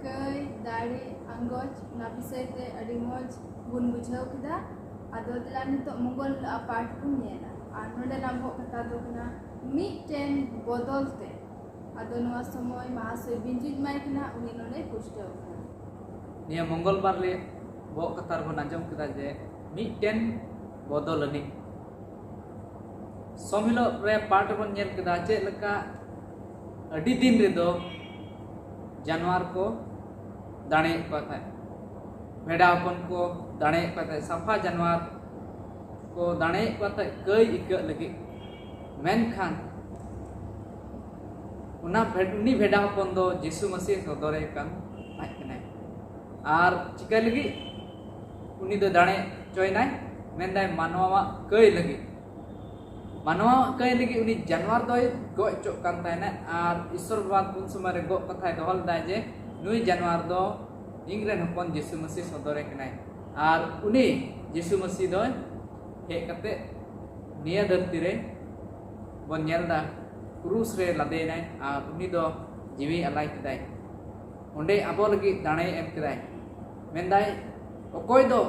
ᱠᱟᱹᱭ, ᱫᱟᱲᱮ, ᱟᱸᱜᱚᱪ, ᱚᱱᱟ ᱵᱤᱥᱚᱭ ᱛᱮ ᱟᱹᱰᱤ ᱢᱚᱡᱽ ᱵᱚᱱ ᱵᱩᱡᱷᱟᱹᱣ ᱠᱮᱫᱟ᱾ ᱟᱫᱚ ᱫᱮᱞᱟ ᱱᱤᱛᱚᱜ ᱢᱚᱝᱜᱚᱞ ᱯᱟᱴ ᱵᱚᱱ ᱧᱮᱞᱟ᱾ ᱟᱨ ᱱᱚᱰᱮᱱᱟᱜ ᱵᱚᱦᱚᱜ ᱠᱟᱛᱷᱟ ᱫᱚ ᱠᱟᱱᱟ ᱢᱤᱫᱴᱮᱱ ᱵᱚᱫᱚᱞ ᱛᱮ᱾ ᱟᱫᱚ ᱱᱚᱣᱟ ᱥᱚᱢᱚᱭ ᱢᱟᱦᱟᱥᱚᱭ ᱵᱤᱧᱡᱩᱡ ᱮᱢᱟᱭ ᱠᱟᱱᱟ, ᱩᱱᱤ ᱱᱚᱰᱮ ᱯᱩᱥᱴᱟᱹᱣ ᱠᱟᱱᱟ᱾ ᱱᱤᱭᱟᱹ ᱢᱚᱝᱜᱚᱞ ᱵᱟᱨ ᱨᱮ ᱵᱚᱦᱚᱜ ᱠᱟᱛᱷᱟ ᱨᱮᱵᱚᱱ ᱟᱸᱡᱚᱢ ᱠᱮᱫᱟ ᱡᱮ ᱢᱤᱫᱴᱮᱱ ᱵᱚᱫᱚᱞ ᱟᱹᱱᱤᱡ᱾ ᱥᱚᱢ ᱦᱤᱞᱳᱜ ᱨᱮ ᱯᱟᱴ ᱨᱮᱵᱚᱱ ᱧᱮᱞ ᱠᱮᱫᱟ ᱪᱮᱫ ᱞᱮᱠᱟ ᱟᱹᱰᱤ ᱫᱤᱱ ᱨᱮᱫᱚ ᱡᱟᱱᱣᱟᱨ ᱠᱚ ᱫᱟᱲᱮᱭᱮᱫ ᱠᱚ ᱛᱟᱦᱮᱸᱫ, ᱵᱷᱮᱰᱟ ᱦᱚᱯᱚᱱ ᱠᱚ ᱫᱟᱲᱮᱭᱮᱫ ᱠᱚ ᱛᱟᱦᱮᱸᱫ, ᱥᱟᱯᱷᱟ ᱡᱟᱱᱣᱟᱨ ᱠᱚ ᱫᱟᱲᱮᱭᱮᱫ ᱠᱚ ᱛᱟᱦᱮᱸᱫ, ᱠᱟᱹᱭ ᱟᱹᱭᱠᱟᱹᱜ ᱞᱟᱹᱜᱤᱫ᱾ ᱢᱮᱱᱠᱷᱟᱱ ᱚᱱᱟ ᱵᱷᱮ- ᱩᱱᱤ ᱵᱷᱮᱰᱟ ᱦᱚᱯᱚᱱ ᱫᱚ ᱡᱤᱥᱩ ᱢᱟᱹᱥᱤ ᱥᱚᱫᱚᱨᱮ ᱠᱟᱱ ᱛᱟᱦᱮᱸ ᱠᱟᱱᱟᱭ᱾ ᱟᱨ ᱪᱤᱠᱟᱹ ᱞᱟᱹᱜᱤᱫ? ᱩᱱᱤ ᱫᱚ ᱫᱟᱲᱮ ᱦᱚᱪᱚᱭᱮᱱᱟᱭ, ᱢᱮᱱᱫᱟᱭ ᱢᱟᱱᱣᱟᱣᱟᱜ ᱠᱟᱹᱭ ᱞᱟᱹᱜᱤᱫ᱾ ᱢᱟᱱᱣᱟᱣᱟᱜ ᱠᱟᱹᱭ ᱞᱟᱹᱜᱤᱫ ᱩᱱᱤ ᱡᱟᱱᱣᱟᱨ ᱫᱚᱭ ᱜᱚᱡ ᱦᱚᱪᱚᱜ ᱠᱟᱱ ᱛᱟᱦᱮᱱᱟ᱾ ᱟᱨ ᱤᱥᱥᱚᱨ ᱵᱟᱵᱟ ᱩᱱ ᱥᱚᱢᱚᱭ ᱨᱮ ᱜᱚᱜ ᱠᱟᱛᱷᱟᱭ ᱫᱚᱦᱚ ᱞᱮᱫᱟᱭ ᱡᱮ ᱱᱩᱭ ᱡᱟᱱᱣᱟᱨ ᱫᱚ ᱤᱧ ᱨᱮᱱ ᱦᱚᱯᱚᱱ ᱡᱤᱥᱩ ᱢᱟᱹᱥᱤ ᱥᱚᱫᱚᱨᱮ ᱠᱟᱱᱟᱭ᱾ ᱟᱨ ᱩᱱᱤ ᱡᱤᱥᱩ ᱢᱟᱹᱥᱤ ᱫᱚᱭ ᱦᱮᱡ ᱠᱟᱛᱮ ᱱᱤᱭᱟᱹ ᱫᱷᱟᱹᱨᱛᱤ ᱨᱮ ᱵᱚᱱ ᱧᱮᱞ ᱮᱫᱟ, ᱠᱨᱩᱥ ᱨᱮ ᱞᱟᱫᱮᱭᱮᱱᱟᱭ ᱟᱨ ᱩᱱᱤ ᱫᱚ ᱡᱤᱣᱤ ᱟᱞᱟᱭ ᱠᱮᱫᱟᱭ᱾ ᱚᱸᱰᱮ ᱟᱵᱚ ᱞᱟᱹᱜᱤᱫ ᱫᱟᱲᱮᱭ ᱮᱢ ᱠᱮᱫᱟᱭ᱾ ᱢᱮᱱᱫᱟᱭ ᱚᱠᱚᱭ ᱫᱚ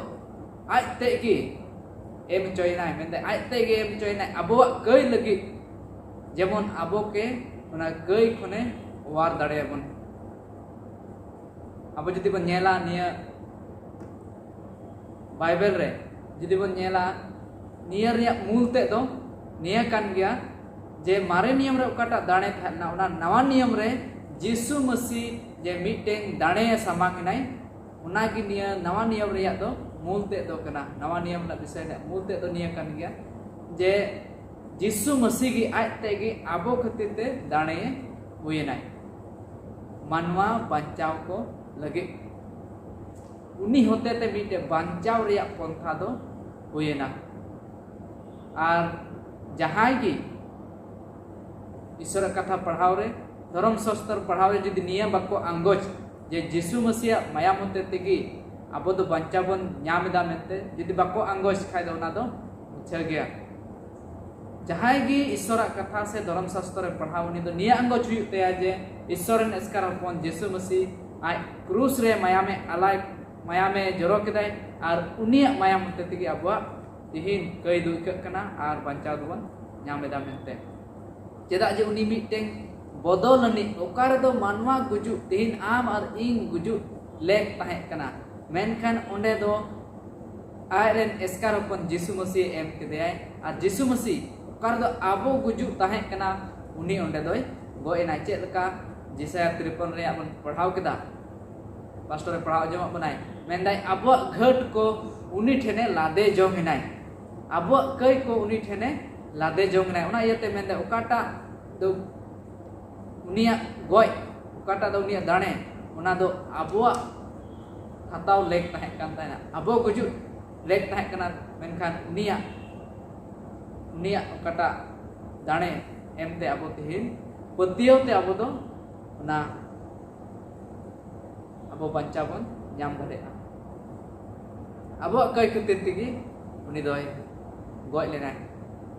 ᱟᱡ ᱛᱮ ᱜᱮ ᱮᱢ ᱦᱚᱪᱚᱭᱮᱱᱟᱭ, ᱢᱮᱱᱫᱟᱭ ᱟᱡ ᱛᱮ ᱜᱮ ᱮᱢ ᱦᱚᱪᱚᱭᱮᱱᱟᱭ ᱟᱵᱚᱣᱟᱜ ᱠᱟᱹᱭ ᱞᱟᱹᱜᱤᱫ, ᱡᱮᱢᱚᱱ ᱟᱵᱚ ᱠᱮ ᱚᱱᱟ ᱠᱟᱹᱭ ᱠᱷᱚᱱᱮ ᱚᱣᱟᱨ ᱫᱟᱲᱮᱭᱟᱵᱚᱱ᱾ ᱟᱵᱚ ᱡᱩᱫᱤ ᱵᱚᱱ ᱧᱮᱞᱟ ᱱᱤᱭᱟᱹ ᱵᱟᱭᱵᱮᱞ ᱨᱮ, ᱡᱩᱫᱤ ᱵᱚᱱ ᱧᱮᱞᱟ, ᱱᱤᱭᱟᱹ ᱨᱮᱭᱟᱜ ᱢᱩᱞ ᱛᱮᱫ ᱫᱚ ᱱᱤᱭᱟᱹ ᱠᱟᱱ ᱜᱮᱭᱟ ᱡᱮ ᱢᱟᱨᱮ ᱱᱤᱭᱚᱢ ᱨᱮ ᱚᱠᱟᱴᱟᱜ ᱫᱟᱲᱮ ᱛᱟᱦᱮᱸ ᱞᱮᱱᱟ, ᱚᱱᱟ ᱱᱟᱣᱟ ᱱᱤᱭᱚᱢ ᱨᱮ ᱡᱤᱥᱩ ᱢᱟᱹᱥᱤ ᱡᱮ ᱢᱤᱫᱴᱮᱱ ᱫᱟᱲᱮᱭᱮ ᱥᱟᱢᱟᱝ ᱮᱱᱟᱭ, ᱚᱱᱟᱜᱮ ᱱᱤᱭᱟᱹ ᱱᱟᱣᱟ ᱱᱤᱭᱚᱢ ᱨᱮᱭᱟᱜ ᱫᱚ ᱢᱩᱞ ᱛᱮᱫ ᱫᱚ ᱠᱟᱱᱟ᱾ ᱱᱟᱣᱟ ᱱᱤᱭᱚᱢ ᱨᱮᱱᱟᱜ ᱵᱤᱥᱚᱭ ᱨᱮᱭᱟᱜ ᱢᱩᱞ ᱛᱮᱫ ᱫᱚ ᱱᱤᱭᱟᱹ ᱠᱟᱱ ᱜᱮᱭᱟ ᱡᱮ ᱡᱤᱥᱩ ᱢᱟᱹᱥᱤ ᱜᱮ ᱟᱡ ᱛᱮᱜᱮ ᱟᱵᱚ ᱠᱷᱟᱹᱛᱤᱨ ᱛᱮ ᱫᱟᱲᱮ ᱦᱩᱭᱮᱱᱟᱭ ᱢᱟᱱᱣᱟ ᱵᱟᱧᱪᱟᱣ ᱠᱚ ᱞᱟᱹᱜᱤᱫ᱾ ᱩᱱᱤ ᱦᱚᱛᱮᱛᱮ ᱢᱤᱫᱴᱮᱡ ᱵᱟᱧᱪᱟᱣ ᱨᱮᱭᱟᱜ ᱯᱚᱱᱛᱷᱟ ᱫᱚ ᱦᱩᱭᱮᱱᱟ᱾ ᱟᱨ ᱡᱟᱦᱟᱸᱭ ᱜᱮ ᱤᱥᱚᱨᱟᱜ ᱠᱟᱛᱷᱟ ᱯᱟᱲᱦᱟᱣ ᱨᱮ, ᱫᱷᱚᱨᱚᱢ ᱥᱟᱥᱛᱚᱨ ᱯᱟᱲᱦᱟᱣ ᱨᱮ ᱡᱩᱫᱤ ᱱᱤᱭᱟᱹ ᱵᱟᱠᱚ ᱟᱸᱜᱚᱪ ᱡᱮ ᱡᱤᱥᱩ ᱢᱟᱹᱥᱤᱭᱟᱜ ᱢᱟᱭᱟᱢ ᱦᱚᱛᱮ ᱛᱮᱜᱮ ᱟᱵᱚ ᱫᱚ ᱵᱟᱧᱪᱟᱣ ᱵᱚᱱ ᱧᱟᱢ ᱮᱫᱟ ᱢᱮᱱᱛᱮ ᱡᱩᱫᱤ ᱵᱟᱠᱚ ᱟᱸᱜᱚᱪ ᱠᱷᱟᱡ ᱫᱚ ᱚᱱᱟ ᱫᱚ ᱢᱤᱪᱷᱟᱹ ᱜᱮᱭᱟ᱾ ᱡᱟᱦᱟᱸᱭ ᱜᱮ ᱤᱥᱚᱨᱟᱜ ᱠᱟᱛᱷᱟ ᱥᱮ ᱫᱷᱚᱨᱚᱢ ᱥᱟᱥᱛᱚᱨ ᱮ ᱯᱟᱲᱦᱟᱣ, ᱩᱱᱤ ᱫᱚ ᱱᱤᱭᱟᱹ ᱟᱸᱜᱚᱪ ᱦᱩᱭᱩᱜ ᱛᱟᱭᱟ ᱡᱮ ᱤᱥᱚᱨ ᱨᱮᱱ ᱮᱥᱠᱟᱨ ᱦᱚᱯᱚᱱ ᱡᱤᱥᱩ ᱢᱟᱹᱥᱤ ᱟᱡ ᱠᱨᱩᱥ ᱨᱮ ᱢᱟᱭᱟᱢᱮ ᱟᱞᱟᱭ, ᱢᱟᱭᱟᱢᱮ ᱡᱚᱨᱚ ᱠᱮᱫᱟᱭ ᱟᱨ ᱩᱱᱤᱭᱟᱜ ᱢᱟᱭᱟᱢ ᱦᱚᱛᱮ ᱛᱮᱜᱮ ᱟᱵᱚᱣᱟᱜ ᱛᱤᱦᱤᱧ ᱠᱟᱹᱭ ᱫᱚ ᱟᱹᱭᱠᱟᱹᱜ ᱠᱟᱱᱟ ᱟᱨ ᱵᱟᱧᱪᱟᱣ ᱫᱚᱵᱚᱱ ᱧᱟᱢ ᱮᱫᱟ ᱢᱮᱱᱛᱮ᱾ ᱪᱮᱫᱟᱜ ᱡᱮ ᱩᱱᱤ ᱢᱤᱫᱴᱮᱱ ᱵᱚᱫᱚᱞ ᱟᱹᱱᱤᱡ, ᱚᱠᱟ ᱨᱮᱫᱚ ᱢᱟᱱᱣᱟ ᱜᱩᱡᱩᱜ, ᱛᱤᱦᱤᱧ ᱟᱢ ᱟᱨ ᱤᱧ ᱜᱩᱡᱩᱜ ᱞᱮᱠ ᱛᱟᱦᱮᱸ ᱠᱟᱱᱟ, ᱢᱮᱱᱠᱷᱟᱱ ᱚᱸᱰᱮ ᱫᱚ ᱟᱡᱨᱮᱱ ᱮᱥᱠᱟᱨ ᱦᱚᱯᱚᱱ ᱡᱤᱥᱩ ᱢᱟᱹᱥᱤ ᱮᱢ ᱠᱮᱫᱮᱭᱟᱭ᱾ ᱟᱨ ᱡᱤᱥᱩ ᱢᱟᱹᱥᱤ ᱚᱠᱟ ᱨᱮᱫᱚ ᱟᱵᱚ ᱜᱩᱡᱩᱜ ᱛᱟᱦᱮᱸ ᱠᱟᱱᱟ, ᱩᱱᱤ ᱚᱸᱰᱮ ᱫᱚᱭ ᱜᱚᱡ ᱮᱱᱟᱭ᱾ ᱪᱮᱫ ᱞᱮᱠᱟ? ᱡᱮᱥᱟᱭᱟ ᱛᱨᱤᱯᱚᱱ ᱨᱮᱭᱟᱜ ᱵᱚᱱ ᱯᱟᱲᱦᱟᱣ ᱠᱮᱫᱟ, ᱯᱟᱥᱴᱚᱨᱮ ᱯᱟᱲᱦᱟᱣ ᱟᱸᱡᱚᱢᱟᱜ ᱵᱚᱱᱟᱭ, ᱢᱮᱱᱫᱟᱭ, ᱟᱵᱚᱣᱟᱜ ᱜᱷᱟᱹᱴ ᱠᱚ ᱩᱱᱤ ᱴᱷᱮᱱᱮ ᱞᱟᱫᱮ ᱡᱚᱝ ᱮᱱᱟᱭ, ᱟᱵᱚᱣᱟᱜ ᱠᱟᱹᱭ ᱠᱚ ᱩᱱᱤ ᱴᱷᱮᱱᱮ ᱞᱟᱫᱮ ᱡᱚᱝ ᱮᱱᱟᱭ᱾ ᱚᱱᱟ ᱤᱭᱟᱹᱛᱮ ᱢᱮᱱᱫᱟᱭ, ᱚᱠᱟᱴᱟᱜ ᱫᱚ ᱩᱱᱤᱭᱟᱜ ᱜᱚᱡ, ᱚᱠᱟᱴᱟᱜ ᱫᱚ ᱩᱱᱤᱭᱟᱜ ᱫᱟᱲᱮ, ᱚᱱᱟ ᱫᱚ ᱟᱵᱚᱣᱟᱜ ᱦᱟᱛᱟᱣ ᱞᱮᱠ ᱛᱟᱦᱮᱸ ᱠᱟᱱ ᱛᱟᱦᱮᱱᱟ, ᱟᱵᱚ ᱜᱩᱡᱩᱜ ᱞᱮᱠ ᱛᱟᱦᱮᱸ ᱠᱟᱱᱟ, ᱢᱮᱱᱠᱷᱟᱱ ᱩᱱᱤᱭᱟᱜ, ᱩᱱᱤᱭᱟᱜ ᱚᱠᱟᱴᱟᱜ ᱫᱟᱲᱮ ᱮᱢᱛᱮ ᱟᱵᱚ ᱛᱮᱦᱮᱧ ᱯᱟᱹᱛᱭᱟᱹᱣ ᱛᱮ ᱟᱵᱚ ᱫᱚ ᱚᱱᱟ ᱟᱵᱚ ᱵᱟᱧᱪᱟᱣ ᱵᱚᱱ ᱧᱟᱢ ᱫᱟᱲᱮᱭᱟᱜᱼᱟ᱾ ᱟᱵᱚᱣᱟᱜ ᱠᱟᱹᱭ ᱠᱷᱟᱹᱛᱤᱨ ᱛᱮᱜᱮ ᱩᱱᱤ ᱫᱚᱭ ᱜᱚᱡ ᱞᱮᱱᱟᱭ,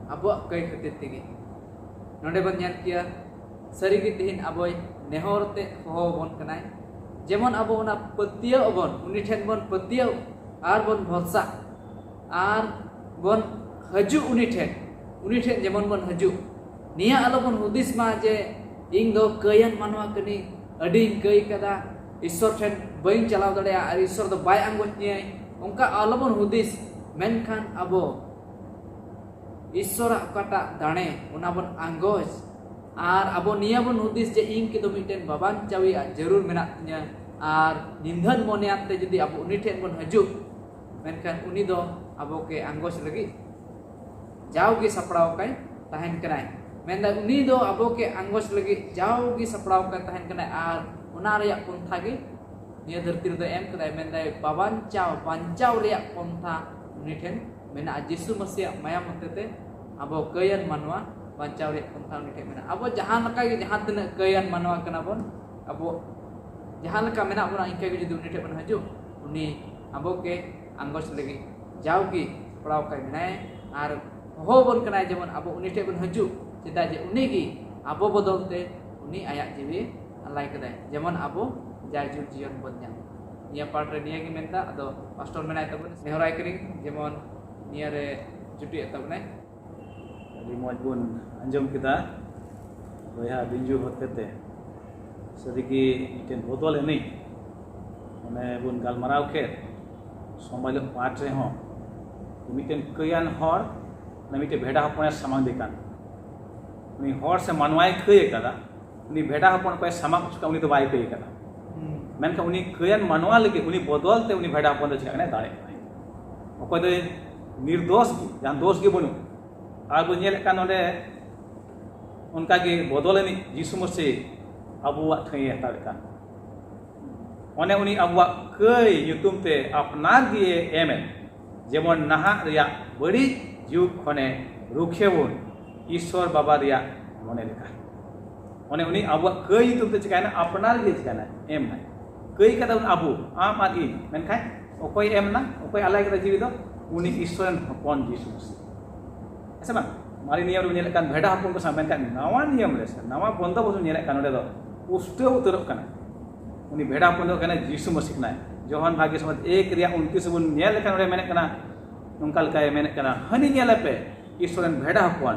ᱟᱵᱚᱣᱟᱜ ᱠᱟᱹᱭ ᱠᱷᱟᱹᱛᱤᱨ ᱛᱮᱜᱮ᱾ ᱱᱚᱰᱮ ᱵᱚᱱ ᱧᱮᱞ ᱠᱮᱭᱟ, ᱥᱟᱹᱨᱤᱜᱮ ᱛᱮᱦᱮᱧ ᱟᱵᱚᱭ ᱱᱮᱦᱚᱨ ᱛᱮ ᱦᱚᱦᱚ ᱟᱵᱚᱱ ᱠᱟᱱᱟᱭ, ᱡᱮᱢᱚᱱ ᱟᱵᱚ ᱚᱱᱟ ᱯᱟᱹᱛᱭᱟᱹᱣ ᱟᱵᱚᱱ, ᱩᱱᱤ ᱴᱷᱮᱱ ᱵᱚᱱ ᱯᱟᱹᱛᱭᱟᱹᱣ ᱟᱨ ᱵᱚᱱ ᱵᱷᱚᱨᱥᱟ ᱟᱨ ᱵᱚᱱ ᱦᱤᱡᱩᱜ ᱩᱱᱤ ᱴᱷᱮᱱ, ᱩᱱᱤ ᱴᱷᱮᱱ ᱡᱮᱢᱚᱱ ᱵᱚᱱ ᱦᱤᱡᱩᱜ᱾ ᱱᱤᱭᱟᱹ ᱟᱞᱚᱵᱚᱱ ᱦᱩᱫᱤᱥ ᱢᱟ ᱡᱮ ᱤᱧ ᱫᱚ ᱠᱟᱹᱭᱟᱱ ᱢᱟᱱᱣᱟ ᱠᱟᱹᱱᱟᱹᱧ, ᱟᱹᱰᱤᱧ ᱠᱟᱹᱭ ᱠᱟᱫᱟ, ᱤᱥᱥᱚᱨ ᱴᱷᱮᱱ ᱵᱟᱹᱧ ᱪᱟᱞᱟᱣ ᱫᱟᱲᱮᱭᱟᱜᱼᱟ ᱟᱨ ᱤᱥᱥᱚᱨ ᱫᱚ ᱵᱟᱭ ᱟᱸᱜᱚᱪ ᱧᱟᱹᱭ, ᱚᱱᱠᱟ ᱟᱞᱚᱵᱚᱱ ᱦᱩᱫᱤᱥ᱾ ᱢᱮᱱᱠᱷᱟᱱ ᱟᱵᱚ ᱤᱥᱥᱚᱨᱟᱜ ᱚᱠᱟᱴᱟᱜ ᱫᱟᱲᱮ, ᱚᱱᱟ ᱵᱚᱱ ᱟᱸᱜᱚᱪ᱾ ᱟᱨ ᱟᱵᱚ ᱱᱤᱭᱟᱹ ᱵᱚᱱ ᱦᱩᱫᱤᱥ ᱡᱮ ᱤᱧ ᱠᱤᱫᱚ ᱢᱤᱫᱴᱮᱱ ᱵᱟᱵᱟᱧᱪᱟᱣᱤᱡ ᱟᱜ ᱡᱟᱹᱨᱩᱲ ᱢᱮᱱᱟᱜ ᱛᱤᱧᱟᱹ, ᱟᱨ ᱱᱤᱫᱷᱟᱹᱱ ᱢᱚᱱᱮᱭᱟᱱ ᱛᱮ ᱡᱩᱫᱤ ᱟᱵᱚ ᱩᱱᱤ ᱴᱷᱮᱱ ᱵᱚᱱ ᱦᱤᱡᱩᱜ, ᱢᱮᱱᱠᱷᱟᱱ ᱩᱱᱤ ᱫᱚ ᱟᱵᱚ ᱠᱮ ᱟᱸᱜᱚᱪ ᱞᱟᱹᱜᱤᱫ ᱡᱟᱣᱜᱮ ᱥᱟᱯᱲᱟᱣ ᱟᱠᱟᱭ ᱛᱟᱦᱮᱱ ᱠᱟᱱᱟᱭ᱾ ᱢᱮᱱᱫᱟ ᱩᱱᱤ ᱫᱚ ᱟᱵᱚ ᱠᱮ ᱟᱸᱜᱚᱪ ᱞᱟᱹᱜᱤᱫ ᱡᱟᱣᱜᱮ ᱥᱟᱯᱲᱟᱣ ᱟᱠᱟᱭ ᱛᱟᱦᱮᱱ ᱠᱟᱱᱟᱭ, ᱟᱨ ᱚᱱᱟ ᱨᱮᱭᱟᱜ ᱯᱚᱱᱛᱷᱟ ᱜᱮ ᱱᱤᱭᱟᱹ ᱫᱷᱟᱹᱨᱛᱤ ᱨᱮᱫᱚ ᱮᱢ ᱠᱟᱫᱟᱭ᱾ ᱢᱮᱱᱫᱟᱭ ᱵᱟᱵᱟᱧᱪᱟᱣ, ᱵᱟᱧᱪᱟᱣ ᱨᱮᱭᱟᱜ ᱯᱚᱱᱛᱷᱟ ᱩᱱᱤ ᱴᱷᱮᱱ ᱢᱮᱱᱟᱜᱼᱟ᱾ ᱡᱤᱥᱩ ᱢᱟᱹᱥᱤᱭᱟᱜ ᱢᱟᱭᱟᱢ ᱦᱚᱛᱮᱛᱮ ᱟᱵᱚ ᱠᱟᱹᱭᱟᱱ ᱢᱟᱱᱣᱟ ᱵᱟᱧᱪᱟᱣ ᱨᱮᱭᱟᱜ ᱯᱚᱱᱛᱷᱟ ᱩᱱᱤ ᱴᱷᱮᱱ ᱢᱮᱱᱟᱜᱼᱟ᱾ ᱟᱵᱚ ᱡᱟᱦᱟᱸ ᱞᱮᱠᱟ ᱜᱮ, ᱡᱟᱦᱟᱸ ᱛᱤᱱᱟᱹᱜ ᱠᱟᱹᱭᱟᱱ ᱢᱟᱱᱣᱟ ᱠᱟᱱᱟ ᱵᱚᱱ, ᱟᱵᱚ ᱡᱟᱦᱟᱸ ᱞᱮᱠᱟ ᱢᱮᱱᱟᱜ ᱵᱚᱱᱟ, ᱤᱱᱠᱟᱹ ᱜᱮ ᱡᱩᱫᱤ ᱩᱱᱤ ᱴᱷᱮᱱ ᱵᱚᱱ ᱦᱤᱡᱩᱜ, ᱩᱱᱤ ᱟᱵᱚ ᱜᱮ ᱟᱸᱜᱚᱪ ᱞᱟᱹᱜᱤᱫ ᱡᱟᱣᱜᱮ ᱥᱟᱯᱲᱟᱣ ᱠᱟᱭ ᱢᱮᱱᱟᱭ ᱟᱨ ᱦᱚᱦᱚ ᱵᱚᱱ ᱠᱟᱱᱟᱭ, ᱡᱮᱢᱚᱱ ᱟᱵᱚ ᱩᱱᱤ ᱴᱷᱮᱱ ᱵᱚᱱ ᱦᱤᱡᱩᱜ᱾ ᱪᱮᱫᱟᱜ ᱡᱮ ᱩᱱᱤ ᱜᱮ ᱟᱵᱚ ᱵᱚᱫᱚᱞ ᱛᱮ ᱩᱱᱤ ᱟᱭᱟᱜ ᱡᱤᱣᱤ ᱟᱞᱟᱭ ᱠᱟᱫᱟᱭ, ᱡᱮᱢᱚᱱ ᱟᱵᱚ ᱡᱟᱭ ᱡᱩᱜᱽ ᱡᱤᱭᱚᱱ ᱵᱚᱱ ᱧᱟᱢ᱾ ᱱᱤᱭᱟᱹ ᱯᱟᱨᱴ ᱨᱮ ᱱᱤᱭᱟᱹ ᱜᱮ ᱢᱮᱱᱫᱟ᱾ ᱟᱫᱚ ᱯᱟᱥᱴᱚᱨ ᱢᱮᱱᱟᱭ ᱛᱟᱵᱚᱱ, ᱱᱮᱦᱚᱨᱟᱭ ᱠᱟᱹᱱᱟᱹᱧ ᱡᱮᱢᱚᱱ ᱱᱤᱭᱟᱹᱨᱮ ᱡᱩᱴᱤᱡ ᱮᱫ ᱛᱟᱵᱚᱱᱟᱭ᱾ ᱟᱹᱰᱤ ᱢᱚᱡᱽ ᱵᱚᱱ ᱟᱸᱡᱚᱢ ᱠᱮᱫᱟ ᱵᱚᱭᱦᱟ ᱵᱤᱧᱡᱩ ᱦᱚᱛᱮᱛᱮ᱾ ᱥᱟᱹᱨᱤᱜᱮ ᱢᱤᱫᱴᱮᱱ ᱵᱚᱫᱚᱞ ᱮᱱᱮᱡ ᱚᱱᱮ ᱵᱚᱱ ᱜᱟᱞᱢᱟᱨᱟᱣ ᱠᱮᱫ ᱥᱚᱢᱵᱟᱭ ᱦᱤᱞᱳᱜ ᱯᱟᱴ ᱨᱮᱦᱚᱸ, ᱢᱤᱫᱴᱮᱱ ᱠᱟᱹᱭᱟᱱ ᱦᱚᱲ ᱢᱤᱫᱴᱮᱱ ᱵᱷᱮᱰᱟ ᱦᱚᱯᱚᱱᱮ ᱥᱟᱢᱟᱝ ᱫᱮ ᱠᱟᱱ᱾ ᱩᱱᱤ ᱦᱚᱲ ᱥᱮ ᱢᱟᱱᱣᱟᱭ ᱠᱟᱹᱭ ᱟᱠᱟᱫᱟ, ᱩᱱᱤ ᱵᱷᱮᱰᱟ ᱦᱚᱯᱚᱱ ᱚᱠᱚᱭ ᱥᱟᱢᱟᱝ ᱦᱚᱪᱚ ᱠᱟᱜ, ᱩᱱᱤ ᱫᱚ ᱵᱟᱭ ᱠᱟᱹᱭ ᱟᱠᱟᱫᱟ᱾ ᱢᱮᱱᱠᱷᱟᱱ ᱩᱱᱤ ᱠᱟᱹᱭᱟᱱ ᱢᱟᱱᱣᱟ ᱞᱟᱹᱜᱤᱫ ᱩᱱᱤ ᱵᱚᱫᱚᱞ ᱛᱮ ᱩᱱᱤ ᱵᱷᱮᱰᱟ ᱦᱚᱯᱚᱱ ᱫᱚ ᱪᱤᱠᱟᱹᱜ ᱠᱟᱱᱟᱭ? ᱫᱟᱲᱮᱜ ᱠᱟᱱᱟᱭ᱾ ᱚᱠᱚᱭ ᱫᱚᱭ ᱱᱤᱨᱫᱳᱥ ᱜᱮ, ᱡᱟᱦᱟᱸ ᱫᱳᱥ ᱜᱮ ᱵᱟᱹᱱᱩᱜ᱾ ᱟᱨ ᱵᱚᱱ ᱧᱮᱞᱮᱫ ᱠᱟᱱ ᱱᱚᱰᱮ ᱚᱱᱠᱟᱜᱮ ᱵᱚᱫᱚᱞ ᱮᱱᱤᱡ ᱡᱤᱥᱩ ᱢᱟᱹᱥᱤ ᱟᱵᱚᱣᱟᱜ ᱴᱷᱟᱹᱭ ᱮ ᱦᱟᱛᱟᱣᱮᱫ ᱠᱟᱱ᱾ ᱚᱱᱮ ᱩᱱᱤ ᱟᱵᱚᱣᱟᱜ ᱠᱟᱹᱭ ᱧᱩᱛᱩᱢ ᱛᱮ ᱟᱯᱱᱟᱨ ᱜᱮ ᱮᱢᱮᱫ, ᱡᱮᱢᱚᱱ ᱱᱟᱦᱟᱜ ᱨᱮᱭᱟᱜ ᱵᱟᱹᱲᱤᱡ ᱡᱩᱜᱽ ᱠᱷᱚᱱᱮ ᱨᱩᱠᱷᱤᱭᱟᱹ ᱵᱚᱱ ᱤᱥᱥᱚᱨ ᱵᱟᱵᱟ ᱨᱮᱭᱟᱜ ᱢᱚᱱᱮ ᱞᱮᱠᱟ᱾ ᱚᱱᱮ ᱩᱱᱤ ᱟᱵᱚᱣᱟᱜ ᱠᱟᱹᱭ ᱧᱩᱛᱩᱢ ᱛᱮ ᱪᱤᱠᱟᱭᱱᱟ? ᱟᱯᱱᱟᱨ ᱜᱮ ᱪᱤᱠᱟᱭᱱᱟ? ᱮᱢ ᱱᱟᱭ᱾ ᱠᱟᱹᱭ ᱠᱟᱫᱟ ᱵᱚᱱ ᱟᱵᱚ, ᱟᱢ ᱟᱨ ᱤᱧ, ᱢᱮᱱᱠᱷᱟᱱ ᱚᱠᱚᱭ ᱮᱢ ᱱᱟ? ᱚᱠᱚᱭ ᱟᱞᱟᱭ ᱠᱮᱫᱟ ᱡᱤᱣᱤ ᱫᱚ? ᱩᱱᱤ ᱤᱥᱥᱚᱨ ᱨᱮᱱ ᱦᱚᱯᱚᱱ ᱡᱤᱥᱩ ᱢᱟᱹᱥᱤ᱾ ᱦᱮᱸ ᱥᱮ ᱵᱟᱝ? ᱢᱟᱨᱮ ᱱᱤᱭᱚᱢ ᱨᱮᱵᱚᱱ ᱧᱮᱞᱮᱫ ᱠᱟᱱ ᱵᱷᱮᱰᱟ ᱦᱚᱯᱚᱱ ᱠᱚ ᱥᱟᱶ, ᱢᱮᱱᱠᱷᱟᱱ ᱱᱟᱣᱟ ᱱᱤᱭᱚᱢ ᱨᱮ ᱥᱮ ᱱᱟᱣᱟ ᱵᱚᱱᱫᱚᱵᱚᱥ ᱵᱚᱱ ᱧᱮᱞᱮᱫ ᱠᱟᱱ, ᱱᱚᱰᱮ ᱫᱚ ᱯᱩᱥᱴᱟᱹᱣ ᱩᱛᱟᱹᱨᱚᱜ ᱠᱟᱱᱟ᱾ ᱩᱱᱤ ᱵᱷᱮᱰᱟ ᱦᱚᱯᱚᱱ ᱫᱚ ᱠᱟᱱᱟᱭ ᱡᱤᱥᱩ ᱢᱟᱹᱥᱤ ᱠᱟᱱᱟᱭ᱾ ᱡᱳᱦᱟᱱ ᱵᱷᱟᱜᱮ ᱥᱚᱢᱚᱭ ᱮᱠ ᱨᱮᱭᱟᱜ ᱩᱱᱛᱨᱤᱥ ᱵᱚᱱ ᱧᱮᱞ ᱞᱮᱠᱷᱟᱱ ᱱᱚᱰᱮ ᱢᱮᱱᱮᱫ ᱠᱟᱱᱟ, ᱱᱚᱝᱠᱟ ᱞᱮᱠᱟᱭ ᱢᱮᱱᱮᱫ ᱠᱟᱱᱟ, "ᱦᱟᱹᱱᱤ ᱧᱮᱞᱮᱯᱮ, ᱤᱥᱥᱚᱨ ᱨᱮᱱ ᱵᱷᱮᱰᱟ ᱦᱚᱯᱚᱱ,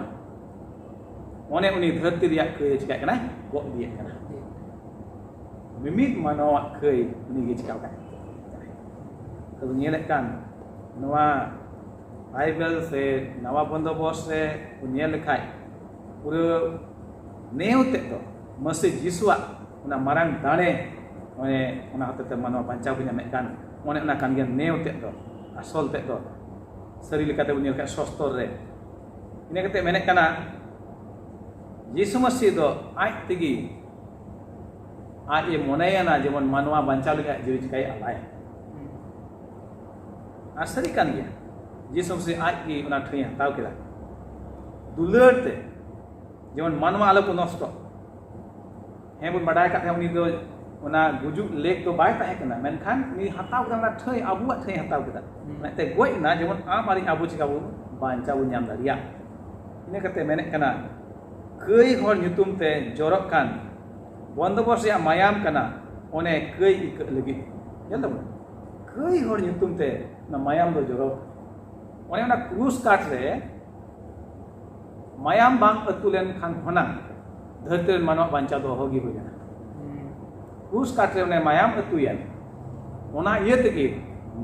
ᱚᱱᱮ ᱩᱱᱤ ᱫᱷᱟᱹᱨᱛᱤ ᱨᱮᱭᱟᱜ ᱠᱟᱹᱭ ᱪᱤᱠᱟᱹᱜ ᱠᱟᱱᱟᱭ? ᱜᱚᱜ ᱤᱫᱤᱭᱮᱫ ᱠᱟᱱᱟ᱾ ᱢᱤᱢᱤᱫ ᱢᱟᱱᱣᱟᱣᱟᱜ ᱠᱟᱹᱭ ᱩᱱᱤ ᱜᱮ ᱪᱤᱠᱟᱹ ᱠᱟᱱᱟᱭ?" ᱛᱚᱵᱮ ᱧᱮᱞᱮᱫ ᱠᱟᱱ ᱱᱚᱣᱟ ᱵᱟᱭᱵᱮᱞ ᱥᱮ ᱱᱟᱣᱟ ᱵᱚᱱᱫᱚᱵᱚᱥ ᱨᱮ ᱵᱚᱱ ᱧᱮᱞ ᱞᱮᱠᱷᱟᱡ, ᱯᱩᱨᱟᱹ ᱱᱮᱣ ᱛᱮᱫ ᱫᱚ ᱢᱟᱹᱥᱤ ᱡᱤᱥᱩᱣᱟᱜ ᱚᱱᱟ ᱢᱟᱨᱟᱝ ᱫᱟᱲᱮ, ᱚᱱᱮ ᱚᱱᱟ ᱦᱚᱛᱮ ᱛᱮ ᱢᱟᱱᱣᱟ ᱵᱟᱧᱪᱟᱣ ᱠᱚ ᱧᱟᱢᱮᱫ ᱠᱟᱱ, ᱚᱱᱮ ᱚᱱᱟ ᱠᱟᱱ ᱜᱮᱭᱟ ᱱᱮᱣ ᱛᱮᱫ ᱫᱚ, ᱟᱥᱚᱞ ᱛᱮᱫ ᱫᱚ᱾ ᱥᱟᱹᱨᱤ ᱞᱮᱠᱟᱛᱮ ᱵᱚᱱ ᱧᱮᱞ ᱠᱷᱟᱡ ᱥᱚᱥᱛᱚᱨ ᱨᱮ᱾ ᱤᱱᱟᱹ ᱠᱟᱛᱮ ᱢᱮᱱᱮᱫ ᱠᱟᱱᱟ, ᱡᱤᱥᱩ ᱢᱟᱹᱥᱤ ᱫᱚ ᱟᱡ ᱛᱮᱜᱮ ᱟᱡ ᱮ ᱢᱚᱱᱮᱭᱟᱱᱟ ᱡᱮᱢᱚᱱ ᱢᱟᱱᱣᱟ ᱵᱟᱧᱪᱟᱣ ᱞᱟᱹᱜᱤᱫ ᱟᱡ ᱡᱤᱣᱤ ᱪᱤᱠᱟᱭ ᱟᱞᱟᱭᱟ᱾ ᱟᱨ ᱥᱟᱹᱨᱤ ᱠᱟᱱ ᱜᱮᱭᱟ, ᱡᱤᱥᱩ ᱢᱟᱹᱥᱤ ᱟᱡ ᱜᱮ ᱚᱱᱟ ᱴᱷᱟᱹᱭ ᱦᱟᱛᱟᱣ ᱠᱮᱫᱟ ᱫᱩᱞᱟᱹᱲ ᱛᱮ, ᱡᱮᱢᱚᱱ ᱢᱟᱱᱣᱟ ᱟᱞᱚ ᱠᱚ ᱱᱚᱥᱴᱚᱜ᱾ ᱦᱮᱸ, ᱵᱚᱱ ᱵᱟᱰᱟᱭ ᱠᱟᱜ ᱛᱟᱦᱮᱸ, ᱩᱱᱤ ᱫᱚ ᱚᱱᱟ ᱜᱩᱡᱩᱜ ᱞᱮᱠ ᱫᱚ ᱵᱟᱭ ᱛᱟᱦᱮᱸ ᱠᱟᱱᱟ, ᱢᱮᱱᱠᱷᱟᱱ ᱩᱱᱤ ᱦᱟᱛᱟᱣ ᱠᱮᱫᱟ ᱚᱱᱟ ᱴᱷᱟᱹᱭ, ᱟᱵᱚᱣᱟᱜ ᱴᱷᱟᱹᱭ ᱦᱟᱛᱟᱣ ᱠᱮᱫᱟ᱾ ᱢᱮᱱᱛᱮ ᱜᱚᱡ ᱮᱱᱟ, ᱡᱮᱢᱚᱱ ᱟᱢ ᱟᱨ ᱤᱧ ᱟᱵᱚ ᱪᱤᱠᱟ ᱵᱚᱱ ᱵᱟᱧᱪᱟᱣ ᱵᱚᱱ ᱧᱟᱢ ᱫᱟᱲᱮᱭᱟᱜ᱾ ᱤᱱᱟᱹ ᱠᱟᱛᱮ ᱢᱮᱱᱮᱫ ᱠᱟᱱᱟ, ᱠᱟᱹᱭ ᱦᱚᱲ ᱧᱩᱛᱩᱢ ᱛᱮ ᱡᱚᱨᱚᱜ ᱠᱟᱱ ᱵᱚᱱᱫᱚᱵᱚᱥ ᱨᱮᱭᱟᱜ ᱢᱟᱭᱟᱢ ᱠᱟᱱᱟ, ᱚᱱᱮ ᱠᱟᱹᱭ ᱤᱠᱟᱹᱜ ᱞᱟᱹᱜᱤᱫ᱾ ᱧᱮᱞ ᱫᱟᱵᱚᱱ, ᱠᱟᱹᱭ ᱦᱚᱲ ᱧᱩᱛᱩᱢ ᱛᱮ ᱚᱱᱟ ᱢᱟᱭᱟᱢ ᱫᱚ ᱡᱚᱨᱚᱜ᱾ ᱚᱱᱮ ᱚᱱᱟ ᱠᱨᱩᱥ ᱠᱟᱴ ᱨᱮ ᱢᱟᱭᱟᱢ ᱵᱟᱝ ᱟᱹᱛᱩ ᱞᱮᱱᱠᱷᱟᱱ ᱦᱩᱱᱟᱝ ᱫᱷᱟᱹᱨᱛᱤ ᱨᱮᱱ ᱢᱟᱱᱣᱟ ᱵᱟᱧᱪᱟᱣ ᱫᱚ ᱚᱦᱚᱜᱮ ᱦᱩᱭ ᱞᱮᱱᱟ᱾ ᱠᱨᱩᱥ ᱠᱟᱴ ᱨᱮ ᱚᱱᱮ ᱢᱟᱭᱟᱢ ᱟᱹᱛᱩᱭᱮᱱ, ᱚᱱᱟ ᱤᱭᱟᱹ ᱛᱮᱜᱮ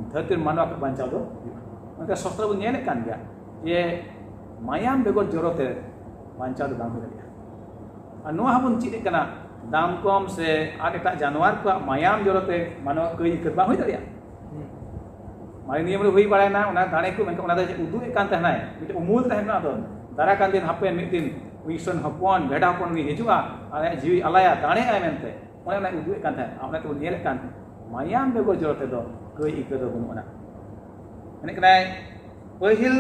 ᱫᱷᱟᱹᱨᱛᱤ ᱨᱮᱱ ᱢᱟᱱᱣᱟ ᱠᱚ ᱵᱟᱧᱪᱟᱣ ᱫᱚ ᱦᱩᱭᱩᱜᱼᱟ᱾ ᱚᱱᱠᱟ ᱥᱚᱥᱛᱨᱚ ᱵᱚᱱ ᱧᱮᱞᱮᱫ ᱠᱟᱱ ᱜᱮᱭᱟ ᱡᱮ ᱢᱟᱭᱟᱢ ᱵᱮᱜᱚᱨ ᱡᱚᱨᱚ ᱛᱮ ᱵᱟᱧᱪᱟᱣ ᱫᱚ ᱵᱟᱝ ᱦᱩᱭ ᱫᱟᱲᱮᱭᱟᱜᱼᱟ᱾ ᱟᱨ ᱱᱚᱣᱟ ᱦᱚᱸᱵᱚᱱ ᱪᱮᱫ ᱮᱫ ᱠᱟᱱᱟ, ᱫᱟᱢᱠᱚᱢ ᱥᱮ ᱟᱨ ᱮᱴᱟᱜ ᱡᱟᱱᱣᱟᱨ ᱠᱚᱣᱟᱜ ᱢᱟᱭᱟᱢ ᱡᱚᱨᱚ ᱛᱮ ᱢᱟᱱᱣᱟ ᱠᱟᱹᱭ ᱤᱠᱟᱹ ᱵᱟᱝ ᱦᱩᱭ ᱫᱟᱲᱮᱭᱟᱜᱼᱟ᱾ ᱢᱟᱨᱮ ᱱᱤᱭᱚᱢ ᱨᱮ ᱦᱩᱭ ᱵᱟᱲᱟᱭᱮᱱᱟ, ᱚᱱᱟ ᱫᱟᱲᱮ ᱠᱚ, ᱢᱮᱱᱠᱷᱟᱱ ᱚᱱᱟ ᱫᱚ ᱪᱮᱫ ᱩᱫᱩᱜ ᱮᱫ ᱠᱟᱱ ᱛᱟᱦᱮᱱᱟᱭ, ᱢᱤᱫᱴᱮᱱ ᱩᱢᱩᱞ ᱛᱟᱦᱮᱱ ᱠᱟᱱᱟ᱾ ᱟᱫᱚ ᱫᱟᱨᱟᱭ ᱠᱟᱱ ᱫᱤᱱ ᱦᱟᱯᱮᱱ ᱢᱤᱫ ᱫᱤᱱ ᱤᱥᱚᱨ ᱦᱚᱯᱚᱱ, ᱵᱷᱮᱰᱟ ᱦᱚᱯᱚᱱ ᱩᱱᱤ ᱦᱤᱡᱩᱜᱼᱟ, ᱟᱞᱮᱭᱟᱜ ᱡᱤᱣᱤ ᱟᱞᱟᱭᱟ, ᱫᱟᱲᱮᱭᱟᱜᱼᱟᱭ ᱢᱮᱱᱛᱮ, ᱚᱱᱮ ᱚᱱᱟᱭ ᱩᱫᱩᱜ ᱮᱫ ᱠᱟᱱ ᱛᱟᱦᱮᱸᱫ᱾ ᱚᱱᱟ ᱛᱮᱵᱚᱱ ᱧᱮᱞᱮᱫ ᱠᱟᱱ, ᱢᱟᱭᱟᱢ ᱵᱮᱜᱚᱨ ᱡᱚᱨᱚ ᱛᱮᱫᱚ ᱠᱟᱹᱭ ᱤᱠᱟᱹ ᱫᱚ ᱵᱟᱹᱱᱩᱜ ᱟᱱᱟ᱾ ᱢᱮᱱᱮᱫ ᱠᱟᱱᱟᱭ, ᱯᱟᱹᱦᱤᱞ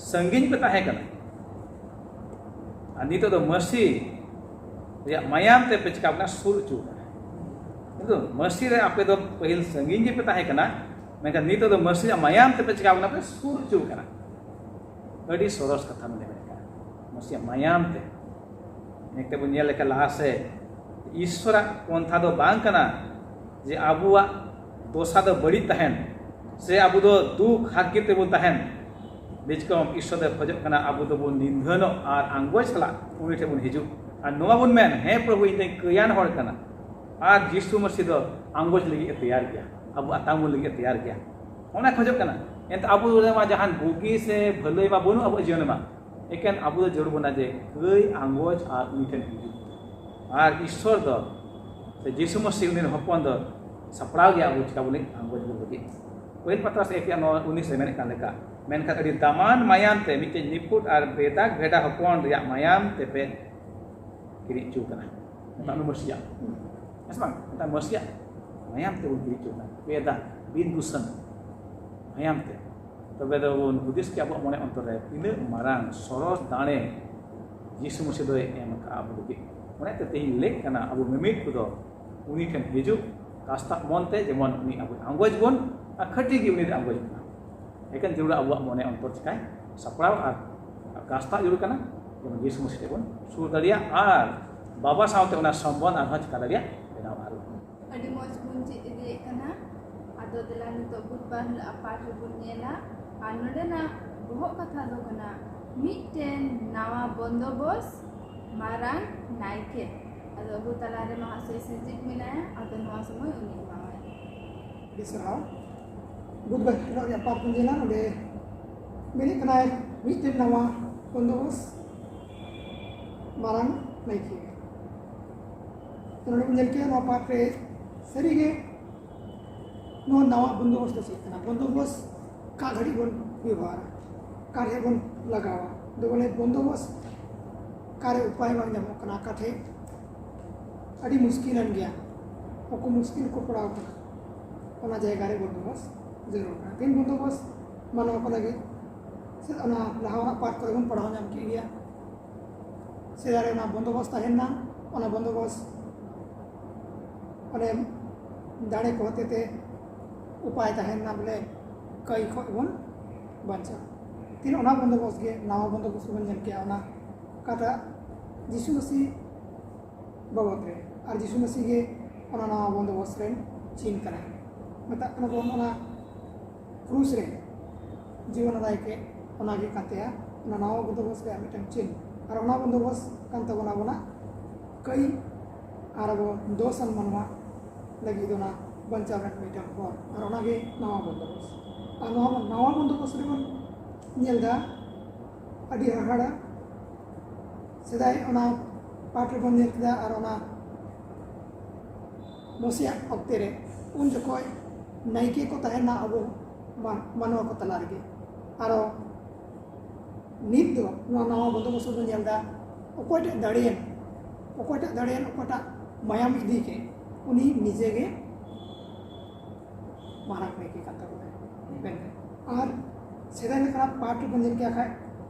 ᱥᱟᱺᱜᱤᱧ ᱯᱮ ᱛᱟᱦᱮᱸ ᱠᱟᱱᱟ, ᱟᱨ ᱱᱤᱛᱚᱜ ᱫᱚ ᱢᱟᱹᱥᱤ ᱨᱮᱭᱟᱜ ᱢᱟᱭᱟᱢ ᱛᱮ ᱯᱮ ᱪᱤᱠᱟ ᱵᱚᱱᱟ, ᱥᱩᱨ ᱦᱚᱪᱚ ᱠᱟᱱᱟ᱾ ᱠᱤᱱᱛᱩ ᱢᱟᱹᱥᱤ ᱨᱮ ᱟᱯᱮ ᱫᱚ ᱯᱟᱹᱦᱤᱞ ᱥᱟᱺᱜᱤᱧ ᱜᱮᱯᱮ ᱛᱟᱦᱮᱸ ᱠᱟᱱᱟ, ᱢᱮᱱᱠᱷᱟᱱ ᱱᱤᱛᱚᱜ ᱫᱚ ᱢᱟᱹᱥᱤ ᱨᱮᱭᱟᱜ ᱢᱟᱭᱟᱢ ᱛᱮ ᱯᱮ ᱪᱤᱠᱟ ᱵᱚᱱᱟ, ᱯᱮ ᱥᱩᱨ ᱦᱚᱪᱚ ᱠᱟᱱᱟ᱾ ᱟᱹᱰᱤ ᱥᱚᱨᱚᱥ ᱠᱟᱛᱷᱟ ᱱᱚᱰᱮ ᱢᱮᱱᱟᱜ ᱠᱟᱱᱟ, ᱢᱟᱹᱥᱤᱭᱟᱜ ᱢᱟᱭᱟᱢ ᱛᱮ᱾ ᱱᱤᱛᱚᱜ ᱵᱚᱱ ᱧᱮᱞ ᱞᱮᱠᱷᱟᱱ ᱞᱟᱦᱟ ᱥᱮᱫ, ᱤᱥᱥᱚᱨᱟᱜ ᱯᱚᱱᱛᱷᱟ ᱫᱚ ᱵᱟᱝ ᱠᱟᱱᱟ ᱡᱮ ᱟᱵᱚᱣᱟᱜ ᱫᱚᱥᱟ ᱫᱚ ᱵᱟᱹᱲᱤᱡ ᱛᱟᱦᱮᱱ, ᱥᱮ ᱟᱵᱚ ᱫᱚ ᱫᱩᱠ ᱦᱟᱨᱠᱮᱛ ᱨᱮᱵᱚᱱ ᱛᱟᱦᱮᱱ᱾ ᱵᱮᱪᱠᱚᱢ ᱤᱥᱥᱚᱨ ᱫᱚᱭ ᱠᱷᱚᱡᱚᱜ ᱠᱟᱱᱟ ᱟᱵᱚ ᱫᱚᱵᱚᱱ ᱱᱤᱫᱷᱟᱹᱱᱚᱜ ᱟᱨ ᱟᱸᱜᱚᱪ ᱥᱟᱞᱟᱜ ᱩᱱᱤ ᱴᱷᱮᱱ ᱵᱚᱱ ᱦᱤᱡᱩᱜ ᱟᱨ ᱱᱚᱣᱟ ᱵᱚᱱ ᱢᱮᱱ, "ᱦᱮᱸ ᱯᱨᱚᱵᱷᱩ, ᱤᱧ ᱫᱚᱧ ᱠᱟᱹᱭᱟᱱ ᱦᱚᱲ ᱠᱟᱱᱟ", ᱟᱨ ᱡᱤᱥᱩ ᱢᱟᱹᱥᱤ ᱫᱚ ᱟᱸᱜᱚᱪ ᱞᱟᱹᱜᱤᱫ ᱮ ᱛᱮᱭᱟᱨ ᱜᱮᱭᱟ, ᱟᱵᱚ ᱟᱛᱟᱝ ᱵᱚᱱ ᱞᱟᱹᱜᱤᱫ ᱮ ᱛᱮᱭᱟᱨ ᱜᱮᱭᱟ᱾ ᱚᱱᱟ ᱠᱷᱚᱡᱚᱜ ᱠᱟᱱᱟ᱾ ᱮᱱᱛᱮ ᱟᱵᱚ ᱨᱮᱢᱟ ᱡᱟᱦᱟᱱ ᱵᱩᱜᱤ ᱥᱮ ᱵᱷᱟᱹᱞᱟᱹᱭ ᱢᱟ ᱵᱟᱹᱱᱩᱜ ᱟᱵᱚᱣᱟᱜ ᱡᱤᱭᱚᱱ ᱨᱮᱢᱟ, ᱮᱠᱮᱱ ᱟᱵᱚ ᱫᱚ ᱡᱟᱹᱨᱩᱲ ᱵᱚᱱᱟ ᱡᱮ ᱠᱟᱹᱭ ᱟᱸᱜᱚᱪ ᱟᱨ ᱩᱱᱤ ᱴᱷᱮᱱ ᱦᱤᱡᱩᱜ᱾ ᱟᱨ ᱤᱥᱥᱚᱨ ᱫᱚ, ᱥᱮ ᱡᱤᱥᱩ ᱢᱟᱹᱥᱤ ᱩᱱᱤ ᱨᱮᱱ ᱦᱚᱯᱚᱱ ᱫᱚ ᱥᱟᱯᱲᱟᱣ ᱜᱮᱭᱟ ᱟᱵᱚ ᱪᱤᱠᱟ ᱵᱚᱱ ᱞᱟᱹᱜᱤᱫ, ᱟᱸᱜᱚᱪ ᱵᱚᱱ ᱞᱟᱹᱜᱤᱫ᱾ ᱯᱟᱹᱦᱤᱞ ᱯᱟᱛᱨᱟᱥ ᱮᱠ ᱨᱮᱭᱟᱜ ᱱᱚᱣᱟ ᱩᱱᱤᱥ ᱨᱮ ᱢᱮᱱᱮᱫ ᱠᱟᱱ ᱞᱮᱠᱟ, ᱢᱮᱱᱠᱷᱟᱱ ᱟᱹᱰᱤ ᱫᱟᱢᱟᱱ ᱢᱟᱭᱟᱢ ᱛᱮ ᱢᱤᱫᱴᱮᱱ ᱱᱤᱯᱷᱩᱴ ᱟᱨ ᱵᱮᱫᱟᱜᱽ ᱵᱷᱮᱰᱟ ᱦᱚᱯᱚᱱ ᱨᱮᱭᱟᱜ ᱢᱟᱭᱟᱢ ᱛᱮᱯᱮ ᱠᱤᱨᱤᱧ ᱦᱚᱪᱚ ᱠᱟᱱᱟ᱾ ᱢᱮᱛᱟᱜ ᱢᱮ ᱢᱟᱹᱥᱤᱭᱟᱜ᱾ ᱦᱮᱸ ᱥᱮ ᱵᱟᱝ? ᱢᱮᱛᱟᱜ ᱢᱟᱹᱥᱤᱭᱟᱜ ᱢᱟᱭᱟᱢ ᱛᱮᱵᱚᱱ ᱠᱤᱨᱤᱧ ᱦᱚᱪᱚ ᱠᱟᱱᱟ᱾ ᱵᱮᱫᱟᱜᱽ, ᱵᱤᱱ ᱫᱩᱥᱚᱱ ᱢᱟᱭᱟᱢ ᱛᱮ᱾ ᱛᱚᱵᱮ ᱫᱚᱵᱚᱱ ᱦᱩᱫᱤᱥ ᱠᱮᱭᱟ ᱟᱵᱚᱣᱟᱜ ᱢᱚᱱᱮ ᱚᱱᱛᱚᱨ ᱨᱮ ᱛᱤᱱᱟᱹᱜ ᱢᱟᱨᱟᱝ ᱥᱚᱨᱚᱥ ᱫᱟᱲᱮ ᱡᱤᱥᱩ ᱢᱟᱹᱥᱤ ᱫᱚᱭ ᱮᱢ ᱟᱠᱟᱫᱼᱟ ᱟᱵᱚ ᱞᱟᱹᱜᱤᱫ᱾ ᱚᱱᱟᱛᱮ ᱛᱮᱦᱮᱧ ᱞᱟᱹᱭ ᱠᱟᱱᱟ, ᱟᱵᱚ ᱢᱤᱢᱤᱫ ᱠᱚᱫᱚ ᱩᱱᱤ ᱴᱷᱮᱱ ᱦᱤᱡᱩᱜ, ᱠᱟᱥᱛᱟᱜ ᱢᱚᱱ ᱛᱮ, ᱡᱮᱢᱚᱱ ᱩᱱᱤ ᱟᱵᱚ ᱟᱸᱜᱚᱪ ᱵᱚᱱ, ᱟᱨ ᱠᱷᱟᱹᱴᱤ ᱜᱮ ᱩᱱᱤ ᱫᱚ ᱟᱸᱜᱚᱪ ᱵᱚᱱᱟ᱾ ᱮᱠᱮᱱ ᱡᱟᱹᱨᱩᱲᱟ ᱟᱵᱚᱣᱟᱜ ᱢᱚᱱᱮ ᱚᱱᱛᱚᱨ ᱪᱤᱠᱟᱭ ᱥᱟᱯᱲᱟᱣ ᱟᱨ ᱠᱟᱥᱛᱟᱜ ᱡᱟᱹᱨᱩᱲ ᱠᱟᱱᱟ, ᱡᱮᱢᱚᱱ ᱡᱤᱥᱩ ᱢᱟᱹᱥᱤ ᱴᱷᱮᱱ ᱵᱚᱱ ᱥᱩᱨ ᱫᱟᱲᱮᱭᱟᱜ ᱟᱨ ᱵᱟᱵᱟ ᱥᱟᱶᱛᱮ ᱚᱱᱟ ᱥᱚᱢᱵᱚᱱᱫᱷ ᱟᱨᱦᱚᱸ ᱪᱤᱠᱟ ᱫᱟᱲᱮᱭᱟᱜ, ᱵᱮᱱᱟᱣ ᱟᱨ ᱟᱹᱰᱤ ᱢᱚᱡᱽ ᱵᱚᱱ ᱪᱮᱫ ᱤᱫᱤᱭᱮᱫ ᱠᱟᱱᱟ᱾ ᱟᱫᱚ ᱫᱮᱞᱟ ᱱᱤᱛᱚᱜ ᱵᱩᱫᱷᱵᱟᱨ ᱦᱤᱞᱳᱜ ᱟᱜ ᱯᱟᱴ ᱨᱮᱵᱚᱱ ᱧᱮᱞᱟ᱾ ᱟᱨ ᱱᱚᱰᱮᱱᱟᱜ ᱵᱚᱦᱚᱜ ᱠᱟᱛᱷᱟ ᱫᱚ ᱠᱟᱱᱟ ᱢᱤᱫᱴᱮᱱ ᱱᱟᱣᱟ ᱵᱚᱱᱫᱚᱵᱚᱥ ᱢᱟᱨᱟᱝ ᱱᱟᱭᱠᱮ᱾ ᱟᱫᱚ ᱟᱵᱚ ᱛᱟᱞᱟᱨᱮ ᱢᱟᱦᱟᱥᱚᱭ ᱥᱤᱨᱡᱤᱛ ᱢᱮᱱᱟᱭᱟ, ᱟᱫᱚ ᱱᱚᱣᱟ ᱥᱚᱢᱚᱭ ᱩᱱᱤ ᱮᱢᱟᱣᱟᱭ᱾ ᱟᱹᱰᱤ ᱥᱟᱨᱦᱟᱣ᱾ ᱵᱩᱫᱷᱵᱟᱨ ᱦᱤᱞᱳᱜ ᱨᱮᱭᱟᱜ ᱯᱟᱴ ᱵᱚᱱ ᱧᱮᱞᱟ᱾ ᱚᱸᱰᱮ ᱢᱮᱱᱮᱫ ᱠᱟᱱᱟᱭ ᱢᱤᱫᱴᱮᱱ ᱱᱟᱣᱟ ᱵᱚᱱᱫᱚᱵᱚᱥ ᱢᱟᱨᱟᱝ ᱱᱟᱭᱠᱮ᱾ ᱛᱚ ᱱᱚᱰᱮ ᱵᱚᱱ ᱧᱮᱞ ᱠᱮᱫᱟ ᱱᱚᱣᱟ ᱯᱟᱴ ᱨᱮ ᱥᱟᱹᱨᱤᱜᱮ ᱱᱚᱣᱟ ᱱᱟᱣᱟ ᱵᱚᱱᱫᱚᱵᱚᱥ ᱫᱚ ᱪᱮᱫ ᱠᱟᱱᱟ? ᱵᱚᱱᱫᱚᱵᱚᱥ ᱚᱠᱟ ᱜᱷᱟᱹᱲᱤᱡ ᱵᱚᱱ ᱵᱮᱵᱚᱦᱟᱨᱟ, ᱚᱠᱟ ᱴᱷᱮᱡ ᱵᱚᱱ ᱞᱟᱜᱟᱣᱟ? ᱫᱚ ᱵᱚᱞᱮ ᱵᱚᱱᱫᱚᱵᱚᱥ ᱚᱠᱟᱨᱮ ᱩᱯᱟᱭ ᱵᱟᱝ ᱧᱟᱢᱚᱜ ᱠᱟᱱᱟ, ᱚᱠᱟ ᱴᱷᱮᱡ ᱟᱹᱰᱤ ᱢᱩᱥᱠᱤᱞᱟᱱ ᱜᱮᱭᱟ, ᱩᱱᱠᱩ ᱢᱩᱥᱠᱤᱞ ᱠᱚ ᱯᱟᱲᱟᱣ ᱠᱟᱱᱟ, ᱚᱱᱟ ᱡᱟᱭᱜᱟ ᱨᱮ ᱵᱚᱱᱫᱚᱵᱚᱥ ᱡᱟᱹᱨᱩᱲ ᱠᱟᱱᱟ᱾ ᱛᱮᱦᱮᱧ ᱵᱚᱱᱫᱚᱵᱚᱥ ᱢᱟᱱᱣᱟ ᱠᱚ ᱞᱟᱹᱜᱤᱫ ᱥᱮ ᱚᱱᱟ ᱞᱟᱦᱟᱣᱟᱜ ᱯᱟᱴ ᱠᱚᱨᱮ ᱵᱚᱱ ᱯᱟᱲᱦᱟᱣ ᱧᱟᱢ ᱠᱮᱫ ᱜᱮᱭᱟ᱾ ᱥᱮᱫᱟᱭ ᱨᱮ ᱚᱱᱟ ᱵᱚᱱᱫᱚᱵᱚᱥ ᱛᱟᱦᱮᱸ ᱞᱮᱱᱟ, ᱚᱱᱟ ᱵᱚᱱᱫᱚᱵᱚᱥ ᱚᱱᱮ ᱫᱟᱲᱮ ᱠᱚ ᱦᱚᱛᱮ ᱛᱮ ᱩᱯᱟᱭ ᱛᱟᱦᱮᱸ ᱞᱮᱱᱟ ᱵᱚᱞᱮ ᱠᱟᱹᱭ ᱠᱷᱚᱡ ᱵᱚᱱ ᱵᱟᱧᱪᱟᱜᱼᱟ᱾ ᱛᱤᱱ ᱚᱱᱟ ᱵᱚᱱᱫᱚᱵᱚᱥ ᱜᱮ ᱱᱟᱣᱟ ᱵᱚᱱᱫᱚᱵᱚᱥ ᱵᱚᱱ ᱧᱮᱞ ᱠᱮᱜᱼᱟ, ᱚᱱᱟ ᱚᱠᱟᱴᱟᱜ ᱡᱤᱥᱩ ᱢᱟᱹᱥᱤ ᱵᱟᱵᱚᱫ ᱨᱮ, ᱟᱨ ᱡᱤᱥᱩ ᱢᱟᱹᱥᱤ ᱜᱮ ᱚᱱᱟ ᱱᱟᱣᱟ ᱵᱚᱱᱫᱚᱵᱚᱥ ᱨᱮᱱ ᱪᱤᱱ ᱠᱟᱱᱟᱭ᱾ ᱢᱮᱛᱟᱜ ᱠᱟᱱᱟ ᱵᱚᱱ ᱚᱱᱟ ᱠᱨᱩᱥ ᱨᱮ ᱡᱤᱵᱚᱱ ᱮᱢᱟᱭ ᱠᱮᱫ, ᱚᱱᱟᱜᱮ ᱠᱟᱱ ᱛᱟᱭᱟ ᱚᱱᱟ ᱱᱟᱣᱟ ᱵᱚᱱᱫᱚᱵᱚᱥ ᱨᱮᱭᱟᱜ ᱢᱤᱫᱴᱟᱝ ᱪᱤᱱ᱾ ᱟᱨ ᱚᱱᱟ ᱵᱚᱱᱫᱚᱵᱚᱥ ᱠᱟᱱ ᱛᱟᱵᱚᱱᱟ ᱟᱵᱚᱱᱟᱜ ᱠᱟᱹᱭ ᱟᱨ ᱟᱵᱚ ᱫᱚᱥᱟᱱ ᱢᱟᱱᱣᱟ ᱞᱟᱹᱜᱤᱫ ᱫᱚ ᱚᱱᱟ ᱵᱟᱧᱪᱟᱣ ᱨᱮᱱᱟᱜ ᱢᱤᱫᱴᱟᱝ ᱦᱚᱨ᱾ ᱟᱨ ᱚᱱᱟᱜᱮ ᱱᱟᱣᱟ ᱵᱚᱱᱫᱚᱵᱚᱥ᱾ ᱟᱨ ᱱᱚᱣᱟ ᱱᱟᱣᱟ ᱵᱚᱱᱫᱚᱵᱚᱥ ᱨᱮᱵᱚᱱ ᱧᱮᱞ ᱮᱫᱟ ᱟᱹᱰᱤ ᱦᱟᱦᱟᱲᱟ᱾ ᱥᱮᱫᱟᱭ ᱚᱱᱟ ᱯᱟᱴ ᱨᱮᱵᱚᱱ ᱧᱮᱞ ᱠᱮᱫᱟ, ᱟᱨ ᱚᱱᱟ ᱢᱚᱥᱤᱭᱟᱜ ᱚᱠᱛᱮ ᱨᱮ ᱩᱱ ᱡᱚᱠᱷᱚᱡ ᱱᱟᱭᱠᱮ ᱠᱚ ᱛᱟᱦᱮᱱᱟ ᱟᱵᱚ ᱢᱟ-, ᱢᱟᱱᱣᱟ ᱠᱚ ᱛᱟᱞᱟ ᱨᱮᱜᱮ᱾ ᱟᱨᱚ ᱱᱤᱛ ᱫᱚ ᱱᱚᱣᱟ ᱱᱟᱣᱟ ᱵᱚᱱᱫᱚᱵᱚᱥᱛ ᱵᱚᱱ ᱧᱮᱞ ᱮᱫᱟ, ᱚᱠᱚᱭᱴᱟᱜ ᱫᱟᱲᱮᱭᱮᱱ, ᱚᱠᱚᱭᱴᱟᱜ ᱫᱟᱲᱮᱭᱮᱱ, ᱚᱠᱚᱭᱴᱟᱜ ᱢᱟᱭᱟᱢ ᱤᱫᱤ ᱠᱮᱫ, ᱩᱱᱤ ᱱᱤᱡᱮ ᱜᱮ ᱢᱟᱨᱟᱝ ᱱᱟᱭᱠᱮ ᱠᱟᱱ ᱛᱟᱵᱚᱱᱟᱭ ᱢᱮᱱᱛᱮ᱾ ᱟᱨ ᱥᱮᱫᱟᱭ ᱞᱮᱠᱟᱱᱟᱜ ᱯᱟᱴ ᱨᱮᱵᱚᱱ ᱧᱮᱞ ᱠᱮᱭᱟ ᱠᱷᱟᱡ,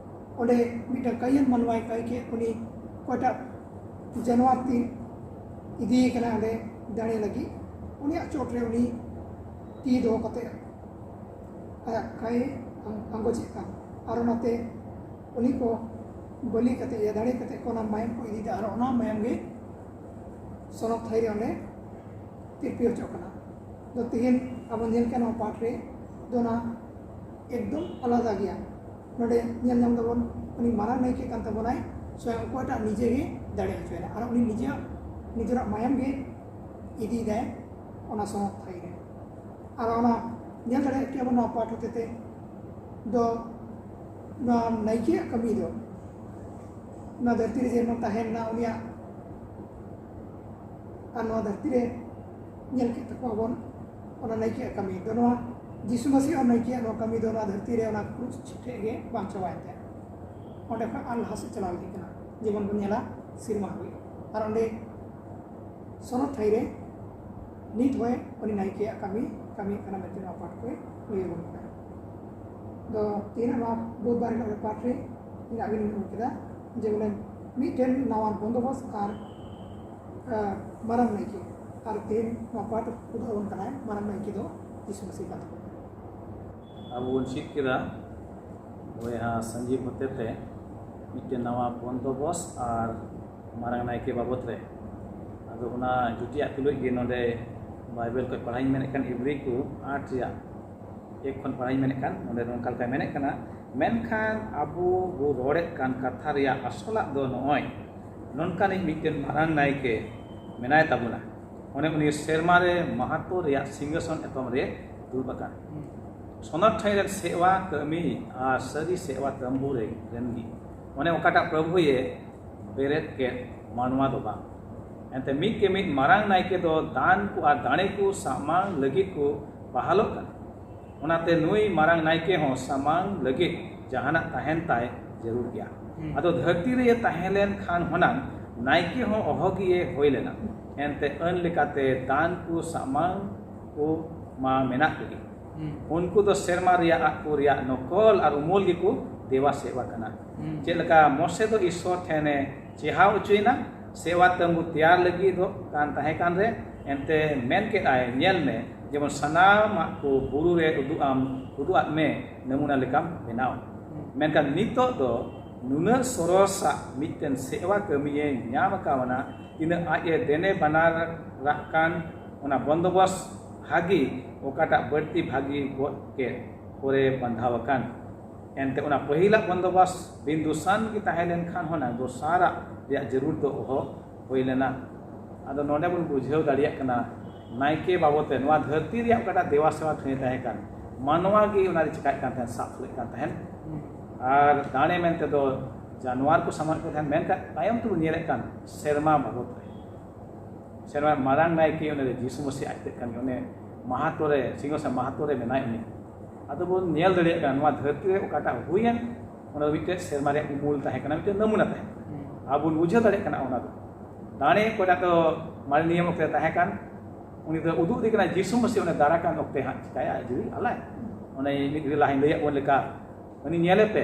ᱚᱸᱰᱮ ᱢᱤᱫᱴᱟᱝ ᱠᱟᱹᱭᱟᱱ ᱢᱟᱱᱣᱟᱭ ᱠᱟᱹᱭ ᱠᱮᱫ, ᱩᱱᱤ ᱚᱠᱚᱭᱴᱟᱜ ᱡᱟᱱᱣᱟᱨ ᱛᱤ ᱤᱫᱤᱭᱮ ᱠᱟᱱᱟ ᱚᱸᱰᱮ ᱫᱟᱲᱮ ᱞᱟᱹᱜᱤᱫ, ᱩᱱᱤᱭᱟᱜ ᱪᱚᱴ ᱨᱮ ᱩᱱᱤ ᱛᱤ ᱫᱚᱦᱚ ᱠᱟᱛᱮ ᱟᱭᱟᱜ ᱠᱟᱹᱭ ᱟᱝ-, ᱟᱸᱜᱚᱪᱮᱫ ᱠᱟᱱ, ᱟᱨ ᱚᱱᱟᱛᱮ ᱩᱱᱤ ᱠᱚ ᱵᱚᱞᱤ ᱠᱟᱛᱮ, ᱤᱭᱟᱹ ᱫᱟᱲᱮ ᱠᱟᱛᱮ ᱠᱚ ᱚᱱᱟ ᱢᱟᱭᱟᱢ ᱠᱚ ᱤᱫᱤᱭᱮᱫᱟ, ᱟᱨ ᱚᱱᱟ ᱢᱟᱭᱟᱢ ᱜᱮ ᱥᱚᱱᱚᱛ ᱛᱷᱟᱹᱭ ᱨᱮ ᱚᱸᱰᱮ ᱛᱤᱨᱯᱤ ᱦᱚᱪᱚᱜ ᱠᱟᱱᱟ᱾ ᱫᱚ ᱛᱮᱦᱮᱧ ᱟᱵᱚ ᱧᱮᱞ ᱠᱮᱫ ᱱᱚᱣᱟ ᱯᱟᱴ ᱨᱮ ᱫᱚ ᱚᱱᱟ ᱮᱠᱫᱚᱢ ᱟᱞᱟᱫᱟ ᱜᱮᱭᱟ᱾ ᱱᱚᱰᱮ ᱧᱮᱞ ᱧᱟᱢ ᱫᱟᱵᱚᱱ, ᱩᱱᱤ ᱢᱟᱨᱟᱝ ᱱᱟᱭᱠᱮ ᱠᱟᱱ ᱛᱟᱵᱚᱱᱟᱭ, ᱥᱚᱭᱚᱝ ᱚᱠᱚᱭᱴᱟᱜ ᱱᱤᱡᱮ ᱜᱮ ᱫᱟᱲᱮ ᱦᱚᱪᱚᱭᱮᱱᱟ, ᱟᱨ ᱩᱱᱤ ᱱᱤᱡᱮᱨᱟᱜ, ᱱᱤᱡᱮᱨᱟᱜ ᱢᱟᱭᱟᱢ ᱜᱮ ᱤᱫᱤᱭᱮᱫᱟᱭ ᱚᱱᱟ ᱥᱚᱱᱚᱛ ᱛᱷᱟᱭ ᱨᱮ᱾ ᱟᱨ ᱚᱱᱟ ᱧᱮᱞ ᱫᱟᱲᱮᱭᱟᱜ ᱠᱮᱭᱟ ᱵᱚᱱ ᱱᱚᱣᱟ ᱯᱟᱴ ᱦᱚᱛᱮᱛᱮ ᱫᱚ, ᱱᱚᱣᱟ ᱱᱟᱭᱠᱮᱭᱟᱜ ᱠᱟᱹᱢᱤ ᱫᱚ ᱱᱚᱣᱟ ᱫᱷᱟᱹᱨᱛᱤ ᱨᱮ ᱡᱮᱢᱚᱱ ᱛᱟᱦᱮᱸ ᱞᱮᱱᱟ ᱩᱱᱤᱭᱟᱜ, ᱟᱨ ᱱᱚᱣᱟ ᱫᱷᱟᱹᱨᱛᱤ ᱨᱮ ᱧᱮᱞ ᱠᱮᱫ ᱛᱟᱠᱚᱣᱟ ᱵᱚᱱ ᱚᱱᱟ ᱱᱟᱭᱠᱮᱭᱟᱜ ᱠᱟᱹᱢᱤ ᱫᱚ, ᱱᱚᱣᱟ ᱡᱤᱥᱩ ᱢᱟᱹᱥᱤ ᱟᱨ ᱱᱟᱭᱠᱮᱭᱟᱜ ᱱᱚᱣᱟ ᱠᱟᱹᱢᱤ ᱫᱚ ᱱᱚᱣᱟ ᱫᱷᱟᱹᱨᱛᱤ ᱨᱮ ᱚᱱᱟ ᱠᱨᱩᱥ ᱴᱷᱮᱡ ᱜᱮ ᱵᱟᱝ ᱪᱟᱵᱟᱭᱮᱱ ᱛᱟᱭᱟ᱾ ᱚᱸᱰᱮ ᱠᱷᱚᱱ ᱟᱨ ᱞᱟᱦᱟ ᱥᱮᱫ ᱪᱟᱞᱟᱣ ᱤᱫᱤᱜ ᱠᱟᱱᱟ, ᱡᱮᱢᱚᱱ ᱵᱚᱱ ᱧᱮᱞᱟ ᱥᱮᱨᱢᱟ ᱦᱟᱹᱵᱤᱡ᱾ ᱟᱨ ᱚᱸᱰᱮ ᱥᱚᱱᱚᱛ ᱛᱷᱟᱭ ᱨᱮ ᱱᱤᱛ ᱦᱚᱸ ᱩᱱᱤ ᱱᱟᱭᱠᱮᱭᱟᱜ ᱠᱟᱹᱢᱤ ᱠᱟᱹᱢᱤᱭᱮᱫ ᱠᱟᱱᱟ ᱢᱮᱱᱛᱮ ᱱᱚᱣᱟ ᱯᱟᱴ ᱠᱚᱭ ᱞᱟᱹᱭ ᱟᱵᱚᱱ ᱠᱟᱱᱟ᱾ ᱫᱚ ᱛᱮᱦᱮᱧᱟᱜ ᱱᱚᱣᱟ ᱵᱩᱫᱷᱵᱟᱨ ᱦᱤᱞᱳᱜ ᱨᱮ ᱯᱟᱴ ᱨᱮ ᱤᱧᱟᱹᱜ ᱜᱮ ᱱᱤᱭᱟᱹ ᱠᱮᱫᱟ ᱡᱮ ᱵᱚᱞᱮ ᱢᱤᱫᱴᱮᱱ ᱱᱟᱣᱟ ᱵᱚᱱᱫᱳᱵᱚᱥᱛ ᱟᱨ, ᱟᱨ ᱢᱟᱨᱟᱝ ᱱᱟᱭᱠᱮ, ᱟᱨ ᱛᱮᱦᱮᱧ ᱱᱚᱣᱟ ᱯᱟᱴ ᱩᱫᱩᱜ ᱟᱵᱚᱱ ᱠᱟᱱᱟᱭ ᱢᱟᱨᱟᱝ ᱱᱟᱭᱠᱮ ᱫᱚ ᱡᱤᱥᱩ ᱢᱟᱹᱥᱤ ᱠᱟᱱ ᱛᱟᱵᱚᱱᱟ᱾ ᱟᱵᱚ ᱵᱚᱱ ᱪᱮᱫ ᱠᱮᱫᱟ ᱵᱚᱭᱦᱟ ᱥᱟᱸᱡᱤᱵ ᱦᱚᱛᱮᱛᱮ ᱢᱤᱫᱴᱮᱱ ᱱᱟᱣᱟ ᱵᱚᱱᱫᱳᱵᱚᱥᱛ ᱟᱨ ᱢᱟᱨᱟᱝ ᱱᱟᱭᱠᱮ ᱵᱟᱵᱚᱛ ᱨᱮ᱾ ᱟᱫᱚ ᱚᱱᱟ ᱡᱩᱴᱤᱭᱟᱜ ᱛᱩᱞᱩᱡ ᱜᱮ ᱱᱚᱰᱮ ᱵᱟᱭᱵᱮᱞ ᱠᱷᱚᱱ ᱯᱟᱲᱦᱟᱜ ᱤᱧ ᱢᱮᱱᱮᱫ ᱠᱟᱱ, ᱤᱵᱨᱤ ᱠᱚ ᱟᱴ ᱨᱮᱭᱟᱜ ᱮᱠ ᱠᱷᱚᱱ ᱯᱟᱲᱦᱟᱜ ᱤᱧ ᱢᱮᱱᱮᱫ ᱠᱟᱱ, ᱱᱚᱰᱮ ᱱᱚᱝᱠᱟ ᱞᱮᱠᱟᱭ ᱢᱮᱱᱮᱫ ᱠᱟᱱᱟ, ᱢᱮᱱᱠᱷᱟᱱ ᱟᱵᱚ ᱵᱚ ᱨᱚᱲᱮᱫ ᱠᱟᱱ ᱠᱟᱛᱷᱟ ᱨᱮᱭᱟᱜ ᱟᱥᱚᱞᱟᱜ ᱫᱚ ᱱᱚᱜᱼᱚᱭ ᱱᱚᱝᱠᱟᱱᱤᱡ ᱢᱤᱫᱴᱮᱱ ᱢᱟᱨᱟᱝ ᱱᱟᱭᱠᱮ ᱢᱮᱱᱟᱭ ᱛᱟᱵᱚᱱᱟ᱾ ᱚᱱᱮ ᱩᱱᱤ ᱥᱮᱨᱢᱟ ᱨᱮ ᱢᱟᱦᱟᱛᱚ ᱨᱮᱭᱟᱜ ᱥᱤᱝᱦᱟᱥᱚᱱ ᱮᱛᱚᱢ ᱨᱮ ᱫᱩᱲᱩᱵ ᱟᱠᱟᱱ᱾ ᱥᱚᱱᱚᱛ ᱴᱷᱟᱹᱭ ᱨᱮᱱ ᱥᱮᱣᱟ ᱠᱟᱹᱢᱤ ᱟᱨ ᱥᱟᱹᱨᱤ ᱥᱮᱣᱟ ᱛᱟᱹᱢᱵᱩ ᱨᱮ ᱨᱮᱱ ᱜᱮ᱾ ᱚᱱᱮ ᱚᱠᱟᱴᱟᱜ ᱯᱨᱚᱵᱷᱩᱭᱮ ᱵᱮᱨᱮᱫ ᱠᱮᱫ ᱢᱟᱱᱣᱟ ᱫᱚ ᱵᱟᱝ᱾ ᱮᱱᱛᱮ ᱢᱤᱫ ᱠᱮ ᱢᱤᱫ ᱢᱟᱨᱟᱝ ᱱᱟᱭᱠᱮ ᱫᱚ ᱫᱟᱱ ᱠᱚ ᱟᱨ ᱫᱟᱲᱮ ᱠᱚ ᱥᱟᱢᱟᱝ ᱞᱟᱹᱜᱤᱫ ᱠᱚ ᱵᱟᱦᱟᱞᱚᱜ ᱠᱟᱱᱟ᱾ ᱚᱱᱟᱛᱮ ᱱᱩᱭ ᱢᱟᱨᱟᱝ ᱱᱟᱭᱠᱮ ᱦᱚᱸ ᱥᱟᱢᱟᱝ ᱞᱟᱹᱜᱤᱫ ᱡᱟᱦᱟᱱᱟᱜ ᱛᱟᱦᱮᱱ ᱛᱟᱭ ᱡᱟᱹᱨᱩᱲ ᱜᱮᱭᱟ᱾ ᱦᱩᱸ᱾ ᱟᱫᱚ ᱫᱷᱟᱹᱨᱛᱤ ᱨᱮ ᱛᱟᱦᱮᱸ ᱞᱮᱱ ᱠᱷᱟᱱ ᱦᱚᱱᱟᱝ ᱱᱟᱭᱠᱮ ᱦᱚᱸ ᱚᱦᱚᱜᱤᱭᱮ ᱦᱩᱭ ᱞᱮᱱᱟ᱾ ᱮᱱᱛᱮ ᱟᱹᱱ ᱞᱮᱠᱟᱛᱮ ᱫᱟᱱ ᱠᱚ ᱥᱟᱢᱟᱝ ᱠᱚ ᱢᱟ ᱢᱮᱱᱟᱜ ᱠᱚᱜᱮ᱾ ᱦᱩᱸ᱾ ᱩᱱᱠᱩ ᱫᱚ ᱥᱮᱨᱢᱟ ᱨᱮᱭᱟᱜ ᱟᱜ ᱠᱚ ᱨᱮᱭᱟᱜ ᱱᱚᱠᱚᱞ ᱟᱨ ᱩᱢᱩᱞ ᱜᱮᱠᱚ ᱫᱮᱵᱟ ᱥᱮᱵᱟ ᱠᱟᱱᱟ᱾ ᱦᱩᱸ᱾ ᱪᱮᱫ ᱞᱮᱠᱟ ᱢᱚᱥᱮ ᱫᱚ ᱤᱥᱥᱚᱨ ᱴᱷᱮᱱᱮ ᱪᱮᱦᱟᱣ ᱦᱚᱪᱚᱭᱮᱱᱟ, ᱥᱮᱣᱟ ᱛᱟᱹᱢᱵᱩ ᱛᱮᱭᱟᱨ ᱞᱟᱹᱜᱤᱫ ᱫᱚ ᱠᱟᱱ ᱛᱟᱦᱮᱸ ᱠᱟᱱ ᱨᱮ, ᱮᱱᱛᱮ ᱢᱮᱱ ᱠᱮᱫ ᱟᱭ, ᱧᱮᱞ ᱢᱮ, ᱡᱮᱢᱚᱱ ᱥᱟᱱᱟᱢᱟᱜ ᱠᱚ ᱵᱩᱨᱩ ᱨᱮ ᱩᱫᱩᱜ ᱟᱢ, ᱩᱫᱩᱜ ᱟᱫ ᱢᱮ, ᱱᱟᱢᱩᱱᱟ ᱞᱮᱠᱟᱢ ᱵᱮᱱᱟᱣ᱾ ᱦᱩᱸ᱾ ᱢᱮᱱᱠᱷᱟᱱ ᱱᱤᱛᱚᱜ ᱫᱚ ᱱᱩᱱᱟᱹᱜ ᱥᱚᱨᱚᱥᱟᱜ ᱢᱤᱫᱴᱮᱱ ᱥᱮᱣᱟ ᱠᱟᱹᱢᱤᱭᱮ ᱧᱟᱢ ᱟᱠᱟᱣᱱᱟ, ᱛᱤᱱᱟᱹᱜ ᱟᱡ ᱮ ᱫᱮᱱᱮ ᱵᱟᱱᱟᱨᱟᱜ ᱠᱟᱱ ᱚᱱᱟ ᱵᱚᱱᱫᱳᱵᱚᱥᱛ ᱵᱷᱟᱹᱜᱤ, ᱚᱠᱟᱴᱟᱜ ᱵᱟᱹᱲᱛᱤ ᱵᱷᱟᱹᱜᱤ ᱜᱚᱫ ᱠᱮᱫ᱾ ᱠᱚᱨᱮ ᱵᱟᱸᱫᱷᱟᱣ ᱟᱠᱟᱱ᱾ ᱮᱱᱛᱮ ᱚᱱᱟ ᱯᱟᱹᱦᱤᱞᱟᱜ ᱵᱚᱱᱫᱚᱵᱟᱥ ᱵᱤᱱ ᱫᱩᱥᱟᱱ ᱜᱮ ᱛᱟᱦᱮᱸ ᱞᱮᱱᱠᱷᱟᱱ ᱦᱚᱸ ᱱᱟᱝ ᱫᱚᱥᱟᱨᱟᱜ ᱨᱮᱭᱟᱜ ᱡᱟᱹᱨᱩᱲ ᱫᱚ ᱚᱦᱚ ᱦᱩᱭ ᱞᱮᱱᱟ᱾ ᱟᱫᱚ ᱱᱚᱰᱮ ᱵᱚᱱ ᱵᱩᱡᱷᱟᱹᱣ ᱫᱟᱲᱮᱭᱟᱜ ᱠᱟᱱᱟ, ᱱᱟᱭᱠᱮ ᱵᱟᱵᱚᱛ ᱛᱮ ᱱᱚᱣᱟ ᱫᱷᱟᱹᱨᱛᱤ ᱨᱮᱭᱟᱜ ᱚᱠᱟᱴᱟᱜ ᱫᱮᱵᱟ ᱥᱮᱵᱟ ᱴᱷᱟᱹᱭ ᱛᱟᱦᱮᱸ ᱠᱟᱱ, ᱢᱟᱱᱣᱟ ᱜᱮ ᱚᱱᱟ ᱨᱮ ᱪᱤᱠᱟᱹᱭᱮᱫ ᱠᱟᱱ ᱛᱟᱦᱮᱸᱫ, ᱥᱟᱵ ᱥᱩᱨᱮᱫ ᱠᱟᱱ ᱛᱟᱦᱮᱸᱫ᱾ ᱟᱨ ᱫᱟᱲᱮ ᱢᱮᱱᱛᱮ ᱫᱚ ᱡᱟᱱᱣᱟᱨ ᱠᱚ ᱥᱟᱢᱟᱜ ᱠᱚ ᱛᱟᱦᱮᱸᱫ, ᱢᱮᱱᱠᱷᱟᱱ ᱛᱟᱭᱚᱢ ᱛᱮᱵᱚᱱ ᱧᱮᱞᱮᱫ ᱠᱟᱱ ᱥᱮᱨᱢᱟ ᱵᱟᱵᱚᱛ ᱨᱮ, ᱥᱮᱨᱢᱟ ᱢᱟᱨᱟᱝ ᱱᱟᱭᱠᱮ ᱚᱸᱰᱮ ᱡᱤᱥᱩ ᱢᱟᱹᱥᱤ ᱟᱡ ᱛᱮᱫ ᱠᱟᱱ ᱜᱮ, ᱚᱱᱮ ᱢᱟᱦᱟᱛᱚ ᱨᱮ, ᱥᱤᱝᱦᱟᱥᱚᱱ ᱢᱟᱦᱟᱛᱚ ᱨᱮ ᱢᱮᱱᱟᱭ ᱩᱱᱤ᱾ ᱟᱫᱚ ᱵᱚᱱ ᱧᱮᱞ ᱫᱟᱲᱮᱭᱟᱜ ᱠᱟᱱᱟ ᱱᱚᱣᱟ ᱫᱷᱟᱹᱨᱛᱤ ᱨᱮ ᱚᱠᱟᱴᱟᱜ ᱦᱩᱭᱮᱱ, ᱚᱱᱟ ᱫᱚ ᱢᱤᱫᱴᱮᱱ ᱥᱮᱨᱢᱟ ᱨᱮᱭᱟᱜ ᱩᱢᱩᱞ ᱛᱟᱦᱮᱸ ᱠᱟᱱᱟ, ᱢᱤᱫᱴᱮᱱ ᱱᱟᱢᱩᱱᱟ ᱛᱟᱦᱮᱸ ᱠᱟᱱᱟ᱾ ᱟᱵᱚ ᱵᱚᱱ ᱵᱩᱡᱷᱟᱹᱣ ᱫᱟᱲᱮᱭᱟᱜ ᱠᱟᱱᱟ ᱚᱱᱟ ᱫᱚ᱾ ᱫᱟᱲᱮ ᱚᱠᱚᱭᱴᱟᱜ ᱫᱚ ᱢᱟᱨᱮ ᱱᱤᱭᱚᱢ ᱚᱠᱛᱮ ᱛᱟᱦᱮᱸ ᱠᱟᱱ, ᱩᱱᱤ ᱫᱚ ᱩᱫᱩᱜ ᱤᱫᱤ ᱠᱟᱱᱟ ᱡᱤᱥᱩ ᱢᱟᱹᱥᱤ ᱚᱸᱰᱮ ᱫᱟᱨᱟ ᱠᱟᱱ ᱚᱠᱛᱮ ᱦᱟᱸᱜ ᱪᱤᱠᱟᱭᱟ, ᱟᱡ ᱡᱤᱣᱤ ᱟᱞᱟᱭ᱾ ᱚᱱᱮ ᱢᱤᱫ ᱜᱷᱟᱹᱲᱤ ᱞᱟᱦᱟᱧ ᱞᱟᱹᱭᱟᱫ ᱵᱚᱱ ᱞᱮᱠᱟ, ᱩᱱᱤ ᱧᱮᱞᱮ ᱯᱮ,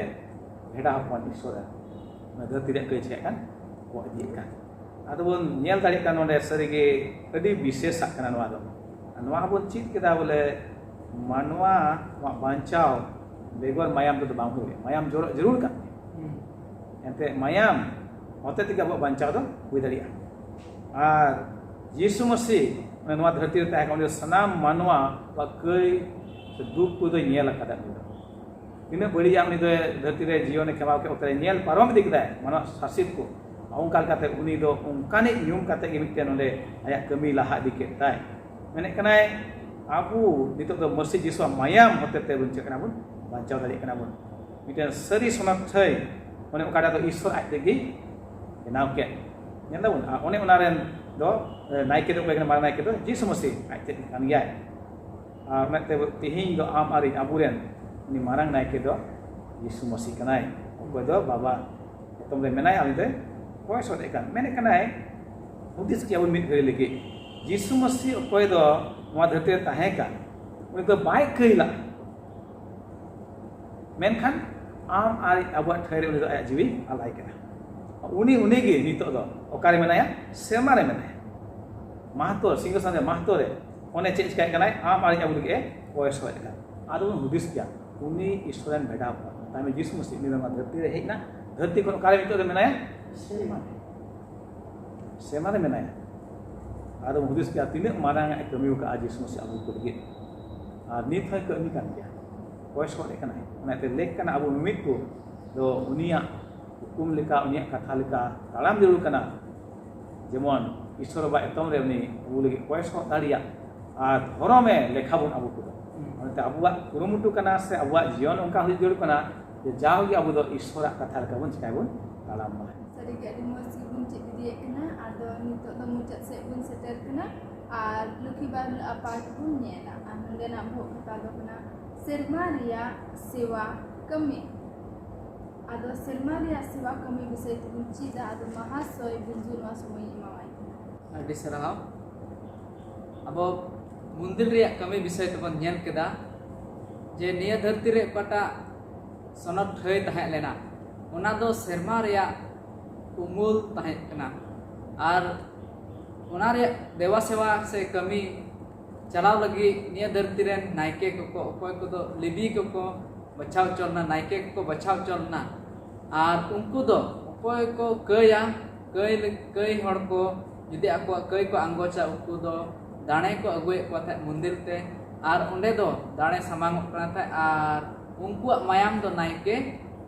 ᱵᱷᱮᱰᱟ ᱦᱚᱯᱚᱱ ᱤᱥᱥᱚᱨ ᱨᱮᱱ, ᱚᱱᱟ ᱫᱷᱟᱹᱨᱛᱤ ᱨᱮᱭᱟᱜ ᱠᱟᱹᱭ ᱪᱤᱠᱟᱹᱜ ᱠᱟᱱ, ᱜᱚᱜ ᱤᱫᱤᱭᱮᱫ ᱠᱟᱱ᱾ ᱟᱫᱚ ᱵᱚᱱ ᱧᱮᱞ ᱫᱟᱲᱮᱭᱟᱜ ᱠᱟᱱᱟ ᱱᱚᱰᱮ ᱥᱟᱹᱨᱤᱜᱮ ᱟᱹᱰᱤ ᱵᱤᱥᱮᱥᱟᱜ ᱠᱟᱱᱟ ᱱᱚᱣᱟ ᱫᱚ᱾ ᱟᱨ ᱱᱚᱣᱟ ᱦᱚᱸᱵᱚᱱ ᱪᱮᱫ ᱠᱮᱫᱟ ᱵᱚᱞᱮ ᱢᱟᱱᱣᱟ ᱟᱜ ᱵᱟᱧᱪᱟᱣ ᱵᱮᱜᱚᱨ ᱢᱟᱭᱟᱢ ᱛᱮᱫᱚ ᱵᱟᱝ ᱦᱩᱭᱩᱜᱼᱟ᱾ ᱢᱟᱭᱟᱢ ᱡᱚᱨᱚᱜ ᱡᱟᱹᱨᱩᱲ ᱠᱟᱱ ᱜᱮᱭᱟ᱾ ᱮᱱᱛᱮ ᱢᱟᱭᱟᱢ ᱦᱚᱛᱮ ᱛᱮᱜᱮ ᱟᱵᱚᱣᱟᱜ ᱵᱟᱧᱪᱟᱣ ᱫᱚ ᱦᱩᱭ ᱫᱟᱲᱮᱭᱟᱜᱼᱟ᱾ ᱟᱨ ᱡᱤᱥᱩ ᱢᱟᱹᱥᱤ ᱱᱚᱣᱟ ᱫᱷᱟᱹᱨᱛᱤ ᱨᱮ ᱛᱟᱦᱮᱸ ᱠᱟᱱᱟ, ᱩᱱᱤ ᱫᱚ ᱥᱟᱱᱟᱢ ᱢᱟᱱᱣᱟ ᱟᱜ ᱠᱟᱹᱭ ᱥᱮ ᱫᱩᱠ ᱠᱚᱫᱚᱭ ᱧᱮᱞ ᱟᱠᱟᱫᱟ᱾ ᱩᱱᱤ ᱫᱚ ᱛᱤᱱᱟᱹᱜ ᱵᱟᱹᱲᱤᱡᱟᱜ ᱩᱱᱤ ᱫᱚ ᱫᱷᱟᱹᱨᱛᱤ ᱨᱮ ᱡᱤᱭᱚᱱᱮ ᱠᱷᱮᱢᱟᱣ ᱠᱮᱫ ᱚᱠᱛᱮ ᱨᱮ ᱧᱮᱞ ᱯᱟᱨᱚᱢ ᱤᱫᱤ ᱠᱮᱫᱟᱭ ᱢᱟᱱᱣᱟ ᱥᱟᱥᱮᱛ ᱠᱚ᱾ ᱚᱱᱠᱟ ᱞᱮᱠᱟᱛᱮ ᱩᱱᱤ ᱫᱚ ᱚᱱᱠᱟᱱᱤᱡ ᱧᱩᱢ ᱠᱟᱛᱮ ᱜᱮ ᱢᱤᱫᱴᱮᱱ ᱚᱸᱰᱮ ᱟᱭᱟᱜ ᱠᱟᱹᱢᱤ ᱞᱟᱦᱟ ᱤᱫᱤ ᱠᱮᱫ ᱛᱟᱭ᱾ ᱢᱮᱱᱮᱫ ᱠᱟᱱᱟᱭ, ᱟᱵᱚ ᱱᱤᱛᱚᱜ ᱫᱚ ᱢᱟᱹᱥᱤ ᱡᱤᱥᱩᱣᱟᱜ ᱢᱟᱭᱟᱢ ᱦᱚᱛᱮ ᱛᱮ ᱵᱚᱱ ᱪᱮᱫ ᱠᱟᱱᱟ ᱵᱚᱱ, ᱵᱟᱧᱪᱟᱣ ᱫᱟᱲᱮᱭᱟᱜ ᱠᱟᱱᱟ ᱵᱚᱱ᱾ ᱢᱤᱫᱴᱮᱱ ᱥᱟᱹᱨᱤ ᱥᱚᱱᱚᱛ ᱴᱷᱟᱹᱭ, ᱚᱱᱮ ᱚᱠᱟᱴᱟᱜ ᱫᱚ ᱤᱥᱥᱚᱨ ᱟᱡ ᱛᱮᱜᱮ ᱵᱮᱱᱟᱣ ᱠᱮᱫ᱾ ᱧᱮᱞ ᱫᱟᱵᱚᱱ, ᱟᱨ ᱚᱱᱮ ᱚᱱᱟ ᱨᱮᱱ ᱫᱚ, ᱮ, ᱱᱟᱭᱠᱮ ᱫᱚ ᱚᱠᱚᱭ ᱠᱟᱱᱟ? ᱢᱟᱨᱟᱝ ᱱᱟᱭᱠᱮ ᱫᱚ ᱡᱤᱥᱩ ᱢᱟᱹᱥᱤ ᱟᱡ ᱛᱮᱫ ᱠᱟᱱ ᱜᱮᱭᱟᱭ᱾ ᱟᱨ ᱚᱱᱟᱛᱮ ᱛᱮᱦᱮᱧ ᱫᱚ ᱟᱢ ᱟᱨ ᱤᱧ ᱟᱵᱚᱨᱮᱱ ᱩᱱᱤ ᱢᱟᱨᱟᱝ ᱱᱟᱭᱠᱮ ᱫᱚ ᱡᱤᱥᱩ ᱢᱟᱹᱥᱤ ᱠᱟᱱᱟᱭ, ᱚᱠᱚᱭ ᱫᱚ ᱵᱟᱵᱟ ᱮᱛᱚᱢ ᱨᱮ ᱢᱮᱱᱟᱭᱟ, ᱩᱱᱤ ᱫᱚᱭ ᱠᱚᱭ ᱥᱚᱫᱮᱫ ᱠᱟᱱ᱾ ᱢᱮᱱᱮᱫ ᱠᱟᱱᱟᱭ, ᱦᱩᱫᱤᱥ ᱠᱮᱭᱟ ᱵᱚᱱ ᱢᱤᱫ ᱜᱷᱟᱹᱲᱤ ᱞᱟᱹᱜᱤᱫ, ᱡᱤᱥᱩ ᱢᱟᱹᱥᱤ ᱚᱠᱚᱭ ᱫᱚ ᱱᱚᱣᱟ ᱫᱷᱟᱹᱨᱛᱤ ᱨᱮ ᱛᱟᱦᱮᱸ ᱠᱟᱱ, ᱩᱱᱤ ᱫᱚ ᱵᱟᱭ ᱠᱟᱹᱭ ᱞᱟᱜᱼᱟ᱾ ᱢᱮᱱᱠᱷᱟᱱ ᱟᱢ ᱟᱨ ᱟᱵᱚᱣᱟᱜ ᱴᱷᱟᱹᱭ ᱨᱮ ᱩᱱᱤ ᱫᱚ ᱟᱭᱟᱜ ᱡᱤᱣᱤ ᱟᱞᱟᱭ ᱠᱮᱫᱟ᱾ ᱩᱱᱤ, ᱩᱱᱤ ᱜᱮ ᱱᱤᱛᱚᱜ ᱫᱚ ᱚᱠᱟᱨᱮ ᱢᱮᱱᱟᱭᱟ? ᱥᱮᱨᱢᱟ ᱨᱮ ᱢᱮᱱᱟᱭᱟ᱾ ᱢᱟᱦᱛᱚ, ᱥᱤᱝᱦᱟᱥᱚᱱ ᱨᱮ, ᱢᱟᱦᱛᱚ ᱨᱮ, ᱚᱱᱮ ᱪᱮᱫ ᱪᱤᱠᱟᱹᱭ ᱠᱟᱱᱟᱭ? ᱟᱢ ᱟᱨ ᱤᱧ ᱟᱵᱚ ᱞᱟᱹᱜᱤᱫ ᱮ ᱠᱚᱭ ᱥᱚᱦᱮᱫ ᱠᱟᱱᱟ᱾ ᱟᱫᱚ ᱵᱚᱱ ᱦᱩᱫᱤᱥ ᱠᱮᱭᱟ, ᱩᱱᱤ ᱤᱥᱥᱚᱨ ᱨᱮᱱ ᱵᱷᱮᱰᱟ ᱦᱚᱯᱚᱱ, ᱛᱟᱭᱚᱢ ᱡᱤᱥᱩ ᱢᱟᱹᱥᱤ, ᱩᱱᱤ ᱫᱚ ᱱᱚᱣᱟ ᱫᱷᱟᱹᱨᱛᱤ ᱨᱮ ᱦᱮᱡ ᱮᱱᱟ, ᱫᱷᱟᱹᱨᱛᱤ ᱠᱷᱚᱱ ᱚᱠᱟᱨᱮ ᱱᱤᱛᱚᱜ ᱫᱚ ᱢᱮᱱᱟᱭᱟ? ᱥᱮᱨᱢᱟ ᱨᱮ᱾ ᱥᱮᱨᱢᱟ ᱨᱮ ᱢᱮᱱᱟᱭᱟ᱾ ᱟᱫᱚ ᱵᱚᱱ ᱦᱩᱫᱤᱥ ᱠᱮᱭᱟ, ᱛᱤᱱᱟᱹᱜ ᱢᱟᱨᱟᱝ ᱮ ᱠᱟᱹᱢᱤ ᱟᱠᱟᱫᱼᱟ ᱡᱤᱥᱩ ᱢᱟᱹᱥᱤ ᱟᱵᱚ ᱠᱚ ᱞᱟᱹᱜᱤᱫ, ᱟᱨ ᱱᱤᱛ ᱦᱚᱸᱭ ᱠᱟᱹᱢᱤ ᱠᱟᱱ ᱜᱮᱭᱟ᱾ ᱠᱚᱭᱮᱥ ᱜᱚᱫ ᱮ ᱠᱟᱱᱟᱭ᱾ ᱚᱱᱟᱛᱮ ᱞᱮᱠ ᱠᱟᱱᱟ, ᱟᱵᱚ ᱢᱤᱢᱤᱫ ᱠᱚ ᱫᱚ ᱩᱱᱤᱭᱟᱜ ᱦᱩᱠᱩᱢ ᱞᱮᱠᱟ, ᱩᱱᱤᱭᱟᱜ ᱠᱟᱛᱷᱟ ᱞᱮᱠᱟ ᱛᱟᱲᱟᱢ ᱡᱟᱹᱨᱩᱲ ᱠᱟᱱᱟ᱾ ᱡᱮᱢᱚᱱ ᱤᱥᱚᱨ ᱵᱟᱵᱟ ᱮᱛᱚᱢ ᱨᱮ ᱩᱱᱤ ᱟᱵᱚ ᱞᱟᱹᱜᱤᱫ ᱠᱚᱭᱮᱥ ᱜᱚᱫ ᱫᱟᱲᱮᱭᱟᱜ ᱟᱨ ᱫᱷᱚᱨᱚᱢᱮ ᱞᱮᱠᱷᱟ ᱵᱚᱱ ᱟᱵᱚ ᱠᱚᱫᱚ᱾ ᱚᱱᱟᱛᱮ ᱟᱵᱚᱣᱟᱜ ᱠᱩᱨᱩᱢᱩᱴᱩ ᱠᱟᱱᱟ ᱥᱮ ᱟᱵᱚᱣᱟᱜ ᱡᱤᱭᱚᱱ ᱚᱱᱠᱟ ᱦᱩᱭ ᱡᱟᱹᱨᱩᱲ ᱠᱟᱱᱟ ᱡᱮ ᱡᱟᱣᱜᱮ ᱟᱵᱚ ᱫᱚ ᱤᱥᱚᱨᱟᱜ ᱠᱟᱛᱷᱟ ᱞᱮᱠᱟ ᱵᱚᱱ ᱪᱤᱠᱟᱭ ᱵᱚᱱ ᱛᱟᱲᱟᱢ ᱢᱟ᱾ ᱥᱟᱹᱨᱤᱜᱮ ᱟᱹᱰᱤ ᱢᱚᱡᱽ ᱜᱮᱵᱚᱱ ᱪᱮᱫ ᱤᱫᱤᱭᱮᱫ ᱠᱟᱱᱟ᱾ ᱟᱫᱚ ᱱᱤᱛᱚᱜ ᱫᱚ ᱢᱩᱪᱟᱹᱫ ᱥᱮᱫ ᱵᱚᱱ ᱥᱮᱴᱮᱨ ᱠᱟᱱᱟ ᱟᱨ ᱞᱩᱠᱷᱤ ᱵᱟᱨ ᱦᱤᱞᱳᱜ ᱟᱜ ᱯᱟᱴ ᱵᱚᱱ ᱧᱮᱞᱟ᱾ ᱟᱨ ᱱᱚᱸᱰᱮᱱᱟᱜ ᱵᱷᱳᱜ ᱠᱟᱛᱷᱟ ᱫᱚ ᱠᱟᱱᱟ ᱥᱮᱨᱢᱟ ᱨᱮᱭᱟᱜ ᱥᱮᱣᱟ ᱠᱟᱹᱢᱤ᱾ ᱟᱫᱚ ᱥᱮᱨᱢᱟ ᱨᱮᱭᱟᱜ ᱥᱮᱣᱟ ᱠᱟᱹᱢᱤ ᱵᱤᱥᱚᱭ ᱛᱮᱵᱚᱱ ᱪᱮᱫᱟ᱾ ᱟᱫᱚ ᱢᱟᱦᱟᱥᱚᱭ ᱵᱤᱧᱡᱩ ᱱᱚᱣᱟ ᱥᱚᱢᱚᱭ ᱮᱢᱟᱣᱟᱭ ᱠᱟᱱᱟ᱾ ᱟᱹᱰᱤ ᱥᱟᱨᱦᱟᱣ᱾ ᱟᱵᱚ ᱢᱚᱱᱫᱤᱨ ᱨᱮᱭᱟᱜ ᱠᱟᱹᱢᱤ ᱵᱤᱥᱚᱭ ᱛᱮᱵᱚᱱ ᱧᱮᱞ ᱠᱮᱫᱟ ᱡᱮ ᱱᱤᱭᱟᱹ ᱫᱷᱟᱹᱨᱛᱤ ᱨᱮ ᱚᱠᱟᱴᱟᱜ ᱥᱚᱱᱚᱛ ᱴᱷᱟᱹᱭ ᱛᱟᱦᱮᱸ ᱞᱮᱱᱟ, ᱚᱱᱟ ᱫᱚ ᱥᱮᱨᱢᱟ ᱨᱮᱭᱟᱜ ᱩᱢᱩᱞ ᱛᱟᱦᱮᱸ ᱠᱟᱱᱟ᱾ ᱟᱨ ᱚᱱᱟ ᱨᱮᱭᱟᱜ ᱫᱮᱵᱟ ᱥᱮᱵᱟ ᱥᱮ ᱠᱟᱹᱢᱤ ᱪᱟᱞᱟᱣ ᱞᱟᱹᱜᱤᱫ ᱱᱤᱭᱟᱹ ᱫᱷᱟᱹᱨᱛᱤ ᱨᱮᱱ ᱱᱟᱭᱠᱮ ᱠᱚᱠᱚ, ᱚᱠᱚᱭ ᱠᱚᱫᱚ ᱞᱮᱵᱤ ᱠᱚᱠᱚ ᱵᱟᱪᱷᱟᱣ ᱦᱚᱪᱚ ᱞᱮᱱᱟ, ᱱᱟᱭᱠᱮ ᱠᱚᱠᱚ ᱵᱟᱪᱷᱟᱣ ᱦᱚᱪᱚ ᱞᱮᱱᱟ᱾ ᱟᱨ ᱩᱱᱠᱩ ᱫᱚ ᱚᱠᱚᱭ ᱠᱚ ᱠᱟᱹᱭᱟ, ᱠᱟᱹᱭ ᱞᱟᱹᱜ-, ᱠᱟᱹᱭ ᱦᱚᱲ ᱠᱚ ᱡᱩᱫᱤ ᱟᱠᱚᱣᱟᱜ ᱠᱟᱹᱭ ᱠᱚ ᱟᱸᱜᱚᱪᱟ, ᱩᱱᱠᱩ ᱫᱚ ᱫᱟᱲᱮ ᱠᱚ ᱟᱹᱜᱩᱭᱮᱫ ᱠᱚᱣᱟ ᱛᱟᱦᱮᱸᱫ ᱢᱚᱱᱫᱤᱨ ᱛᱮ᱾ ᱟᱨ ᱚᱸᱰᱮ ᱫᱚ ᱫᱟᱲᱮ ᱥᱟᱢᱟᱝᱚᱜ ᱠᱟᱱᱟ ᱛᱟᱦᱮᱸᱫ ᱟᱨ ᱩᱱᱠᱩᱣᱟᱜ ᱢᱟᱭᱟᱢ ᱫᱚ ᱱᱟᱭᱠᱮ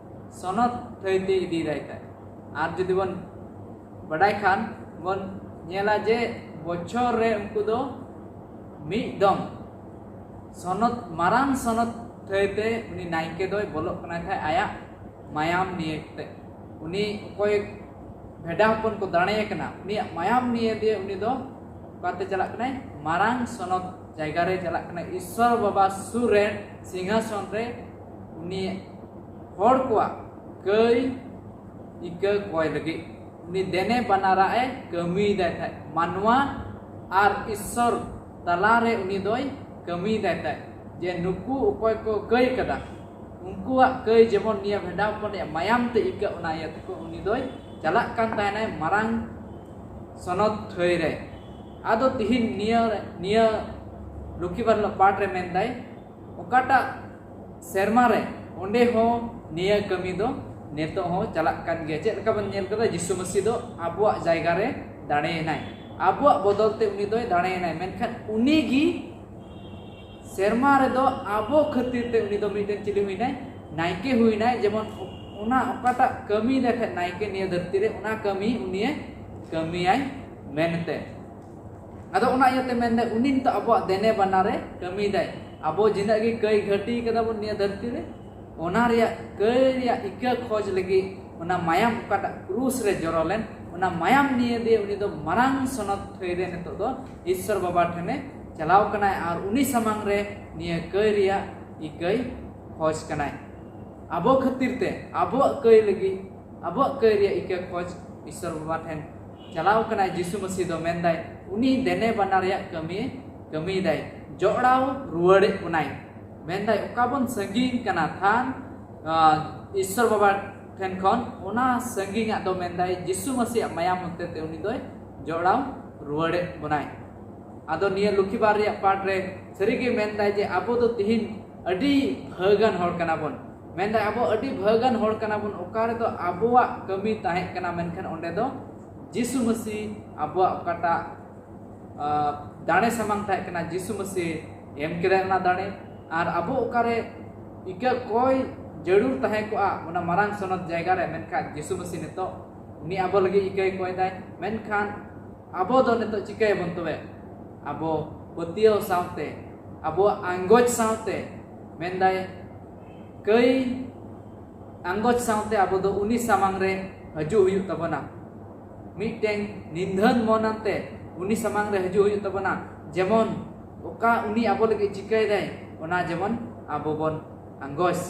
ᱥᱚᱱᱚᱛ ᱛᱷᱟᱹᱭ ᱛᱮ ᱤᱫᱤᱭᱮᱫᱟᱭ ᱛᱟᱦᱮᱸᱫ᱾ ᱟᱨ ᱡᱩᱫᱤ ᱵᱚᱱ ᱵᱟᱰᱟᱭ ᱠᱷᱟᱱ ᱵᱚᱱ ᱧᱮᱞᱟ ᱡᱮ ᱵᱚᱪᱷᱚᱨ ᱨᱮ ᱩᱱᱠᱩ ᱫᱚ ᱢᱤᱫ ᱫᱚᱢ ᱥᱚᱱᱚᱛ, ᱢᱟᱨᱟᱝ ᱥᱚᱱᱚᱛ ᱛᱷᱟᱹᱭ ᱛᱮ ᱩᱱᱤ ᱱᱟᱭᱠᱮ ᱫᱚᱭ ᱵᱚᱞᱚᱜ ᱠᱟᱱᱟᱭ ᱛᱟᱦᱮᱸᱫ ᱟᱭᱟᱜ ᱢᱟᱭᱟᱢ ᱱᱤᱭᱮ ᱠᱟᱛᱮ᱾ ᱩᱱᱤ ᱚᱠᱚᱭ ᱵᱷᱮᱰᱟ ᱦᱚᱯᱚᱱ ᱠᱚ ᱫᱟᱲᱮᱭ ᱠᱟᱱᱟ, ᱩᱱᱤᱭᱟᱜ ᱢᱟᱭᱟᱢ ᱱᱤᱭᱮ ᱫᱤᱭᱮ ᱩᱱᱤ ᱫᱚ ᱚᱠᱟᱛᱮ ᱪᱟᱞᱟᱜ ᱠᱟᱱᱟᱭ? ᱢᱟᱨᱟᱝ ᱥᱚᱱᱚᱛ ᱡᱟᱭᱜᱟ ᱨᱮ ᱪᱟᱞᱟᱜ ᱠᱟᱱᱟᱭ, ᱤᱥᱥᱚᱨ ᱵᱟᱵᱟ ᱥᱩᱨ ᱨᱮ ᱥᱤᱝᱦᱟᱥᱚᱱ ᱨᱮ ᱩᱱᱤ ᱦᱚᱲ ᱠᱚᱣᱟᱜ ᱠᱟᱹᱭ ᱤᱠᱟᱹ ᱠᱚᱭ ᱞᱟᱹᱜᱤᱫ᱾ ᱩᱱᱤ ᱫᱮᱱᱮ ᱵᱟᱱᱟᱨᱟᱜ ᱮ ᱠᱟᱹᱢᱤᱭᱮᱫᱟᱭ ᱛᱟᱦᱮᱸᱫ᱾ ᱢᱟᱱᱣᱟ ᱟᱨ ᱤᱥᱥᱚᱨ ᱛᱟᱞᱟᱨᱮ ᱩᱱᱤ ᱫᱚᱭ ᱠᱟᱹᱢᱤᱭᱮᱫᱟᱭ ᱛᱟᱦᱮᱸᱫ, ᱡᱮ ᱱᱩᱠᱩ ᱚᱠᱚᱭ ᱠᱚ ᱠᱟᱹᱭ ᱠᱟᱫᱟ, ᱩᱱᱠᱩᱣᱟᱜ ᱠᱟᱹᱭ ᱡᱮᱢᱚᱱ ᱱᱤᱭᱟᱹ ᱵᱷᱮᱰᱟ ᱦᱚᱯᱚᱱ ᱨᱮᱭᱟᱜ ᱢᱟᱭᱟᱢ ᱛᱮ ᱤᱠᱟᱹᱜ, ᱚᱱᱟ ᱤᱭᱟᱹ ᱛᱮᱠᱚ ᱩᱱᱤ ᱫᱚᱭ ᱪᱟᱞᱟᱜ ᱠᱟᱱ ᱛᱟᱦᱮᱱᱟᱭ ᱢᱟᱨᱟᱝ ᱥᱚᱱᱚᱛ ᱴᱷᱟᱹᱭ ᱨᱮ᱾ ᱟᱫᱚ ᱛᱤᱦᱤᱧ ᱱᱤᱭᱟᱹ, ᱱᱤᱭᱟᱹ ᱞᱩᱠᱷᱤ ᱵᱟᱨ ᱦᱤᱞᱳᱜ ᱯᱟᱴ ᱨᱮ ᱢᱮᱱᱫᱟᱭ, ᱚᱠᱟᱴᱟᱜ ᱥᱮᱨᱢᱟ ᱨᱮ, ᱚᱸᱰᱮ ᱦᱚᱸ ᱱᱤᱭᱟᱹ ᱠᱟᱹᱢᱤ ᱫᱚ ᱱᱤᱛᱚᱜ ᱦᱚᱸ ᱪᱟᱞᱟᱜ ᱠᱟᱱ ᱜᱮᱭᱟ᱾ ᱪᱮᱫ ᱞᱮᱠᱟ ᱵᱚᱱ ᱧᱮᱞ ᱠᱟᱫᱟ, ᱡᱤᱥᱩ ᱢᱟᱹᱥᱤ ᱫᱚ ᱟᱵᱚᱣᱟᱜ ᱡᱟᱭᱜᱟ ᱨᱮ ᱫᱟᱲᱮᱭᱮᱱᱟᱭ, ᱟᱵᱚᱣᱟᱜ ᱵᱚᱫᱚᱞ ᱛᱮ ᱩᱱᱤ ᱫᱚᱭ ᱫᱟᱲᱮᱭᱮᱱᱟᱭ, ᱢᱮᱱᱠᱷᱟᱱ ᱩᱱᱤ ᱜᱮ ᱥᱮᱨᱢᱟ ᱨᱮᱫᱚ ᱟᱵᱚ ᱠᱷᱟᱹᱛᱤᱨ ᱛᱮ ᱩᱱᱤ ᱫᱚ ᱢᱤᱫᱴᱮᱱ ᱪᱤᱞᱤ ᱦᱩᱭᱱᱟᱭ? ᱱᱟᱭᱠᱮ ᱦᱩᱭᱱᱟᱭ᱾ ᱡᱮᱢᱚᱱ ᱚᱱᱟ ᱚᱠᱟᱴᱟᱜ ᱠᱟᱹᱢᱤ ᱞᱮᱠᱷᱟᱱ ᱱᱟᱭᱠᱮ ᱱᱤᱭᱟᱹ ᱫᱷᱟᱹᱨᱛᱤ ᱨᱮ, ᱚᱱᱟ ᱠᱟᱹᱢᱤ ᱩᱱᱤᱭᱮ ᱠᱟᱹᱢᱤᱭᱟᱭ ᱢᱮᱱᱛᱮ᱾ ᱟᱫᱚ ᱚᱱᱟ ᱤᱭᱟᱹᱛᱮ ᱢᱮᱱᱫᱟᱭ, ᱩᱱᱤ ᱱᱤᱛᱚᱜ ᱟᱵᱚᱣᱟᱜ ᱫᱮᱱᱮ ᱵᱟᱱᱟ ᱨᱮ ᱠᱟᱹᱢᱤᱭᱮᱫᱟᱭ᱾ ᱟᱵᱚ ᱡᱤᱱᱟᱹᱜ ᱜᱮ ᱠᱟᱹᱭ ᱜᱷᱟᱹᱴᱤ ᱠᱟᱫᱟ ᱵᱚᱱ ᱱᱤᱭᱟᱹ ᱫᱷᱟᱹᱨᱛᱤ ᱨᱮ, ᱚᱱᱟ ᱨᱮᱭᱟᱜ ᱠᱟᱹᱭ ᱨᱮᱭᱟᱜ ᱤᱠᱟᱹ ᱠᱷᱚᱡᱽ ᱞᱟᱹᱜᱤᱫ ᱚᱱᱟ ᱢᱟᱭᱟᱢ ᱚᱠᱟᱴᱟᱜ ᱠᱨᱩᱥ ᱨᱮ ᱡᱚᱨᱚ ᱞᱮᱱ, ᱚᱱᱟ ᱢᱟᱭᱟᱢ ᱱᱤᱭᱟᱹ ᱫᱤᱭᱮ ᱩᱱᱤ ᱫᱚ ᱢᱟᱨᱟᱝ ᱥᱚᱱᱚᱛ ᱴᱷᱟᱹᱭ ᱨᱮ ᱱᱤᱛᱚᱜ ᱫᱚ ᱤᱥᱥᱚᱨ ᱵᱟᱵᱟ ᱴᱷᱮᱱᱮ ᱪᱟᱞᱟᱣ ᱠᱟᱱᱟᱭ ᱟᱨ ᱩᱱᱤ ᱥᱟᱢᱟᱝ ᱨᱮ ᱱᱤᱭᱟᱹ ᱠᱟᱹᱭ ᱨᱮᱭᱟᱜ ᱤᱠᱟᱹᱭ ᱠᱷᱚᱡᱽ ᱠᱟᱱᱟᱭ᱾ ᱟᱵᱚ ᱠᱷᱟᱹᱛᱤᱨ ᱛᱮ, ᱟᱵᱚᱣᱟᱜ ᱠᱟᱹᱭ ᱞᱟᱹᱜᱤᱫ, ᱟᱵᱚᱣᱟᱜ ᱠᱟᱹᱭ ᱨᱮᱭᱟᱜ ᱤᱠᱟᱹ ᱠᱷᱚᱡᱽ ᱤᱥᱥᱚᱨ ᱵᱟᱵᱟ ᱴᱷᱮᱱ ᱪᱟᱞᱟᱣ ᱠᱟᱱᱟᱭ ᱡᱤᱥᱩ ᱢᱟᱹᱥᱤ ᱫᱚ, ᱢᱮᱱᱫᱟᱭ ᱩᱱᱤ ᱫᱮᱱᱮ ᱵᱟᱱᱟ ᱨᱮᱭᱟᱜ ᱠᱟᱹᱢᱤ ᱠᱟᱹᱢᱤᱭᱮᱫᱟᱭ, ᱡᱚᱲᱟᱣ ᱨᱩᱣᱟᱹᱲᱮᱫ ᱵᱚᱱᱟᱭ᱾ ᱢᱮᱱᱫᱟᱭ ᱚᱠᱟ ᱵᱚᱱ ᱥᱟᱺᱜᱤᱧ ᱠᱟᱱᱟ ᱛᱷᱟᱱ, ᱟᱸ, ᱤᱥᱥᱚᱨ ᱵᱟᱵᱟ ᱴᱷᱮᱱ ᱠᱷᱚᱱ, ᱚᱱᱟ ᱥᱟᱺᱜᱤᱧᱟᱜ ᱫᱚ ᱢᱮᱱᱫᱟᱭ ᱡᱤᱥᱩ ᱢᱟᱹᱥᱤᱭᱟᱜ ᱢᱟᱭᱟᱢ ᱦᱚᱛᱮ ᱛᱮ ᱩᱱᱤ ᱫᱚᱭ ᱡᱚᱲᱟᱣ ᱨᱩᱣᱟᱹᱲᱮᱫ ᱵᱚᱱᱟᱭ᱾ ᱟᱫᱚ ᱱᱤᱭᱟᱹ ᱞᱩᱠᱷᱤᱵᱟᱨ ᱨᱮᱭᱟᱜ ᱯᱟᱴ ᱨᱮ ᱥᱟᱹᱨᱤᱜᱮ ᱢᱮᱱᱫᱟᱭ ᱡᱮ ᱟᱵᱚ ᱫᱚ ᱛᱤᱦᱤᱧ ᱟᱹᱰᱤ ᱵᱷᱟᱹᱜᱟᱱ ᱦᱚᱲ ᱠᱟᱱᱟ ᱵᱚᱱ᱾ ᱢᱮᱱᱫᱟᱭ ᱟᱵᱚ ᱟᱹᱰᱤ ᱵᱷᱟᱹᱜᱟᱱ ᱦᱚᱲ ᱠᱟᱱᱟ ᱵᱚᱱ, ᱚᱠᱟ ᱨᱮᱫᱚ ᱟᱵᱚᱣᱟᱜ ᱠᱟᱹᱢᱤ ᱛᱟᱦᱮᱸ ᱠᱟᱱᱟ, ᱢᱮᱱᱠᱷᱟᱱ ᱚᱸᱰᱮ ᱫᱚ ᱡᱤᱥᱩ ᱢᱟᱹᱥᱤ ᱟᱵᱚᱣᱟᱜ ᱚᱠᱟᱴᱟᱜ, ᱟᱸ, ᱫᱟᱲᱮ ᱥᱟᱢᱟᱝ ᱛᱟᱦᱮᱸ ᱠᱟᱱᱟ, ᱡᱤᱥᱩ ᱢᱟᱹᱥᱤ ᱮᱢ ᱠᱮᱫᱟᱭ ᱚᱱᱟ ᱫᱟᱲᱮ᱾ ᱟᱨ ᱟᱵᱚ ᱚᱠᱟᱨᱮ ᱤᱠᱟᱹ ᱠᱚᱭ ᱡᱟᱹᱨᱩᱲ ᱛᱟᱦᱮᱸ ᱠᱚᱜᱼᱟ ᱚᱱᱟ ᱢᱟᱨᱟᱝ ᱥᱚᱱᱚᱛ ᱡᱟᱭᱜᱟ ᱨᱮ, ᱢᱮᱱᱠᱷᱟᱱ ᱡᱤᱥᱩ ᱢᱟᱹᱥᱤ ᱱᱤᱛᱚᱜ ᱩᱱᱤ ᱟᱵᱚ ᱞᱟᱹᱜᱤᱫ ᱤᱠᱟᱹᱭ ᱠᱚᱭ ᱫᱟᱭ᱾ ᱢᱮᱱᱠᱷᱟᱱ ᱟᱵᱚ ᱫᱚ ᱱᱤᱛᱚᱜ ᱪᱤᱠᱟᱹᱭᱟᱵᱚᱱ ᱛᱚᱵᱮ? ᱟᱵᱚ ᱯᱟᱹᱛᱭᱟᱹᱣ ᱥᱟᱶᱛᱮ, ᱟᱵᱚᱣᱟᱜ ᱟᱸᱜᱚᱪ ᱥᱟᱶᱛᱮ, ᱢᱮᱱᱫᱟᱭ ᱠᱟᱹᱭ ᱟᱸᱜᱚᱪ ᱥᱟᱶᱛᱮ ᱟᱵᱚ ᱫᱚ ᱩᱱᱤ ᱥᱟᱢᱟᱝ ᱨᱮ ᱦᱤᱡᱩᱜ ᱦᱩᱭᱩᱜ ᱛᱟᱵᱚᱱᱟ᱾ ᱢᱤᱫᱴᱮᱱ ᱱᱤᱫᱷᱟᱹᱱ ᱢᱚᱱ ᱟᱱᱛᱮ ᱩᱱᱤ ᱥᱟᱢᱟᱝ ᱨᱮ ᱦᱤᱡᱩᱜ ᱦᱩᱭᱩᱜ ᱛᱟᱵᱚᱱᱟ, ᱡᱮᱢᱚᱱ ᱚᱠᱟ ᱩᱱᱤ ᱟᱵᱚ ᱞᱟᱹᱜᱤᱫ ᱪᱤᱠᱟᱹᱭᱮᱫᱟᱭ, ᱚᱱᱟ ᱡᱮᱢᱚᱱ ᱟᱵᱚ ᱵᱚᱱ ᱟᱸᱜᱚᱪ,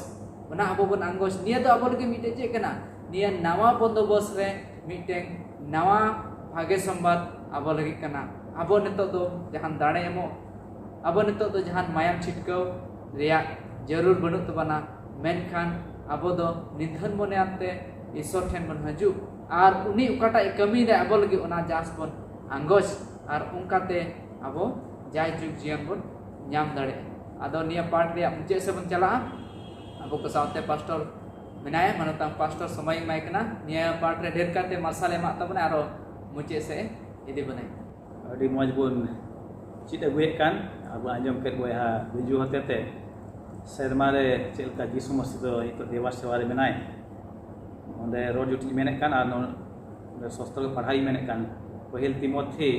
ᱚᱱᱟ ᱟᱵᱚ ᱵᱚᱱ ᱟᱸᱜᱚᱪ᱾ ᱱᱤᱭᱟᱹ ᱫᱚ ᱟᱵᱚ ᱞᱟᱹᱜᱤᱫ ᱢᱤᱫᱴᱮᱱ ᱪᱮᱫ ᱠᱟᱱᱟ? ᱱᱤᱭᱟᱹ ᱱᱟᱣᱟ ᱵᱚᱱᱫᱳᱵᱚᱥᱛ ᱨᱮ ᱢᱤᱫᱴᱮᱱ ᱱᱟᱣᱟ ᱵᱷᱟᱜᱮ ᱥᱚᱢᱵᱟᱫ ᱟᱵᱚ ᱞᱟᱹᱜᱤᱫ ᱠᱟᱱᱟ᱾ ᱟᱵᱚ ᱱᱤᱛᱚᱜ ᱫᱚ ᱡᱟᱦᱟᱱ ᱫᱟᱲᱮ ᱮᱢᱚᱜ, ᱟᱵᱚ ᱱᱤᱛᱚᱜ ᱫᱚ ᱡᱟᱦᱟᱱ ᱢᱟᱭᱟᱢ ᱪᱷᱤᱴᱠᱟᱹᱣ ᱨᱮᱭᱟᱜ ᱡᱟᱹᱨᱩᱲ ᱵᱟᱹᱱᱩᱜ ᱛᱟᱵᱚᱱᱟ, ᱢᱮᱱᱠᱷᱟᱱ ᱟᱵᱚ ᱫᱚ ᱱᱤᱫᱷᱟᱹᱱ ᱢᱚᱱᱮ ᱟᱱᱛᱮ ᱤᱥᱥᱚᱨ ᱴᱷᱮᱱ ᱵᱚᱱ ᱦᱤᱡᱩᱜ ᱟᱨ ᱩᱱᱤ ᱚᱠᱟᱴᱟᱜ ᱮ ᱠᱟᱹᱢᱤᱭᱮᱫᱟ ᱟᱵᱚ ᱞᱟᱹᱜᱤᱫ, ᱚᱱᱟ ᱡᱟᱥ ᱵᱚᱱ ᱟᱸᱜᱚᱪ ᱟᱨ ᱚᱱᱠᱟᱛᱮ ᱟᱵᱚ ᱡᱟᱭ ᱡᱩᱜᱽ ᱡᱤᱭᱚᱱ ᱵᱚᱱ ᱧᱟᱢ ᱫᱟᱲᱮᱭᱟᱜᱼᱟ᱾ ᱟᱫᱚ ᱱᱤᱭᱟᱹ ᱯᱟᱴ ᱨᱮᱭᱟᱜ ᱢᱩᱪᱟᱹᱫ ᱥᱮᱫ ᱵᱚᱱ ᱪᱟᱞᱟᱜᱼᱟ᱾ ᱟᱵᱚ ᱠᱚ ᱥᱟᱶᱛᱮ ᱯᱟᱥᱴᱚᱨ ᱢᱮᱱᱟᱭᱟ, ᱢᱟᱱᱚᱛᱟᱱ ᱯᱟᱥᱴᱚᱨ ᱥᱚᱢᱚᱭ ᱮᱢᱟᱭ ᱠᱟᱱᱟ᱾ ᱱᱤᱭᱟᱹ ᱯᱟᱴ ᱨᱮ ᱰᱷᱮᱨ ᱠᱟᱛᱮ ᱢᱟᱨᱥᱟᱞ ᱮᱢᱟᱜ ᱛᱟᱵᱚᱱᱟ, ᱟᱨᱚ ᱢᱩᱪᱟᱹᱫ ᱥᱮᱫ ᱮ ᱤᱫᱤ ᱵᱚᱱᱟᱭ᱾ ᱟᱹᱰᱤ ᱢᱚᱡᱽ ᱵᱚᱱ ᱪᱮᱫ ᱟᱹᱜᱩᱭᱮᱫ ᱠᱟᱱ, ᱟᱵᱚ ᱟᱸᱡᱚᱢ ᱠᱮᱫ ᱵᱚᱭᱦᱟ ᱵᱤᱡᱩ ᱦᱚᱛᱮᱛᱮ ᱥᱮᱨᱢᱟ ᱨᱮ ᱪᱮᱫ ᱞᱮᱠᱟ ᱡᱤᱥᱩ ᱢᱟᱹᱥᱤ ᱫᱚ ᱱᱤᱛᱚᱜ ᱫᱮᱵᱟ ᱥᱮᱵᱟ ᱨᱮ ᱢᱮᱱᱟᱭ᱾ ᱚᱸᱰᱮ ᱨᱚᱲ ᱡᱩᱴᱤᱡ ᱢᱮᱱᱮᱫ ᱠᱟᱱ ᱟᱨ ᱱᱚ-, ᱱᱚᱰᱮ ᱥᱚᱥᱛᱨᱚ ᱯᱟᱲᱦᱟᱣ ᱤᱧ ᱢᱮᱱᱮᱫ ᱠᱟᱱ ᱯᱟᱹᱦᱤᱞ ᱛᱤᱢᱚᱛᱷᱤ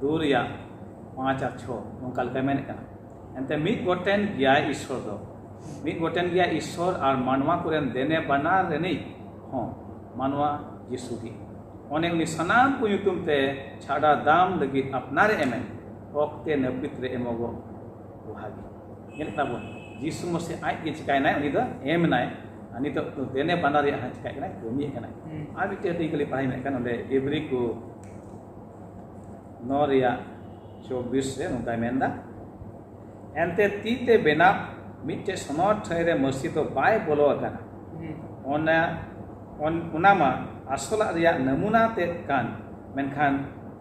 ᱫᱩ ᱨᱮᱭᱟᱜ ᱯᱟᱸᱪ ᱟᱨ ᱪᱷᱚ ᱱᱚᱝᱠᱟ ᱞᱮᱠᱟᱭ ᱢᱮᱱᱮᱫ ᱠᱟᱱᱟ᱾ ᱮᱱᱛᱮ ᱢᱤᱫ ᱜᱚᱴᱮᱱ ᱜᱮᱭᱟᱭ ᱤᱥᱥᱚᱨ ᱫᱚ, ᱢᱤᱫ ᱜᱚᱴᱮᱱ ᱜᱮᱭᱟᱭ ᱤᱥᱥᱚᱨ ᱟᱨ ᱢᱟᱱᱣᱟ ᱠᱚᱨᱮᱱ ᱫᱮᱱᱮ ᱵᱟᱱᱟᱨ ᱨᱤᱱᱤᱡ ᱦᱚᱸ ᱢᱟᱱᱣᱟ ᱡᱤᱥᱩ ᱜᱮ᱾ ᱚᱱᱮ ᱩᱱᱤ ᱥᱟᱱᱟᱢ ᱠᱚ ᱧᱩᱛᱩᱢ ᱛᱮ ᱪᱷᱟᱰᱟ ᱫᱟᱢ ᱞᱟᱹᱜᱤᱫ ᱟᱯᱱᱟᱨᱮ ᱮᱢᱮᱱ ᱚᱠᱛᱮ ᱱᱟᱹᱯᱤᱛ ᱨᱮ ᱮᱢᱚᱜᱚᱜ ᱵᱚᱦᱟ ᱜᱮ᱾ ᱧᱮᱞ ᱛᱟᱵᱚᱱ, ᱡᱤᱥᱩ ᱢᱟᱹᱥᱤ ᱟᱡ ᱜᱮ ᱪᱤᱠᱟᱭᱱᱟᱭ, ᱩᱱᱤ ᱫᱚ ᱮᱢ ᱮᱱᱟᱭ᱾ ᱟᱨ ᱱᱤᱛᱚᱜ ᱫᱚ ᱫᱮᱱᱮ ᱵᱟᱱᱟᱨ ᱨᱮᱭᱟᱜ ᱦᱚᱸ ᱪᱤᱠᱟᱭ ᱠᱟᱱᱟᱭ, ᱠᱟᱹᱢᱤᱭᱮᱫ ᱠᱟᱱᱟᱭ᱾ ᱦᱩᱸ᱾ ᱟᱨ ᱢᱤᱫᱴᱮᱱ ᱟᱹᱰᱤ ᱠᱷᱟᱹᱞᱤ ᱯᱟᱲᱦᱟᱣ ᱢᱮᱱᱟᱜ ᱠᱟᱱ ᱚᱸᱰᱮ ᱮᱵᱨᱤ ᱠᱚ ᱱᱚ ᱨᱮᱭᱟᱜ ᱪᱚᱵᱵᱤᱥ ᱨᱮ ᱱᱚᱝᱠᱟᱭ ᱢᱮᱱᱫᱟ, ᱮᱱᱛᱮ ᱛᱤ ᱛᱮ ᱵᱮᱱᱟᱣ ᱢᱤᱫᱴᱮᱡ ᱥᱚᱱᱚᱛ ᱴᱷᱟᱹᱭ ᱨᱮ ᱢᱟᱹᱥᱤ ᱫᱚ ᱵᱟᱭ ᱵᱚᱞᱚ ᱟᱠᱟᱱᱟ᱾ ᱦᱩᱸ᱾ ᱚᱱᱟ, ᱚᱱ-, ᱚᱱᱟ ᱢᱟ ᱟᱥᱚᱞᱟᱜ ᱨᱮᱭᱟᱜ ᱱᱟᱢᱩᱱᱟ ᱛᱮᱫ ᱠᱟᱱ, ᱢᱮᱱᱠᱷᱟᱱ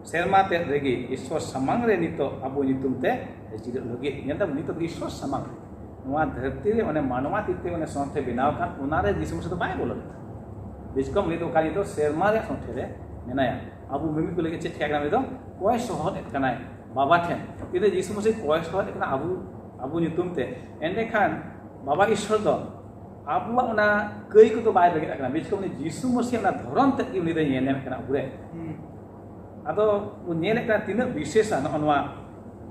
ᱥᱮᱨᱢᱟ ᱛᱮᱫ ᱨᱮᱜᱮ ᱤᱥᱥᱚᱨ ᱥᱟᱢᱟᱝ ᱨᱮ ᱱᱤᱛᱚᱜ ᱟᱵᱚ ᱧᱩᱛᱩᱢ ᱛᱮ ᱦᱟᱹᱡᱤᱨᱚᱜ ᱞᱟᱹᱜᱤᱫ᱾ ᱧᱮᱞ ᱫᱟᱵᱚᱱ, ᱱᱤᱛᱚᱜ ᱤᱥᱥᱚᱨ ᱥᱟᱢᱟᱝ ᱨᱮ, ᱱᱚᱣᱟ ᱫᱷᱟᱹᱨᱛᱤ ᱨᱮ ᱚᱱᱮ ᱢᱟᱱᱣᱟ ᱛᱤ ᱛᱮ ᱚᱱᱮ ᱥᱚᱱᱚᱛ ᱮ ᱵᱮᱱᱟᱣ ᱟᱠᱟᱱ, ᱚᱱᱟ ᱨᱮ ᱡᱤᱥᱩ ᱢᱟᱹᱥᱤ ᱫᱚ ᱵᱟᱭ ᱵᱚᱞᱚ ᱞᱮᱱᱟ᱾ ᱵᱮᱥ ᱠᱚᱢ ᱩᱱᱤ ᱫᱚ ᱚᱠᱟ ᱱᱤᱛᱚᱜ ᱥᱮᱨᱢᱟ ᱨᱮᱭᱟᱜ ᱥᱚᱱᱚᱛ ᱨᱮ ᱢᱮᱱᱟᱭᱟ᱾ ᱟᱵᱚ ᱢᱤᱢᱤᱫ ᱠᱚ ᱞᱟᱹᱜᱤᱫ ᱪᱮᱫ ᱪᱮᱠᱟᱜ ᱠᱟᱱᱟ? ᱩᱱᱤ ᱫᱚ ᱠᱚᱭ ᱥᱚᱦᱚᱫ ᱮᱫ ᱠᱟᱱᱟᱭ ᱵᱟᱵᱟ ᱴᱷᱮᱱ᱾ ᱛᱤᱱᱟᱹᱜ ᱡᱤᱥᱩ ᱢᱟᱹᱥᱤ ᱠᱚᱭ ᱥᱚᱦᱚᱫ ᱮᱫ ᱠᱟᱱᱟ ᱟᱵᱚ, ᱟᱵᱚ ᱧᱩᱛᱩᱢ ᱛᱮ, ᱮᱸᱰᱮᱠᱷᱟᱱ ᱵᱟᱵᱟ ᱤᱥᱥᱚᱨ ᱫᱚ ᱟᱵᱚᱣᱟᱜ ᱚᱱᱟ ᱠᱟᱹᱭ ᱠᱚᱫᱚ ᱵᱟᱭ ᱵᱮᱸᱜᱮᱫ ᱠᱟᱱᱟ᱾ ᱵᱮᱥ ᱠᱚᱢ ᱩᱱᱤ ᱡᱤᱥᱩ ᱢᱟᱹᱥᱤ ᱚᱱᱟ ᱫᱷᱚᱨᱚᱢ ᱛᱮᱫ ᱜᱮ ᱩᱱᱤ ᱫᱚᱭ ᱧᱮᱞ ᱧᱟᱢᱮᱫ ᱠᱟᱱᱟ ᱟᱵᱚᱨᱮ᱾ ᱦᱩᱸ᱾ ᱟᱫᱚ ᱵᱚᱱ ᱧᱮᱞᱮᱫ ᱠᱟᱱᱟ ᱛᱤᱱᱟᱹᱜ ᱵᱤᱥᱮᱥᱟ ᱱᱚᱜᱼᱚ ᱱᱚᱣᱟ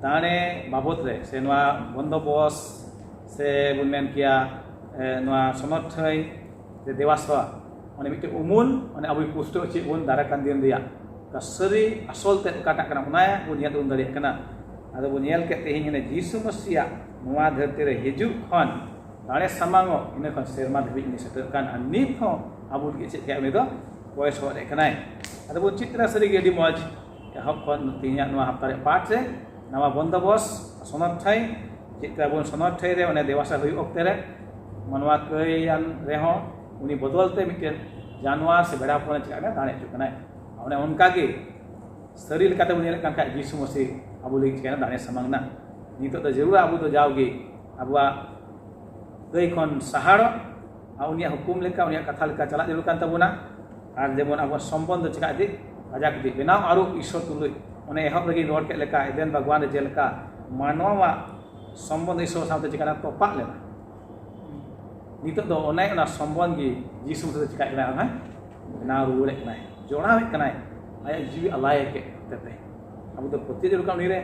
ᱫᱟᱲᱮ ᱵᱟᱵᱚᱫ ᱨᱮ, ᱥᱮ ᱱᱚᱣᱟ ᱵᱚᱱᱫᱚᱵᱚᱥ, ᱥᱮ ᱵᱚᱱ ᱢᱮᱱ ᱠᱮᱭᱟ, ᱮ, ᱱᱚᱣᱟ ᱥᱚᱱᱚᱛ ᱴᱷᱟᱹᱭ ᱨᱮ ᱫᱮᱵᱟ ᱥᱮᱵᱟ, ᱚᱱᱮ ᱢᱤᱫᱴᱮᱱ ᱩᱢᱩᱞ, ᱚᱱᱮ ᱟᱵᱚᱭ ᱯᱩᱥᱴᱟᱹᱣ ᱦᱚᱪᱚᱭᱮᱫ ᱵᱚᱱ ᱫᱟᱨᱟᱭ ᱠᱟᱱ ᱫᱤᱱ ᱨᱮᱭᱟᱜ ᱚᱠᱟ ᱥᱟᱹᱨᱤ ᱟᱥᱚᱞ ᱛᱮ ᱚᱠᱟᱴᱟᱜ ᱠᱟᱱᱟ, ᱚᱱᱟ ᱵᱚᱱ ᱧᱮᱞ ᱩᱨᱩᱢ ᱫᱟᱲᱮᱭᱟᱜ ᱠᱟᱱᱟ᱾ ᱟᱫᱚ ᱵᱚᱱ ᱧᱮᱞ ᱠᱮᱫ ᱛᱮᱦᱮᱧ ᱚᱱᱮ ᱡᱤᱥᱩ ᱢᱟᱹᱥᱤᱭᱟᱜ ᱱᱚᱣᱟ ᱫᱷᱟᱹᱨᱛᱤ ᱨᱮ ᱦᱤᱡᱩᱜ ᱠᱷᱚᱱ ᱫᱟᱲᱮ ᱥᱟᱢᱟᱝᱚᱜ, ᱤᱱᱟᱹ ᱠᱷᱚᱱ ᱥᱮᱨᱢᱟ ᱫᱷᱟᱹᱵᱤᱡ ᱩᱱᱤ ᱥᱮᱴᱮᱨ ᱠᱟᱱ, ᱟᱨ ᱱᱤᱛ ᱦᱚᱸ ᱟᱵᱚ ᱞᱟᱹᱜᱤᱫ ᱪᱮᱫ ᱠᱟᱭ, ᱩᱱᱤ ᱫᱚ ᱠᱚᱭ ᱥᱚᱦᱚᱫ ᱮᱫ ᱠᱟᱱᱟᱭ᱾ ᱟᱫᱚ ᱵᱚᱱ ᱪᱮᱫ ᱠᱮᱫᱟ ᱥᱟᱹᱨᱤ ᱜᱮ ᱟᱹᱰᱤ ᱢᱚᱡᱽ᱾ ᱮᱦᱚᱵ ᱠᱷᱚᱱ ᱛᱮᱦᱮᱧᱟᱜ ᱱᱚᱣᱟ ᱦᱟᱯᱛᱟ ᱨᱮᱭᱟᱜ ᱯᱟᱴ ᱨᱮ ᱱᱟᱣᱟ ᱵᱚᱱᱫᱚᱵᱚᱥ, ᱥᱚᱱᱚᱛ ᱴᱷᱟᱹᱭ, ᱪᱮᱫ ᱠᱟᱵᱚᱱ ᱥᱚᱱᱚᱛ ᱴᱷᱟᱹᱭ ᱨᱮ ᱚᱱᱮ ᱫᱮᱵᱟᱥᱟ ᱦᱩᱭᱩᱜ ᱚᱠᱛᱮ ᱨᱮ ᱢᱟᱱᱣᱟ ᱠᱟᱹᱭᱟᱱ ᱨᱮᱦᱚᱸ ᱩᱱᱤ ᱵᱚᱫᱚᱞ ᱛᱮ ᱢᱤᱫᱴᱮᱱ ᱡᱟᱱᱣᱟᱨ ᱥᱮ ᱵᱷᱮᱲᱟ ᱦᱚᱯᱚᱱ ᱮ ᱪᱮᱠᱟᱜ ᱠᱟᱱᱟ, ᱫᱟᱲᱮ ᱦᱚᱪᱚᱜ ᱠᱟᱱᱟᱭ᱾ ᱚᱱᱮ ᱚᱱᱠᱟ ᱜᱮ ᱥᱟᱹᱨᱤ ᱞᱮᱠᱟᱛᱮ ᱵᱚᱱ ᱧᱮᱞᱮᱫ ᱠᱟᱱ ᱠᱷᱟᱡ ᱡᱤᱥᱩ ᱢᱟᱹᱥᱤ ᱟᱵᱚ ᱞᱟᱹᱜᱤᱫ ᱪᱤᱠᱟᱹᱭᱮᱱᱟ, ᱫᱟᱲᱮ ᱥᱟᱢᱟᱝ ᱮᱱᱟ᱾ ᱱᱤᱛᱚᱜ ᱫᱚ ᱡᱟᱹᱨᱩᱲᱟ ᱟᱵᱚ ᱫᱚ ᱡᱟᱣᱜᱮ ᱟᱵᱚᱣᱟᱜ ᱫᱟᱹᱭ ᱠᱷᱚᱱ ᱥᱟᱦᱟᱲᱚᱜ ᱟᱨ ᱩᱱᱤᱭᱟᱜ ᱦᱩᱠᱩᱢ ᱞᱮᱠᱟ, ᱩᱱᱤᱭᱟᱜ ᱠᱟᱛᱷᱟ ᱞᱮᱠᱟ ᱪᱟᱞᱟᱜ ᱡᱟᱹᱨᱩᱲ ᱠᱟᱱ ᱛᱟᱵᱚᱱᱟ᱾ ᱟᱨ ᱡᱮᱢᱚᱱ ᱟᱵᱚᱣᱟᱜ ᱥᱚᱢᱵᱚᱱᱫᱷ ᱪᱤᱠᱟ ᱤᱫᱤ, ᱠᱟᱡᱟᱠ ᱤᱫᱤ, ᱵᱮᱱᱟᱣ ᱟᱹᱨᱩ ᱤᱥᱥᱚᱨ ᱛᱩᱞᱩᱡ᱾ ᱚᱱᱮ ᱮᱦᱚᱵ ᱨᱮᱜᱮᱧ ᱨᱚᱲ ᱠᱮᱫ ᱞᱮᱠᱟ, ᱮᱫᱮᱱ ᱵᱟᱜᱽᱣᱟᱱ ᱨᱮ ᱡᱮᱞᱮᱠᱟ ᱢᱟᱱᱣᱟᱣᱟᱜ ᱥᱚᱢᱵᱚᱱᱫᱷ ᱤᱥᱚᱨ ᱥᱟᱶᱛᱮ ᱪᱤᱠᱟᱹ ᱛᱚᱯᱟᱜ ᱞᱮᱱᱟ᱾ ᱱᱤᱛᱚᱜ ᱫᱚ ᱚᱱᱮ ᱚᱱᱟ ᱥᱚᱢᱵᱚᱱᱫᱷ ᱜᱮ ᱡᱤᱥᱩ ᱢᱚᱥᱤ ᱫᱚ ᱪᱤᱠᱟᱹᱭᱮᱫ ᱠᱟᱱᱟᱭ? ᱚᱱᱟ ᱵᱮᱱᱟᱣ ᱨᱩᱣᱟᱹᱲᱮᱫ ᱠᱟᱱᱟᱭ, ᱡᱚᱲᱟᱣᱮᱫ ᱠᱟᱱᱟᱭ, ᱟᱭᱟᱜ ᱡᱤᱣᱤ ᱟᱞᱟᱭ ᱠᱮᱫ ᱦᱚᱛᱮᱛᱮ᱾ ᱟᱵᱚ ᱫᱚ ᱯᱟᱹᱛᱭᱟᱹᱣ ᱡᱟᱹᱨᱩᱲ ᱠᱟᱱᱟ ᱩᱱᱤᱨᱮ,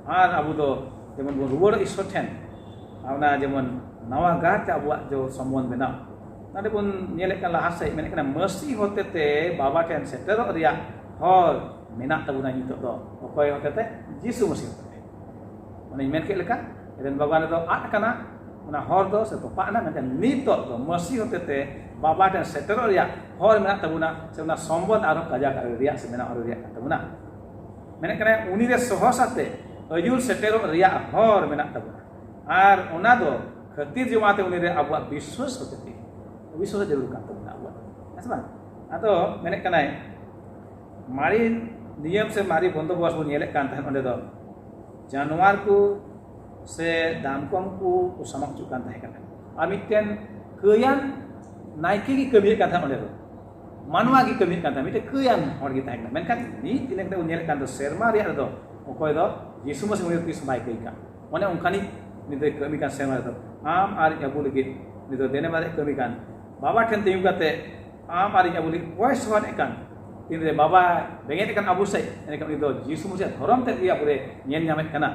ᱟᱨ ᱟᱵᱚ ᱫᱚ ᱡᱮᱢᱚᱱ ᱵᱚᱱ ᱨᱩᱣᱟᱹᱲᱚᱜ ᱤᱥᱚᱨ ᱴᱷᱮᱱ, ᱟᱨ ᱚᱱᱟ ᱡᱮᱢᱚᱱ ᱱᱟᱣᱟ ᱜᱟᱨ ᱛᱮ ᱟᱵᱚᱣᱟᱜ ᱡᱚ ᱥᱚᱢᱵᱚᱱᱫᱷ ᱵᱮᱱᱟᱣ᱾ ᱱᱚᱰᱮ ᱵᱚᱱ ᱧᱮᱞᱮᱫ ᱠᱟᱱᱟ ᱞᱟᱦᱟ ᱥᱮᱫ ᱢᱮᱱᱮᱫ ᱠᱟᱱᱟ, ᱢᱟᱹᱥᱤ ᱦᱚᱛᱮᱛᱮ ᱵᱟᱵᱟ ᱴᱷᱮᱱ ᱥᱮᱴᱮᱨᱚᱜ ᱨᱮᱭᱟᱜ ᱦᱚᱨ ᱢᱮᱱᱟᱜ ᱛᱟᱵᱚᱱᱟ ᱱᱤᱛᱚᱜ ᱫᱚ᱾ ᱚᱠᱚᱭ ᱦᱚᱛᱮᱛᱮ? ᱡᱤᱥᱩ ᱢᱟᱹᱥᱤ ᱦᱚᱛᱮᱛᱮ᱾ ᱚᱱᱮᱧ ᱢᱮᱱ ᱠᱮᱫ ᱞᱮᱠᱟ, ᱮᱫᱮᱱ ᱵᱟᱜᱟᱱ ᱨᱮᱫᱚ ᱟᱫ ᱟᱠᱟᱱᱟ ᱚᱱᱟ ᱦᱚᱨ ᱫᱚ, ᱥᱮ ᱛᱚᱯᱟᱜ ᱮᱱᱟ, ᱢᱮᱱᱠᱷᱟᱱ ᱱᱤᱛᱚᱜ ᱫᱚ ᱢᱟᱹᱥᱤ ᱦᱚᱛᱮᱛᱮ ᱵᱟᱵᱟ ᱴᱷᱮᱱ ᱥᱮᱴᱮᱨᱚᱜ ᱨᱮᱭᱟᱜ ᱦᱚᱨ ᱢᱮᱱᱟᱜ ᱛᱟᱵᱚᱱᱟ, ᱥᱮ ᱚᱱᱟ ᱥᱚᱢᱵᱚᱱᱫᱷ ᱟᱨᱦᱚᱸ ᱠᱟᱡᱟᱠ ᱟᱹᱨᱩ ᱨᱮᱭᱟᱜ ᱥᱮ ᱵᱮᱱᱟᱣ ᱟᱹᱨᱩ ᱨᱮᱭᱟᱜ ᱠᱟᱱ ᱛᱟᱵᱚᱱᱟ᱾ ᱢᱮᱱᱮᱫ ᱠᱟᱱᱟᱭ, ᱩᱱᱤ ᱨᱮ ᱥᱚᱦᱚᱥᱟᱛᱮ ᱟᱹᱭᱩᱨ ᱥᱮᱴᱮᱨᱚᱜ ᱨᱮᱭᱟᱜ ᱦᱚᱨ ᱢᱮᱱᱟᱜ ᱛᱟᱵᱚᱱᱟ, ᱟᱨ ᱚᱱᱟ ᱫᱚ ᱠᱷᱟᱹᱛᱤᱨ ᱡᱚᱢᱟᱛᱮ ᱩᱱᱤ ᱨᱮ ᱟᱵᱚᱣᱟᱜ ᱵᱤᱥᱣᱟᱥ ᱦᱚᱛᱮᱛᱮ, ᱵᱤᱥᱣᱟᱥ ᱡᱟᱹᱨᱩᱲ ᱠᱟᱱ ᱛᱟᱵᱚᱱᱟ ᱟᱵᱚᱣᱟᱜ, ᱦᱮᱸ ᱥᱮ ᱵᱟᱝ? ᱟᱫᱚ ᱢᱮᱱᱮᱫ ᱠᱟᱱᱟᱭ, ᱢᱟᱨᱮ ᱱᱤᱭᱚᱢ ᱥᱮ ᱢᱟᱨᱮ ᱵᱚᱱᱫᱚᱵᱚᱥ ᱵᱚᱱ ᱧᱮᱞᱮᱫ ᱠᱟᱱ ᱛᱟᱦᱮᱸᱫ, ᱚᱸᱰᱮ ᱫᱚ ᱡᱟᱱᱣᱟᱨ ᱠᱚ ᱥᱮ ᱫᱟᱢᱠᱚᱢ ᱠᱚ ᱠᱚ ᱥᱟᱢᱟᱜ ᱦᱚᱪᱚᱜ ᱠᱟᱱ ᱛᱟᱦᱮᱸ ᱠᱟᱱᱟ, ᱟᱨ ᱢᱤᱫᱴᱮᱱ ᱠᱟᱹᱭᱟᱱ ᱱᱟᱭᱠᱮ ᱜᱮ ᱠᱟᱹᱢᱤᱭᱮᱫ ᱠᱟᱱ ᱛᱟᱦᱮᱸᱫ᱾ ᱚᱸᱰᱮ ᱫᱚ ᱢᱟᱱᱣᱟ ᱜᱮ ᱠᱟᱹᱢᱤᱭᱮᱫ ᱠᱟᱱ ᱛᱟᱦᱮᱸᱫ, ᱢᱤᱫᱴᱮᱱ ᱠᱟᱹᱭᱟᱱ ᱦᱚᱲ ᱜᱮ ᱛᱟᱦᱮᱸ ᱠᱟᱱᱟ᱾ ᱢᱮᱱᱠᱷᱟᱱ ᱱᱤᱛ ᱤᱱᱟᱹ ᱠᱟᱛᱮ ᱵᱚᱱ ᱧᱮᱞᱮᱫ ᱠᱟᱱ ᱫᱚ, ᱥᱮᱨᱢᱟ ᱨᱮᱭᱟᱜ ᱨᱮᱫᱚ ᱚᱠᱚᱭ ᱫᱚ ᱡᱤᱥᱩ ᱢᱟᱹᱥᱤ ᱩᱱᱤ ᱫᱚ ᱛᱤᱥ ᱦᱚᱸ ᱵᱟᱭ ᱠᱟᱹᱭ ᱠᱟᱜ᱾ ᱚᱱᱮ ᱚᱱᱠᱟᱱᱤᱡ ᱩᱱᱤ ᱫᱚᱭ ᱠᱟᱹᱢᱤ ᱠᱟᱱ ᱥᱮᱨᱢᱟ ᱨᱮᱫᱚ᱾ ᱟᱢ ᱟᱨ ᱤᱧ ᱟᱵᱚ ᱞᱟᱹᱜᱤᱫ ᱩᱱᱤ ᱫᱚ ᱫᱮᱱᱮ ᱵᱟᱨᱮ ᱠᱟᱹᱢᱤ ᱠᱟᱱ, ᱵᱟᱵᱟ ᱴᱷᱮᱱ ᱛᱤᱸᱜᱩ ᱠᱟᱛᱮ ᱟᱢ ᱟᱨ ᱤᱧ ᱟᱵᱚ ᱞᱟᱹᱜᱤᱫ ᱚᱠᱚᱭ ᱥᱚᱦᱚᱫ ᱮᱫ ᱠᱟᱱ, ᱛᱤᱱᱨᱮ ᱵᱟᱵᱟ ᱵᱮᱸᱜᱮᱫ ᱟᱠᱟᱱ ᱟᱵᱚ ᱥᱮᱫ, ᱮᱱᱠᱷᱟᱱ ᱩᱱᱤ ᱫᱚ ᱡᱤᱥᱩ ᱢᱟᱹᱥᱤᱭᱟᱜ ᱫᱷᱚᱨᱚᱢ ᱛᱮᱫ ᱜᱮ ᱟᱵᱚ ᱨᱮ ᱧᱮᱞ ᱧᱟᱢᱮᱫ ᱠᱟᱱᱟ᱾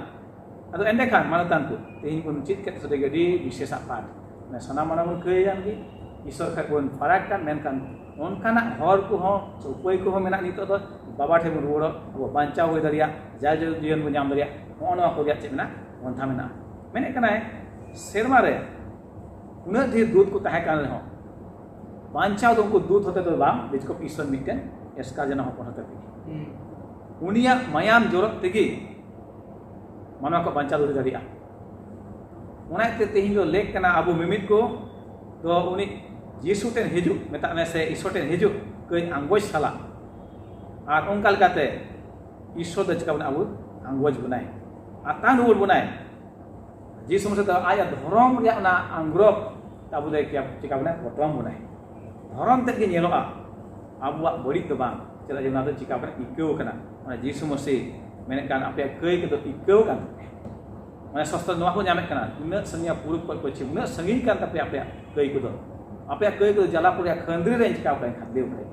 ᱟᱫᱚ ᱮᱸᱰᱮᱠᱷᱟᱱ ᱢᱟᱱᱚᱛᱟᱱ ᱠᱚ, ᱛᱮᱦᱮᱧ ᱵᱚᱱ ᱪᱮᱫ ᱠᱮᱫ ᱥᱟᱹᱨᱤ ᱜᱮ ᱟᱹᱰᱤ ᱵᱤᱥᱮᱥᱟᱜ ᱯᱟᱴ᱾ ᱢᱟᱱᱮ ᱥᱟᱱᱟᱢ ᱢᱟᱱᱣᱟ ᱵᱚᱱ ᱠᱟᱹᱭ ᱠᱟᱱ ᱜᱮ, ᱤᱥᱚᱨ ᱠᱷᱚᱱ ᱵᱚᱱ ᱯᱷᱟᱨᱟᱠ ᱠᱟᱱ, ᱢᱮᱱᱠᱷᱟᱱ ᱚᱱᱠᱟᱱᱟᱜ ᱦᱚᱨ ᱠᱚᱦᱚᱸ ᱥᱮ ᱩᱯᱟᱹᱭ ᱠᱚᱦᱚᱸ ᱢᱮᱱᱟᱜ ᱱᱤᱛᱚᱜ ᱫᱚ, ᱵᱟᱵᱟ ᱴᱷᱮᱱ ᱵᱚᱱ ᱨᱩᱣᱟᱹᱲᱚᱜ, ᱟᱵᱚ ᱵᱟᱧᱪᱟᱣ ᱦᱩᱭ ᱫᱟᱲᱮᱭᱟᱜ, ᱡᱟᱭ ᱡᱩᱜᱽ ᱡᱤᱭᱚᱱ ᱵᱚᱱ ᱧᱟᱢ ᱫᱟᱲᱮᱭᱟᱜ, ᱱᱚᱜᱼᱚ ᱱᱚᱣᱟ ᱠᱚ ᱨᱮᱭᱟᱜ ᱪᱮᱫ ᱢᱮᱱᱟᱜᱼᱟ? ᱯᱚᱱᱛᱷᱟ ᱢᱮᱱᱟᱜᱼᱟ᱾ ᱢᱮᱱᱮᱫ ᱠᱟᱱᱟᱭ, ᱥᱮᱨᱢᱟ ᱨᱮ ᱩᱱᱟᱹᱜ ᱰᱷᱮᱨ ᱫᱩᱛ ᱠᱚ ᱛᱟᱦᱮᱸ ᱠᱟᱱ ᱨᱮᱦᱚᱸ, ᱵᱟᱧᱪᱟᱣ ᱫᱚ ᱩᱱᱠᱩ ᱫᱩᱛ ᱦᱚᱛᱮ ᱫᱚ ᱵᱟᱝ, ᱵᱤᱥᱠᱚᱯ ᱤᱥᱚᱨ ᱢᱤᱫᱴᱮᱱ ᱮᱥᱠᱟᱨ ᱡᱚᱱᱟ ᱦᱚᱯᱚᱱ ᱦᱚᱛᱮ ᱛᱮᱜᱮ᱾ ᱦᱩᱸ᱾ ᱩᱱᱤᱭᱟᱜ ᱢᱟᱭᱟᱢ ᱡᱚᱨᱚᱜ ᱛᱮᱜᱮ ᱢᱟᱱᱣᱟ ᱠᱚ ᱵᱟᱧᱪᱟᱣ ᱫᱟᱲᱮ ᱫᱟᱲᱮᱭᱟᱜᱼᱟ᱾ ᱚᱱᱟ ᱤᱭᱟᱹᱛᱮ ᱛᱮᱦᱮᱧ ᱫᱚ ᱞᱮᱠ ᱠᱟᱱᱟ, ᱟᱵᱚ ᱢᱤᱢᱤᱫ ᱠᱚ ᱫᱚ ᱩᱱᱤ ᱡᱤᱥᱩ ᱴᱷᱮᱱ ᱦᱤᱡᱩᱜ, ᱢᱮᱛᱟᱜ ᱢᱮ, ᱥᱮ ᱤᱥᱚᱨ ᱴᱷᱮᱱ ᱦᱤᱡᱩᱜ ᱠᱟᱹᱡ ᱟᱸᱜᱚᱪ ᱥᱟᱞᱟᱜ, ᱟᱨ ᱚᱱᱠᱟ ᱞᱮᱠᱟᱛᱮ ᱤᱥᱚᱨ ᱫᱚ ᱪᱤᱠᱟ ᱵᱚᱱᱟ? ᱟᱵᱚ ᱟᱸᱜᱚᱪ ᱵᱚᱱᱟᱭ, ᱟᱛᱟᱝ ᱨᱩᱣᱟᱹᱲ ᱵᱚᱱᱟᱭ᱾ ᱡᱤᱥᱩ ᱢᱟᱹᱥᱤ ᱫᱚ ᱟᱭᱟᱜ ᱫᱷᱚᱨᱚᱢ ᱨᱮᱭᱟᱜ ᱚᱱᱟ ᱟᱝᱜᱽᱨᱚᱵ ᱟᱵᱚ ᱫᱚ ᱪᱤᱠᱟ ᱵᱚᱱᱟᱭ? ᱯᱚᱴᱚᱢ ᱵᱚᱱᱟᱭ᱾ ᱫᱷᱚᱨᱚᱢ ᱛᱮᱫ ᱜᱮ ᱧᱮᱞᱚᱜᱼᱟ, ᱟᱵᱚᱣᱟᱜ ᱵᱟᱹᱲᱤᱡ ᱫᱚ ᱵᱟᱝ᱾ ᱪᱮᱫᱟᱜ ᱡᱮ ᱚᱱᱟ ᱫᱚ ᱪᱤᱠᱟ ᱵᱚᱱᱟᱭ? ᱤᱠᱟᱹᱣ ᱠᱟᱱᱟ᱾ ᱚᱱᱟ ᱡᱤᱥᱩ ᱢᱟᱹᱥᱤ ᱢᱮᱱᱮᱫ ᱠᱟᱱ ᱟᱯᱮᱭᱟᱜ ᱠᱟᱹᱭ ᱠᱚᱫᱚ ᱤᱠᱟᱹᱣ ᱠᱟᱱ ᱛᱟᱯᱮᱭᱟ᱾ ᱢᱟᱱᱮ ᱥᱚᱥᱛᱚ ᱱᱚᱣᱟ ᱠᱚ ᱧᱟᱢᱮᱫ ᱠᱟᱱᱟ, ᱛᱤᱱᱟᱹᱜ ᱥᱟᱺᱜᱤᱧᱟ ᱯᱩᱨᱩᱵ ᱠᱷᱚᱱ ᱯᱚᱪᱷᱤᱢ, ᱩᱱᱟᱹᱜ ᱥᱟᱺᱜᱤᱧ ᱠᱟᱱ ᱛᱟᱯᱮᱭᱟ ᱟᱯᱮᱭᱟᱜ ᱠᱟᱹᱭ ᱠᱚᱫᱚ᱾ ᱟᱯᱮᱭᱟᱜ ᱠᱟᱹᱭ ᱠᱚᱫᱚ ᱡᱟᱞᱟᱯᱩᱨ ᱨᱮᱭᱟᱜ ᱠᱷᱟᱹᱱᱫᱽᱨᱤ ᱨᱮ ᱪᱤᱠᱟᱹᱣ ᱠᱟᱱ ᱠᱷᱟᱱ ᱞᱟᱹᱭ ᱠᱟᱱᱟ᱾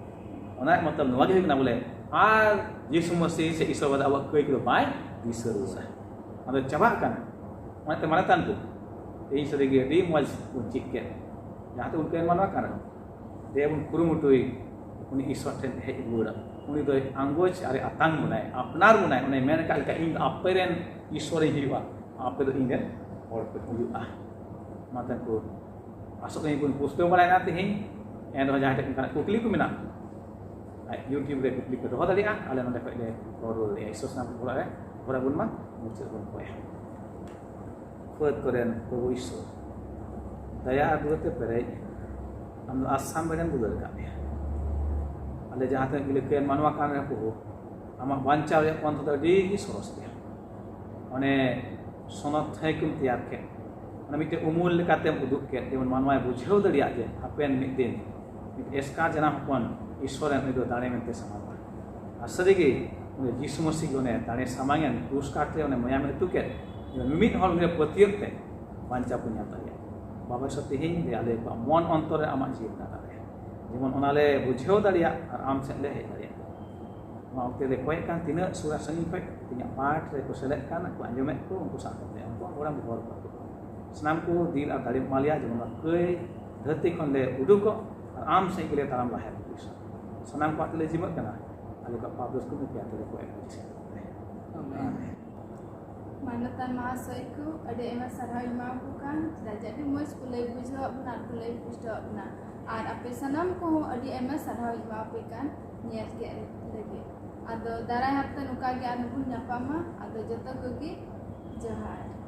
ᱚᱱᱟ ᱨᱮᱭᱟᱜ ᱢᱚᱛᱞᱚᱵ ᱱᱚᱣᱟ ᱜᱮ ᱦᱩᱭᱩᱜ ᱠᱟᱱᱟ ᱵᱚᱞᱮ, ᱟᱨ ᱡᱤᱥᱩ ᱢᱟᱹᱥᱤ ᱥᱮ ᱤᱥᱚᱨ ᱵᱟᱫᱮ ᱟᱵᱚᱣᱟᱜ ᱠᱟᱹᱭ ᱠᱚᱫᱚ ᱵᱟᱭ ᱫᱤᱥᱟᱹ ᱨᱩᱣᱟᱹᱲᱟ᱾ ᱟᱫᱚ ᱪᱟᱵᱟᱜ ᱠᱟᱱᱟ᱾ ᱚᱱᱟᱛᱮ ᱢᱟᱱᱮ ᱛᱟᱱ ᱠᱚ, ᱛᱮᱦᱮᱧ ᱥᱟᱹᱨᱤᱜᱮ ᱟᱹᱰᱤ ᱢᱚᱡᱽ ᱵᱚᱱ ᱪᱮᱫ ᱠᱮᱫ᱾ ᱡᱟᱦᱟᱸ ᱛᱮ ᱩᱱᱠᱩ ᱮᱢ ᱢᱟᱱᱣᱟ ᱠᱟᱱ ᱨᱮᱦᱚᱸ, ᱫᱮ ᱵᱚᱱ ᱠᱩᱨᱩᱢᱩᱴᱩᱭ, ᱩᱱᱤ ᱤᱥᱚᱨ ᱴᱷᱮᱱ ᱦᱮᱡ ᱨᱩᱣᱟᱹᱲᱟ᱾ ᱩᱱᱤ ᱫᱚᱭ ᱟᱸᱜᱚᱪ ᱟᱨ ᱟᱛᱟᱝ ᱵᱚᱱᱟᱭ, ᱟᱯᱱᱟᱨ ᱵᱚᱱᱟᱭ᱾ ᱩᱱᱤ ᱢᱮᱱ ᱟᱠᱟᱫ ᱞᱮᱠᱟ, "ᱤᱧ ᱫᱚ ᱟᱯᱮ ᱨᱮᱱ ᱤᱥᱚᱨᱤᱧ ᱦᱩᱭᱩᱜᱼᱟ, ᱟᱯᱮ ᱫᱚ ᱤᱧ ᱨᱮᱱ ᱦᱚᱲ ᱯᱮ ᱦᱩᱭᱩᱜᱼᱟ᱾" ᱚᱱᱟᱛᱮ ᱠᱚ ᱟᱥᱚᱜ ᱠᱟᱹᱱᱟᱹᱧ ᱵᱚᱱ ᱯᱩᱥᱴᱟᱹᱣ ᱵᱟᱲᱟᱭᱮᱱᱟ ᱛᱮᱦᱮᱧ᱾ ᱮᱱ ᱨᱮᱦᱚᱸ ᱡᱟᱦᱟᱸᱭ ᱴᱷᱮᱱ ᱚᱱᱠᱟᱱᱟᱜ ᱠᱩᱠᱞᱤ ᱠᱚ ᱢᱮᱱᱟᱜᱼᱟ, ᱟᱡ YouTube ᱨᱮ ᱠᱩᱠᱞᱤ ᱠᱚ ᱫᱚᱦᱚ ᱫᱟᱲᱮᱭᱟᱜᱼᱟ, ᱟᱞᱮ ᱱᱚᱸᱰᱮ ᱠᱷᱚᱱ ᱞᱮ ᱨᱚᱲ ᱨᱩᱣᱟᱹᱲ ᱫᱟᱲᱮᱭᱟᱜᱼᱟ᱾ ᱤᱥᱚᱨ ᱥᱟᱱᱟᱢ ᱠᱚ ᱜᱚᱲᱚ ᱨᱮ ᱜᱚᱲᱚ ᱵᱚᱱ ᱢᱟ᱾ ᱢᱩᱪᱟᱹᱫ ᱵᱚᱱ ᱠᱚᱭᱟ᱾ ᱯᱷᱟᱹᱫ ᱠᱚᱨᱮᱱ ᱯᱨᱚᱵᱷᱩ ᱤᱥᱚᱨ, ᱫᱟᱭᱟ ᱟᱨ ᱫᱩᱞᱟᱹᱲ ᱛᱮ ᱯᱮᱨᱮᱡ, ᱟᱢ ᱫᱚ ᱟᱥᱟᱢ ᱨᱮᱜᱮᱢ ᱫᱩᱞᱟᱹᱲ ᱟᱠᱟᱫ ᱞᱮᱭᱟ᱾ ᱟᱞᱮ ᱡᱟᱦᱟᱸ ᱛᱤᱱᱟᱹᱜ ᱜᱮ ᱞᱟᱹᱠᱟᱹᱭᱟᱱ ᱢᱟᱱᱣᱟ ᱠᱟᱱ ᱨᱮᱦᱚᱸ ᱯᱨᱚᱵᱷᱩ, ᱟᱢᱟᱜ ᱵᱟᱧᱪᱟᱣ ᱨᱮᱭᱟᱜ ᱯᱚᱱᱛᱷᱟ ᱫᱚ ᱟᱹᱰᱤ ᱜᱮ ᱥᱚᱨᱚᱥ ᱜᱮᱭᱟ᱾ ᱚᱱᱮ ᱥᱚᱱᱚᱛ ᱛᱷᱟᱹᱭ ᱠᱚᱢ ᱛᱮᱭᱟᱨ ᱠᱮᱫ, ᱚᱱᱮ ᱢᱤᱫᱴᱮᱱ ᱩᱢᱩᱞ ᱞᱮᱠᱟᱛᱮᱢ ᱩᱫᱩᱜ ᱠᱮᱫ, ᱡᱮᱢᱚᱱ ᱢᱟᱱᱣᱟᱭ ᱵᱩᱡᱷᱟᱹᱣ ᱫᱟᱲᱮᱭᱟᱜ ᱡᱮ ᱦᱟᱯᱮᱱ ᱢᱤᱫ ᱫᱤᱱ ᱢᱤᱫ ᱮᱥᱠᱟᱨ ᱡᱟᱱᱟᱢ ᱦᱚᱯᱚᱱ ᱤᱥᱚᱨ ᱨᱮᱱ ᱩᱱᱤ ᱫᱚ ᱫᱟᱲᱮ ᱢᱮᱱᱛᱮ ᱥᱟᱢᱟᱝᱚᱜᱼᱟ᱾ ᱟᱨ ᱥᱟᱹᱨᱤᱜᱮ ᱩᱱᱤ ᱡᱤᱥᱩ ᱢᱟᱹᱥᱤ ᱜᱮ ᱚᱱᱮ ᱫᱟᱲᱮ ᱥᱟᱢᱟᱝ ᱮᱱ, ᱠᱨᱩᱥ ᱠᱟᱴ ᱨᱮ ᱚᱱᱮ ᱢᱟᱭᱟᱢᱮ ᱟᱹᱛᱩ ᱠᱮᱫ, ᱡᱮ ᱢᱤᱢᱤᱫ ᱦᱚᱲ ᱩᱱᱤ ᱯᱟᱹᱛᱭᱟᱹᱣ ᱛᱮ ᱵᱟᱧᱪᱟᱣ ᱠᱚ ᱧᱟᱢ ᱫᱟᱲᱮᱭᱟᱜᱼᱟ᱾ ᱵᱟᱵᱟ ᱥᱟᱛᱮ ᱛᱮᱦᱮᱧ ᱞᱮ ᱟᱞᱮ ᱠᱚᱣᱟᱜ ᱢᱚᱱ ᱚᱱᱛᱚᱨ ᱨᱮ ᱟᱢᱟᱜ ᱡᱤᱣᱤ ᱢᱮᱱᱟᱜ ᱫᱟᱲᱮᱭᱟᱜᱼᱟ, ᱡᱮᱢᱚᱱ ᱚᱱᱟ ᱞᱮ ᱵᱩᱡᱷᱟᱹᱣ ᱫᱟᱲᱮᱭᱟᱜ ᱟᱨ ᱟᱢ ᱥᱮᱫ ᱞᱮ ᱦᱮᱡ ᱫᱟᱲᱮᱭᱟᱜ᱾ ᱚᱱᱟ ᱚᱠᱛᱮ ᱞᱮ ᱠᱚᱭᱮᱜ ᱠᱟᱱ, ᱛᱤᱱᱟᱹᱜ ᱥᱩᱨ ᱟᱨ ᱥᱟᱺᱜᱤᱧ ᱠᱷᱚᱱ ᱤᱧᱟᱹᱜ ᱯᱟᱴᱷ ᱨᱮᱠᱚ ᱥᱮᱞᱮᱫ ᱠᱟᱱ, ᱠᱚ ᱟᱸᱡᱚᱢᱮᱫ ᱠᱚ, ᱩᱱᱠᱩ ᱥᱟᱶ ᱠᱟᱛᱮ ᱩᱱᱠᱩᱣᱟᱜ ᱜᱚᱲᱚᱢ ᱦᱚᱨ ᱠᱚ ᱥᱟᱱᱟᱢ ᱠᱚ ᱫᱤᱞ ᱟᱨ ᱫᱟᱲᱮ ᱮᱢᱟ ᱞᱮᱭᱟ, ᱡᱮᱢᱚᱱ ᱱᱚᱣᱟ ᱠᱟᱹᱭ ᱫᱷᱟᱹᱨᱛᱤ ᱠᱷᱚᱱ ᱞᱮ ᱩᱰᱩᱠᱚᱜ ᱟᱨ ᱟᱢ ᱥᱮᱫ ᱜᱮᱞᱮ ᱛᱟᱲᱟᱢ ᱞᱟᱦᱟᱭᱟ᱾ ᱥᱟᱱᱟᱢ ᱠᱚᱣᱟᱜ ᱛᱮᱞᱮ ᱡᱤᱢᱟᱹᱜ ᱠᱟᱱᱟ, ᱟᱞᱮ ᱠᱚᱣᱟᱜ ᱯᱟᱯ ᱫᱳᱥ ᱠᱚ ᱢᱩᱠᱩᱭᱟ ᱛᱮᱞᱮ ᱠᱚᱭᱮᱜ ᱠᱟᱱᱟ᱾ ᱟᱢᱮᱱ᱾ ᱢᱟᱱᱚᱛᱟᱱ ᱢᱟᱦᱟᱥᱚᱭ ᱠᱚ, ᱟᱹᱰᱤ ᱟᱭᱢᱟ ᱥᱟᱨᱦᱟᱣ ᱤᱧ ᱮᱢᱟ ᱠᱚ ᱠᱟᱱ, ᱪᱮᱫᱟᱜ ᱡᱮ ᱟᱹᱰᱤ ᱢᱚᱡᱽ ᱠᱚ ᱞᱟᱹᱭ ᱵᱩᱡᱷᱟᱹᱣᱟᱜ ᱵᱚᱱᱟ ᱟᱨ ᱠᱚ ᱞᱟᱹᱭ ᱯᱩᱥᱴᱟᱹᱣᱟᱜ ᱵᱚᱱᱟ᱾ ᱟᱨ ᱟᱯᱮ ᱥᱟᱱᱟᱢ ᱠᱚᱦᱚᱸ ᱟᱹᱰᱤ ᱟᱭᱢᱟ ᱥᱟᱨᱦᱟᱣ ᱤᱧ ᱮᱢᱟ ᱯᱮ ᱠᱟᱱ ᱧᱮᱞ ᱠᱮᱫ ᱞᱟᱹᱜᱤᱫ᱾ ᱟᱫᱚ ᱫᱟᱨᱟᱭ ᱦᱟᱯᱛᱟ ᱱᱚᱝᱠᱟ ᱜᱮ ᱟᱨᱦᱚᱸ ᱵᱚᱱ ᱧᱟᱯᱟᱢᱟ᱾ ᱟᱫᱚ ᱡᱚᱛᱚ ᱠᱚᱜᱮ ᱡᱚᱦᱟᱨ᱾